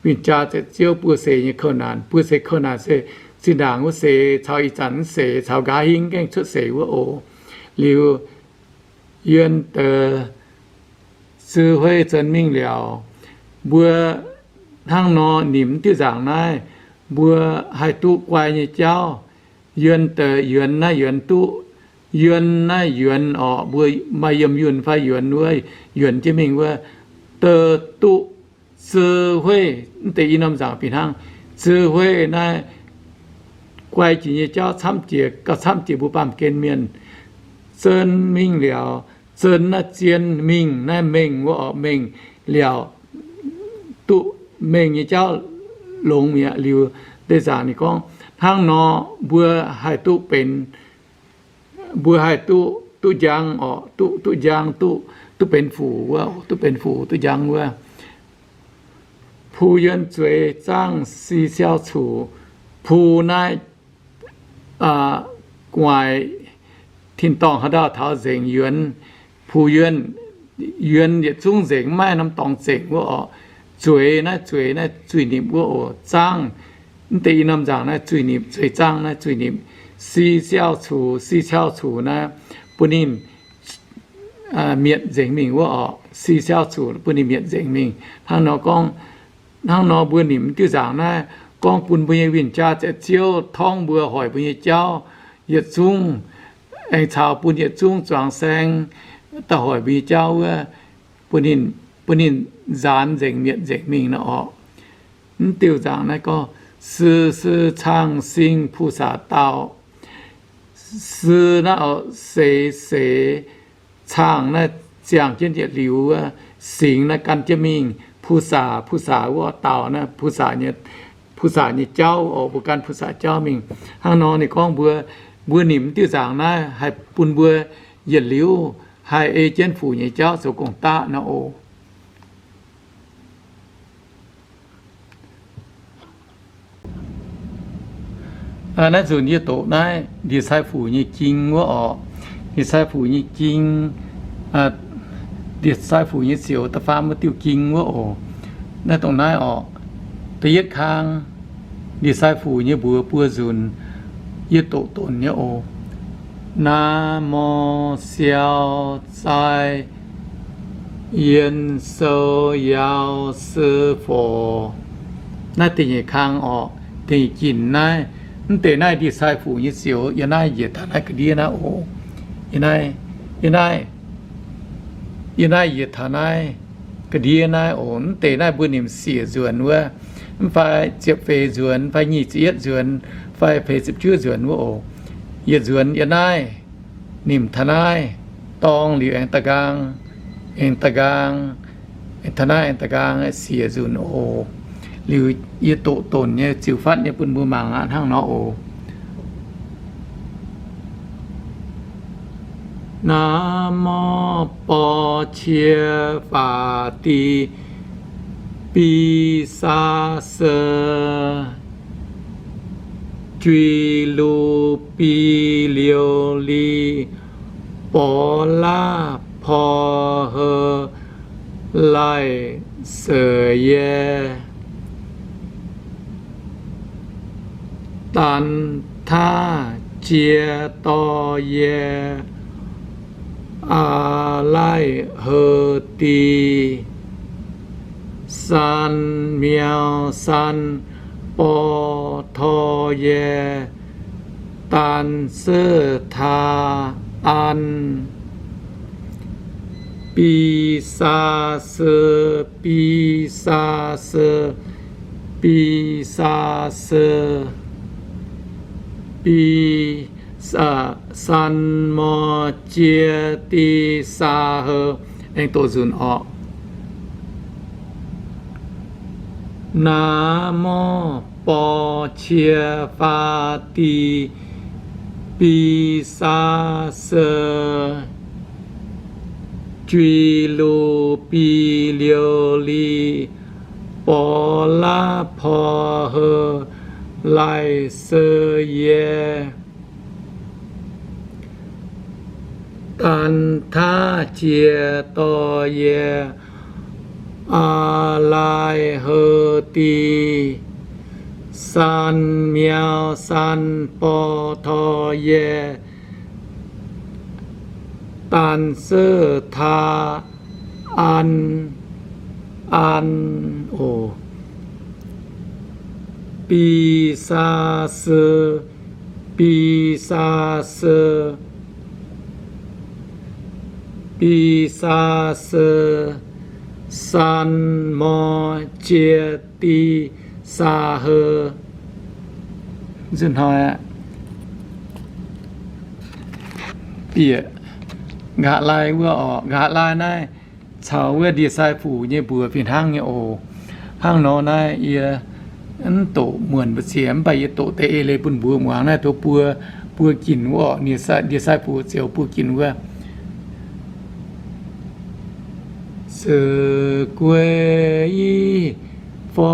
win-jaa ziepc ziouv buo seix nyei kouv naanc. Buo seix kouv naanc se zinh ndaangc wuov seix caux ih zanc wuov seix caux nqa'haav hingv gaengh cuotv seix wuov oc. Liuz yuonh deix zi hueiv zon mingh liaauc, mbuo hnangv nor nimc diuh nzaangc naaiv, mbuo haih duqv guai nyei jauv. Yuonh deix yuonx naaiv yuonx duqv, yuonh naaiv yuonx orqc, mbuo maaih yiem yunh fai yuonx wuov, yuonx jienv mingh wuov, deix duqv zi hueiv. Mv deix i norm nzaangc fih hnangv, zi hueiv naaiv guai jiex nyei jauv camv jiex, gauh camv jiex mbuo baamh gen mienh. Zon mingh liaauc, zon naaiv zien, mingh naaiv mengh wuov orqc, mengh liaauc, duqv mengh nyei jauv longx mi'aqv. Liuz deix nzaangc ninh gorngv hnangv nor mbuo haih duqv benx, mbuo haih duqv, duqv njang orqc, duqv, duqv njang, duqv, duqv benx fuc wuov, duqv benx fuc, duqv njang wuov. Pu yuonh zueiz zaangv si siauv cuc. Pu naaiv gu'nguaaic tin-dorngh haaix dauh taux nzengc yuonx, pu yuonh, yuonx yietc zungv nzengc, maiv norm dorngx zengc wuov orqc. Zueiz naaiv, zueiz naaiv zuiz-nipc wuov oc. Zaangv, mv deix i norm nzaangc naaiv zuiz-nipc, zueiz zaangv naaiv zuiz-nipc. Si siauv cuc, si siauv cuc naaiv bun ninh mietc nzengc mingh wuov orqc. Si siauv cuc bun ninh mietc nzengc mingh. Hnangv nor gorngv, hnangv nor mbuo nimc diuh nzaangc naaiv gorngv bun mbuo nyei win-jaa ziepc ziouv torngv mbuo, hoic mbuo nyei jauv yietc zungv, aengx caux bun yietc zungv zuangx saeng daaih hoic mbuo nyei jauv wuov, bun ninh, bun ninh nzaanx nzengc mietc nzengc mingh nor orqc. Mv diuh nzaangc naaiv gorngv, si si caangh sing Pu saa dauh. Si naaiv orqc, seix, seix, caangh naaiv ziangh jienv yietc liuz wuov, singx naaiv gan jienv mingh. Pu saa, Pu saa wuov dauh naaiv, Pu saa nyei, Pu saa nyei jauv oc, mbuo gan Pu saa jauv mingh. Hnangv nor ninh gorngv mbuo, mbuo nimc diuh nzaangc naaiv haih bun mbuo yietc liuz haih ei jienv fuc nyei jauv zoux gong-daqv nor oc. Naaiv nzunc yie doqc naaiv Ndie^sai Fuc nyei ging wuov orqc. Ndie^sai Fuc nyei ging, Ndie^sai Fuc nyei zioux da'faam wuov diuh ging wuov oc. Naaiv dongh naaiv orqc. Da'yietv kang, Ndie^sai Fuc nyei mbuox buo nzunc, yie doqc donc nyei oc. Naa^mo siau zai yien sou yau si fo. Naaiv da'nyeic kang orqc, da'nyeic ginc naaiv. Mv deix naaiv Ndie^sai Fuc nyei zioux yiem naaiv njiec taux naaiv ga'ndiev naaiv oc. Yiem naaiv, yiem naaiv, yiem naaiv njiec taux naaiv ga'ndiev naaiv oc. Mv deix naaiv mbuo nimc siec nzuonx wuov, mv fai ziepc feix nzuonx, fai nyic ziepc yietv nzuonx, fai feix ziepc juov nzuonx wuov oc. Yietc nzuonx yiem naaiv nimc taux naaiv, dorng liuz aengx da'nqaang, aengx da'nqaang, aengx taux naaiv aengx da'nqaang, siec nzunc oc. Liuz yie doqc donc nyei ziux fatv nyei bun mbuo mangc aqv, hnangv nor oc. Naa^mo Bor Cie Faa Di Bi Saa Se Jui Lu Bi Liou Li Borv laav por heu laih seix yie, danx taav jiex dorh yie, aa laih heu di, san miau san borv tor yie, dan seuv taa an. Bi saa se, bi saa se, bi saa se, bi, san mor jiex di saa heu. Aengx doqc nzunc orqc. Naaiv mor borv qiex faa di, bi saa se, jui lu bi liou li, borv laav por heu laih se yie, dan taav jiex dorh yie, aa laih heu di, san miau san borv tor yie, dan seuv taa an, an, o, bi saa se, bi saa se, bi saa se, san mor jiex di saa heu. Nzunc hnoi bieqc nqa'haav laai wuov orqc. Nqa'haav laai naaiv caux wuov ndie-sai fuc nyei mbuox fih hnangv nyei oc. Hnangv nor naaiv yie mv doqc muonc mbu'ziex, mv baac yie doqc deix eix leiz bun mbuox muangx naaiv tov buo, buo ginc wuov orqc. Ndie-sai fuc ziouc buo ginc wuov. Za'gui i fo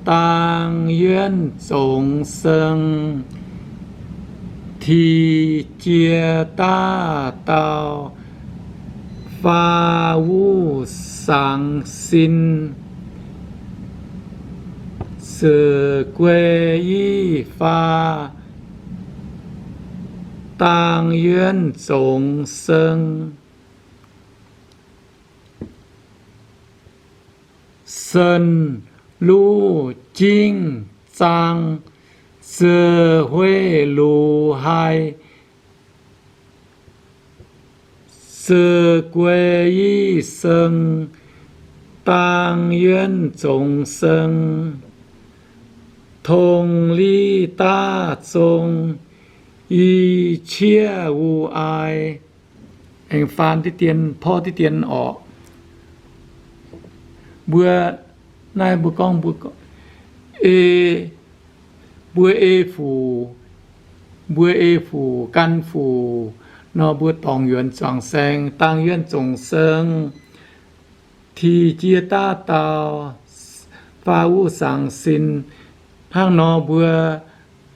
dang yuonv zongx seng, ti jiex daav dauh faa wuv sangx sin. Za'gui i faa dang yuonv zongx seng, sen luv jingv zaang, se hueiv lux haih. Za'gui i seng, dang yuonv zongx seng, tong liv daav zong, i ciev wuov aai. Aengx faan diqv dien, porv diqv dien orqc. Mbuo naaiv mbuo gorngv mbuo ei, mbuo ei fuc, mbuo ei fuc gan fuc nor, mbuo dorngc yuonx zuangx saeng, dang yuonv zongx seng, ti jiex daav dauh faa wuv sangx sin. Hnangv nor mbuo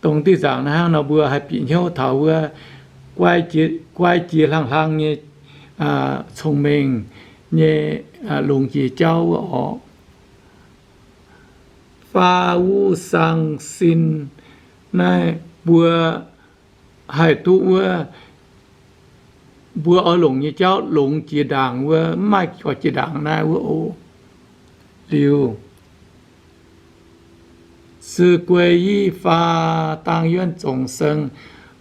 dongh diuh nzaangc naaiv hnangv nor mbuo haih bieqc hnyouv taux wuov guai jiex hlang-hlang nyei, cong-mengh nyei, longx jiex jauv wuov orqc. Faa wuv sangx sin naaiv mbuo haih duqv wuov, mbuo oix longc nyei jauv longx jiex ndaangc wuov, mv maaih gorx jiex ndaangc naaiv wuov oc. Liuz, se guei i faa dang yuonv zongx seng,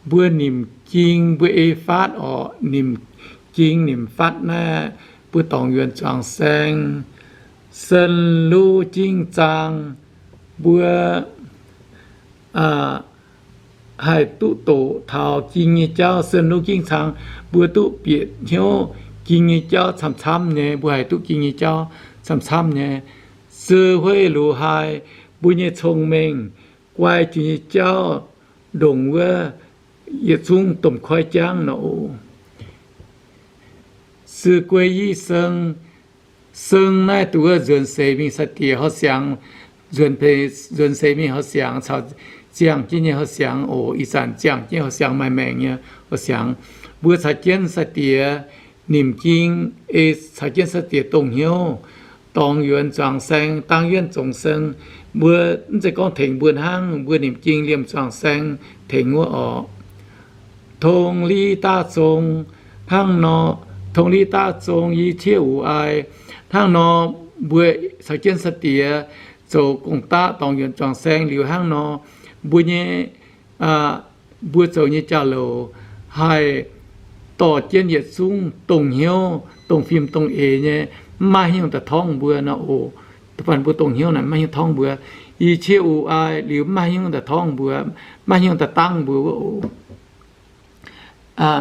mbuo nimc ging mbuo ei faatv orqc, nimc ging nimc fatv naaiv, mbuo dorngc yuonx zuangx saeng, sen luv jingv zaang, mbuo haih duqv doqc taux ging nyei jauv. Sen luv jingv zaang, mbuo duqv bieqc hnyouv ging nyei jauv camv-camv nyei, mbuo haih duqv ging nyei jauv camv-camv nyei. Se hueiv lux haih, mbuo nyei cong-mengh guai jiex nyei jauv ndongc wuov yietc zungv domh koiv jangv nor oc. Se guei i seng, seng naaiv duqv wuov nzuonx seix mingh sai-diex horh siangx, nzuonx seix mingh horh siangx caux ziangh jienv nyei horqc siangx oc. Ih zanc ziangh jienv horqc siangx maaih maengc nyei horqc siangx. Mbuo caux jienv sai-diex nimc jing, ei caux jienv sai-diex dongh hnyouv dorngx yuonx zuangx saeng, dangv yuonv zongx saeng. Mbuo mv zeiz gorngv tengx mbuo hnangv, mbuo nimc jing liemh zuangx saeng tengx wuov oc. Tong li daav zong hnangv nor, tong li daav zong i ciev uc ai hnangv nor, mbuo caux jienv sai-diex zoux gong-daqv dorngx yuonx zuangx saeng liuz hnangv nor, mbuo nyei, mbuo zoux nyei jauv-louc haih dorh jienv yietc zungv dongh hnyouv, dongh fim dongh eix nyei, mv maaih haaix nyungc daaih torngv mbuo nor oc. Da'faanh mbuo dongh hnyouv naaic mv maaih haaix nyungc torngv mbuo. I ciev uc ai liuz mv maaih haaix nyungc daaih torngv mbuo, mv maaih haaix nyungc daaih dangv mbuo wuov oc.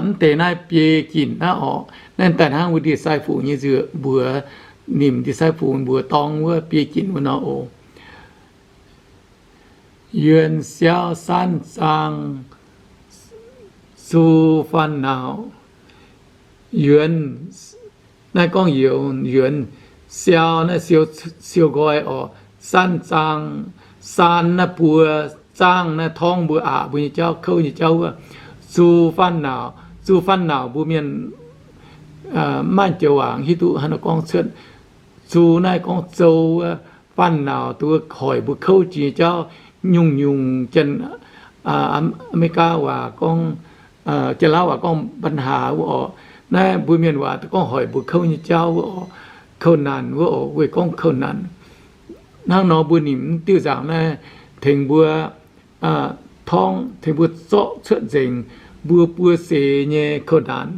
Mv deix naaiv biei ginc naaiv orqc, naaiv daaih hnangv wuov ndie-sai-fungc nyei nzueic mbuox, nimc ndie-sai-fungc mbuox dorng wuov biei ginc wuov nor oc. Yuonx siau san zaang zu faan nauc. Yuonx, naaiv gorngv youz, yuonx siau naaiv siou, siou nqoi orqc. San zaang, san naaiv buo, zaang naaiv torngv mbuo, aqc mbuo nyei jauv, kouv nyei jauv wuov. Zu faan nauc, zu faan nauc mbuo mienh mv maaih joux waac hiuv duqv haaix nor gorngv cuotv. Zu naaiv gorngv zou wuov, faan nauc duqv hoic mbuo kouv jiex nyei jauv, nyungc-nyungc Janx, Aa^me^li^gaa waac gorngv, Janx-Laauv waac gorngv ปัญหา wuov orqc. Naaiv mbuo mienh waac gorngv hoic mbuo kouv nyei jauv wuov orqc, 困难 wuov orqc, weic gorngv 困难. Hnangv nor mbuo nimc diuh nzaangc naaiv tengx mbuo torngv, tengx mbuo zorqv cuotv nzengc mbuo buo seix nyei 困难,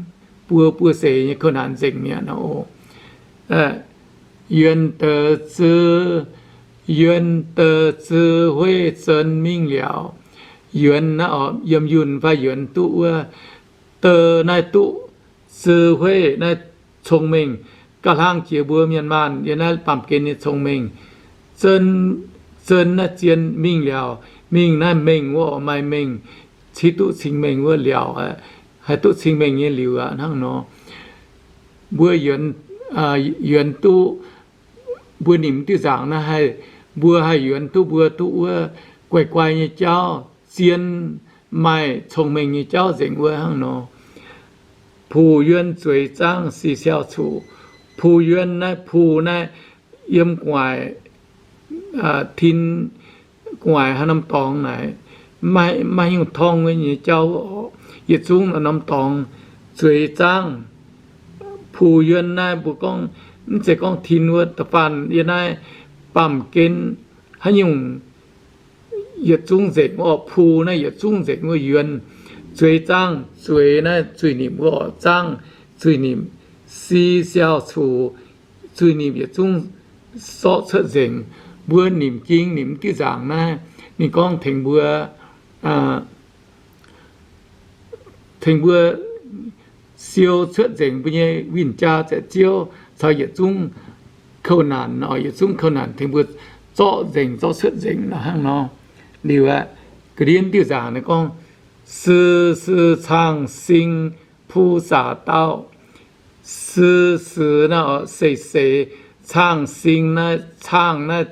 mbuo buo seix nyei 困难 nzengc mi'aqv nor oc. Yuonx deix zi, yuonx deix zi hueiv 真明了. Yuonx naaiv oc, yiem yunh fai yuonx duqv wuov, deix naaiv duqv, zi hueiv naaiv cong-mengh, ga'hlang jiex mbuo mienh maanh yiem naaiv baamh gen nyei cong-mengh. 真, 真 naaiv zien, 明了, 明 naaiv mengh wuov oc, maaih mengh, cingx duqv cing-mengh wuov liaauc, haih duqv cing-mengh nyei liuz aqv. Hnangv nor, mbuo yuonx, yuonx duqv, mbuo nimc diuh nzaangc naaiv haih, mbuo haih yuonx duqv, mbuo duqv wuov guai-guai nyei jauv, zien, maaih cong-mengh nyei jauv nzengc wuov hnangv nor. Puc yuonh zueiz zaangv si siau cuqc. Puc yuonh naaiv, puc naaiv yiem gu'nguaaic, tin gu'nguaaic haaix norm dorngx naaic, maiv, maiv nyungc torngv nyei jauv oc. Yietc zungv norm dorngx zueiz zaangv. Puc yuonh naaiv mbuo gorngv, mv zeiz gorngv tin wuov, da'faanh yiem naaiv baamh gen haaix nyungc yietc zungv nzengc wuov oc. Puc naaiv yietc zungv nzengc wuov yuonh. Zueiz zaangv, zueiz naaiv zuiz-nimc wuov oc, zaangv zuiz-nimc. Si siau cuqc, zuiz-nimc yietc zungv sorqv cuotv nzengc. Mbuo nimc jing nimc diuh nzaangc naaiv, ninh gorngv tengx mbuo, tengx mbuo siou cuotv nzengc mbuo nyei win-jaa za'ziouv caux yietc zungv 困难 oc, yietc zungv 困难 tengx mbuo zorqv nzengc, zorqv cuotv nzengc nor hnangv nor. Liuz aqv, ga'ndiev diuh nzaangc naaiv gorngv, 时时常行菩萨道. 时时 naaiv oc, seix seix, 常行 naaiv, 常 naaiv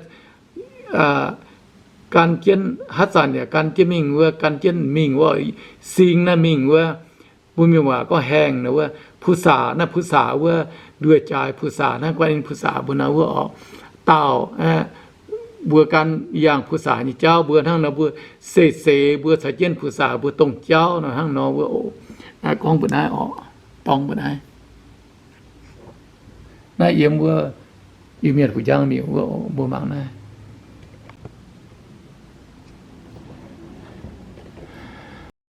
gan jienv, haaix zanc yaac gan jienv mingh wuov, gan jienv mingh wuov, 行 naaiv mingh wuov. Mbuo mienh waac gorngv haengh nor wuov, 菩萨 naaiv, 菩萨 wuov, nduoh jaaix 菩萨 naaiv, guan in 菩萨 mbuo naaiv wuov oc. Daauh, mbuo gan yangh 菩萨 nyei jauv, mbuo hnangv nor mbuo seix seix mbuo caux jienv 菩萨 mbuo dongh jauv nor hnangv nor wuov oc. Naaiv gorngv mbuo naaiv oc, dorng mbuo naaiv. Naaiv yiem wuov Iu-Mienh Fu Njang Miuc wuov oc, mbuo mangc naaiv.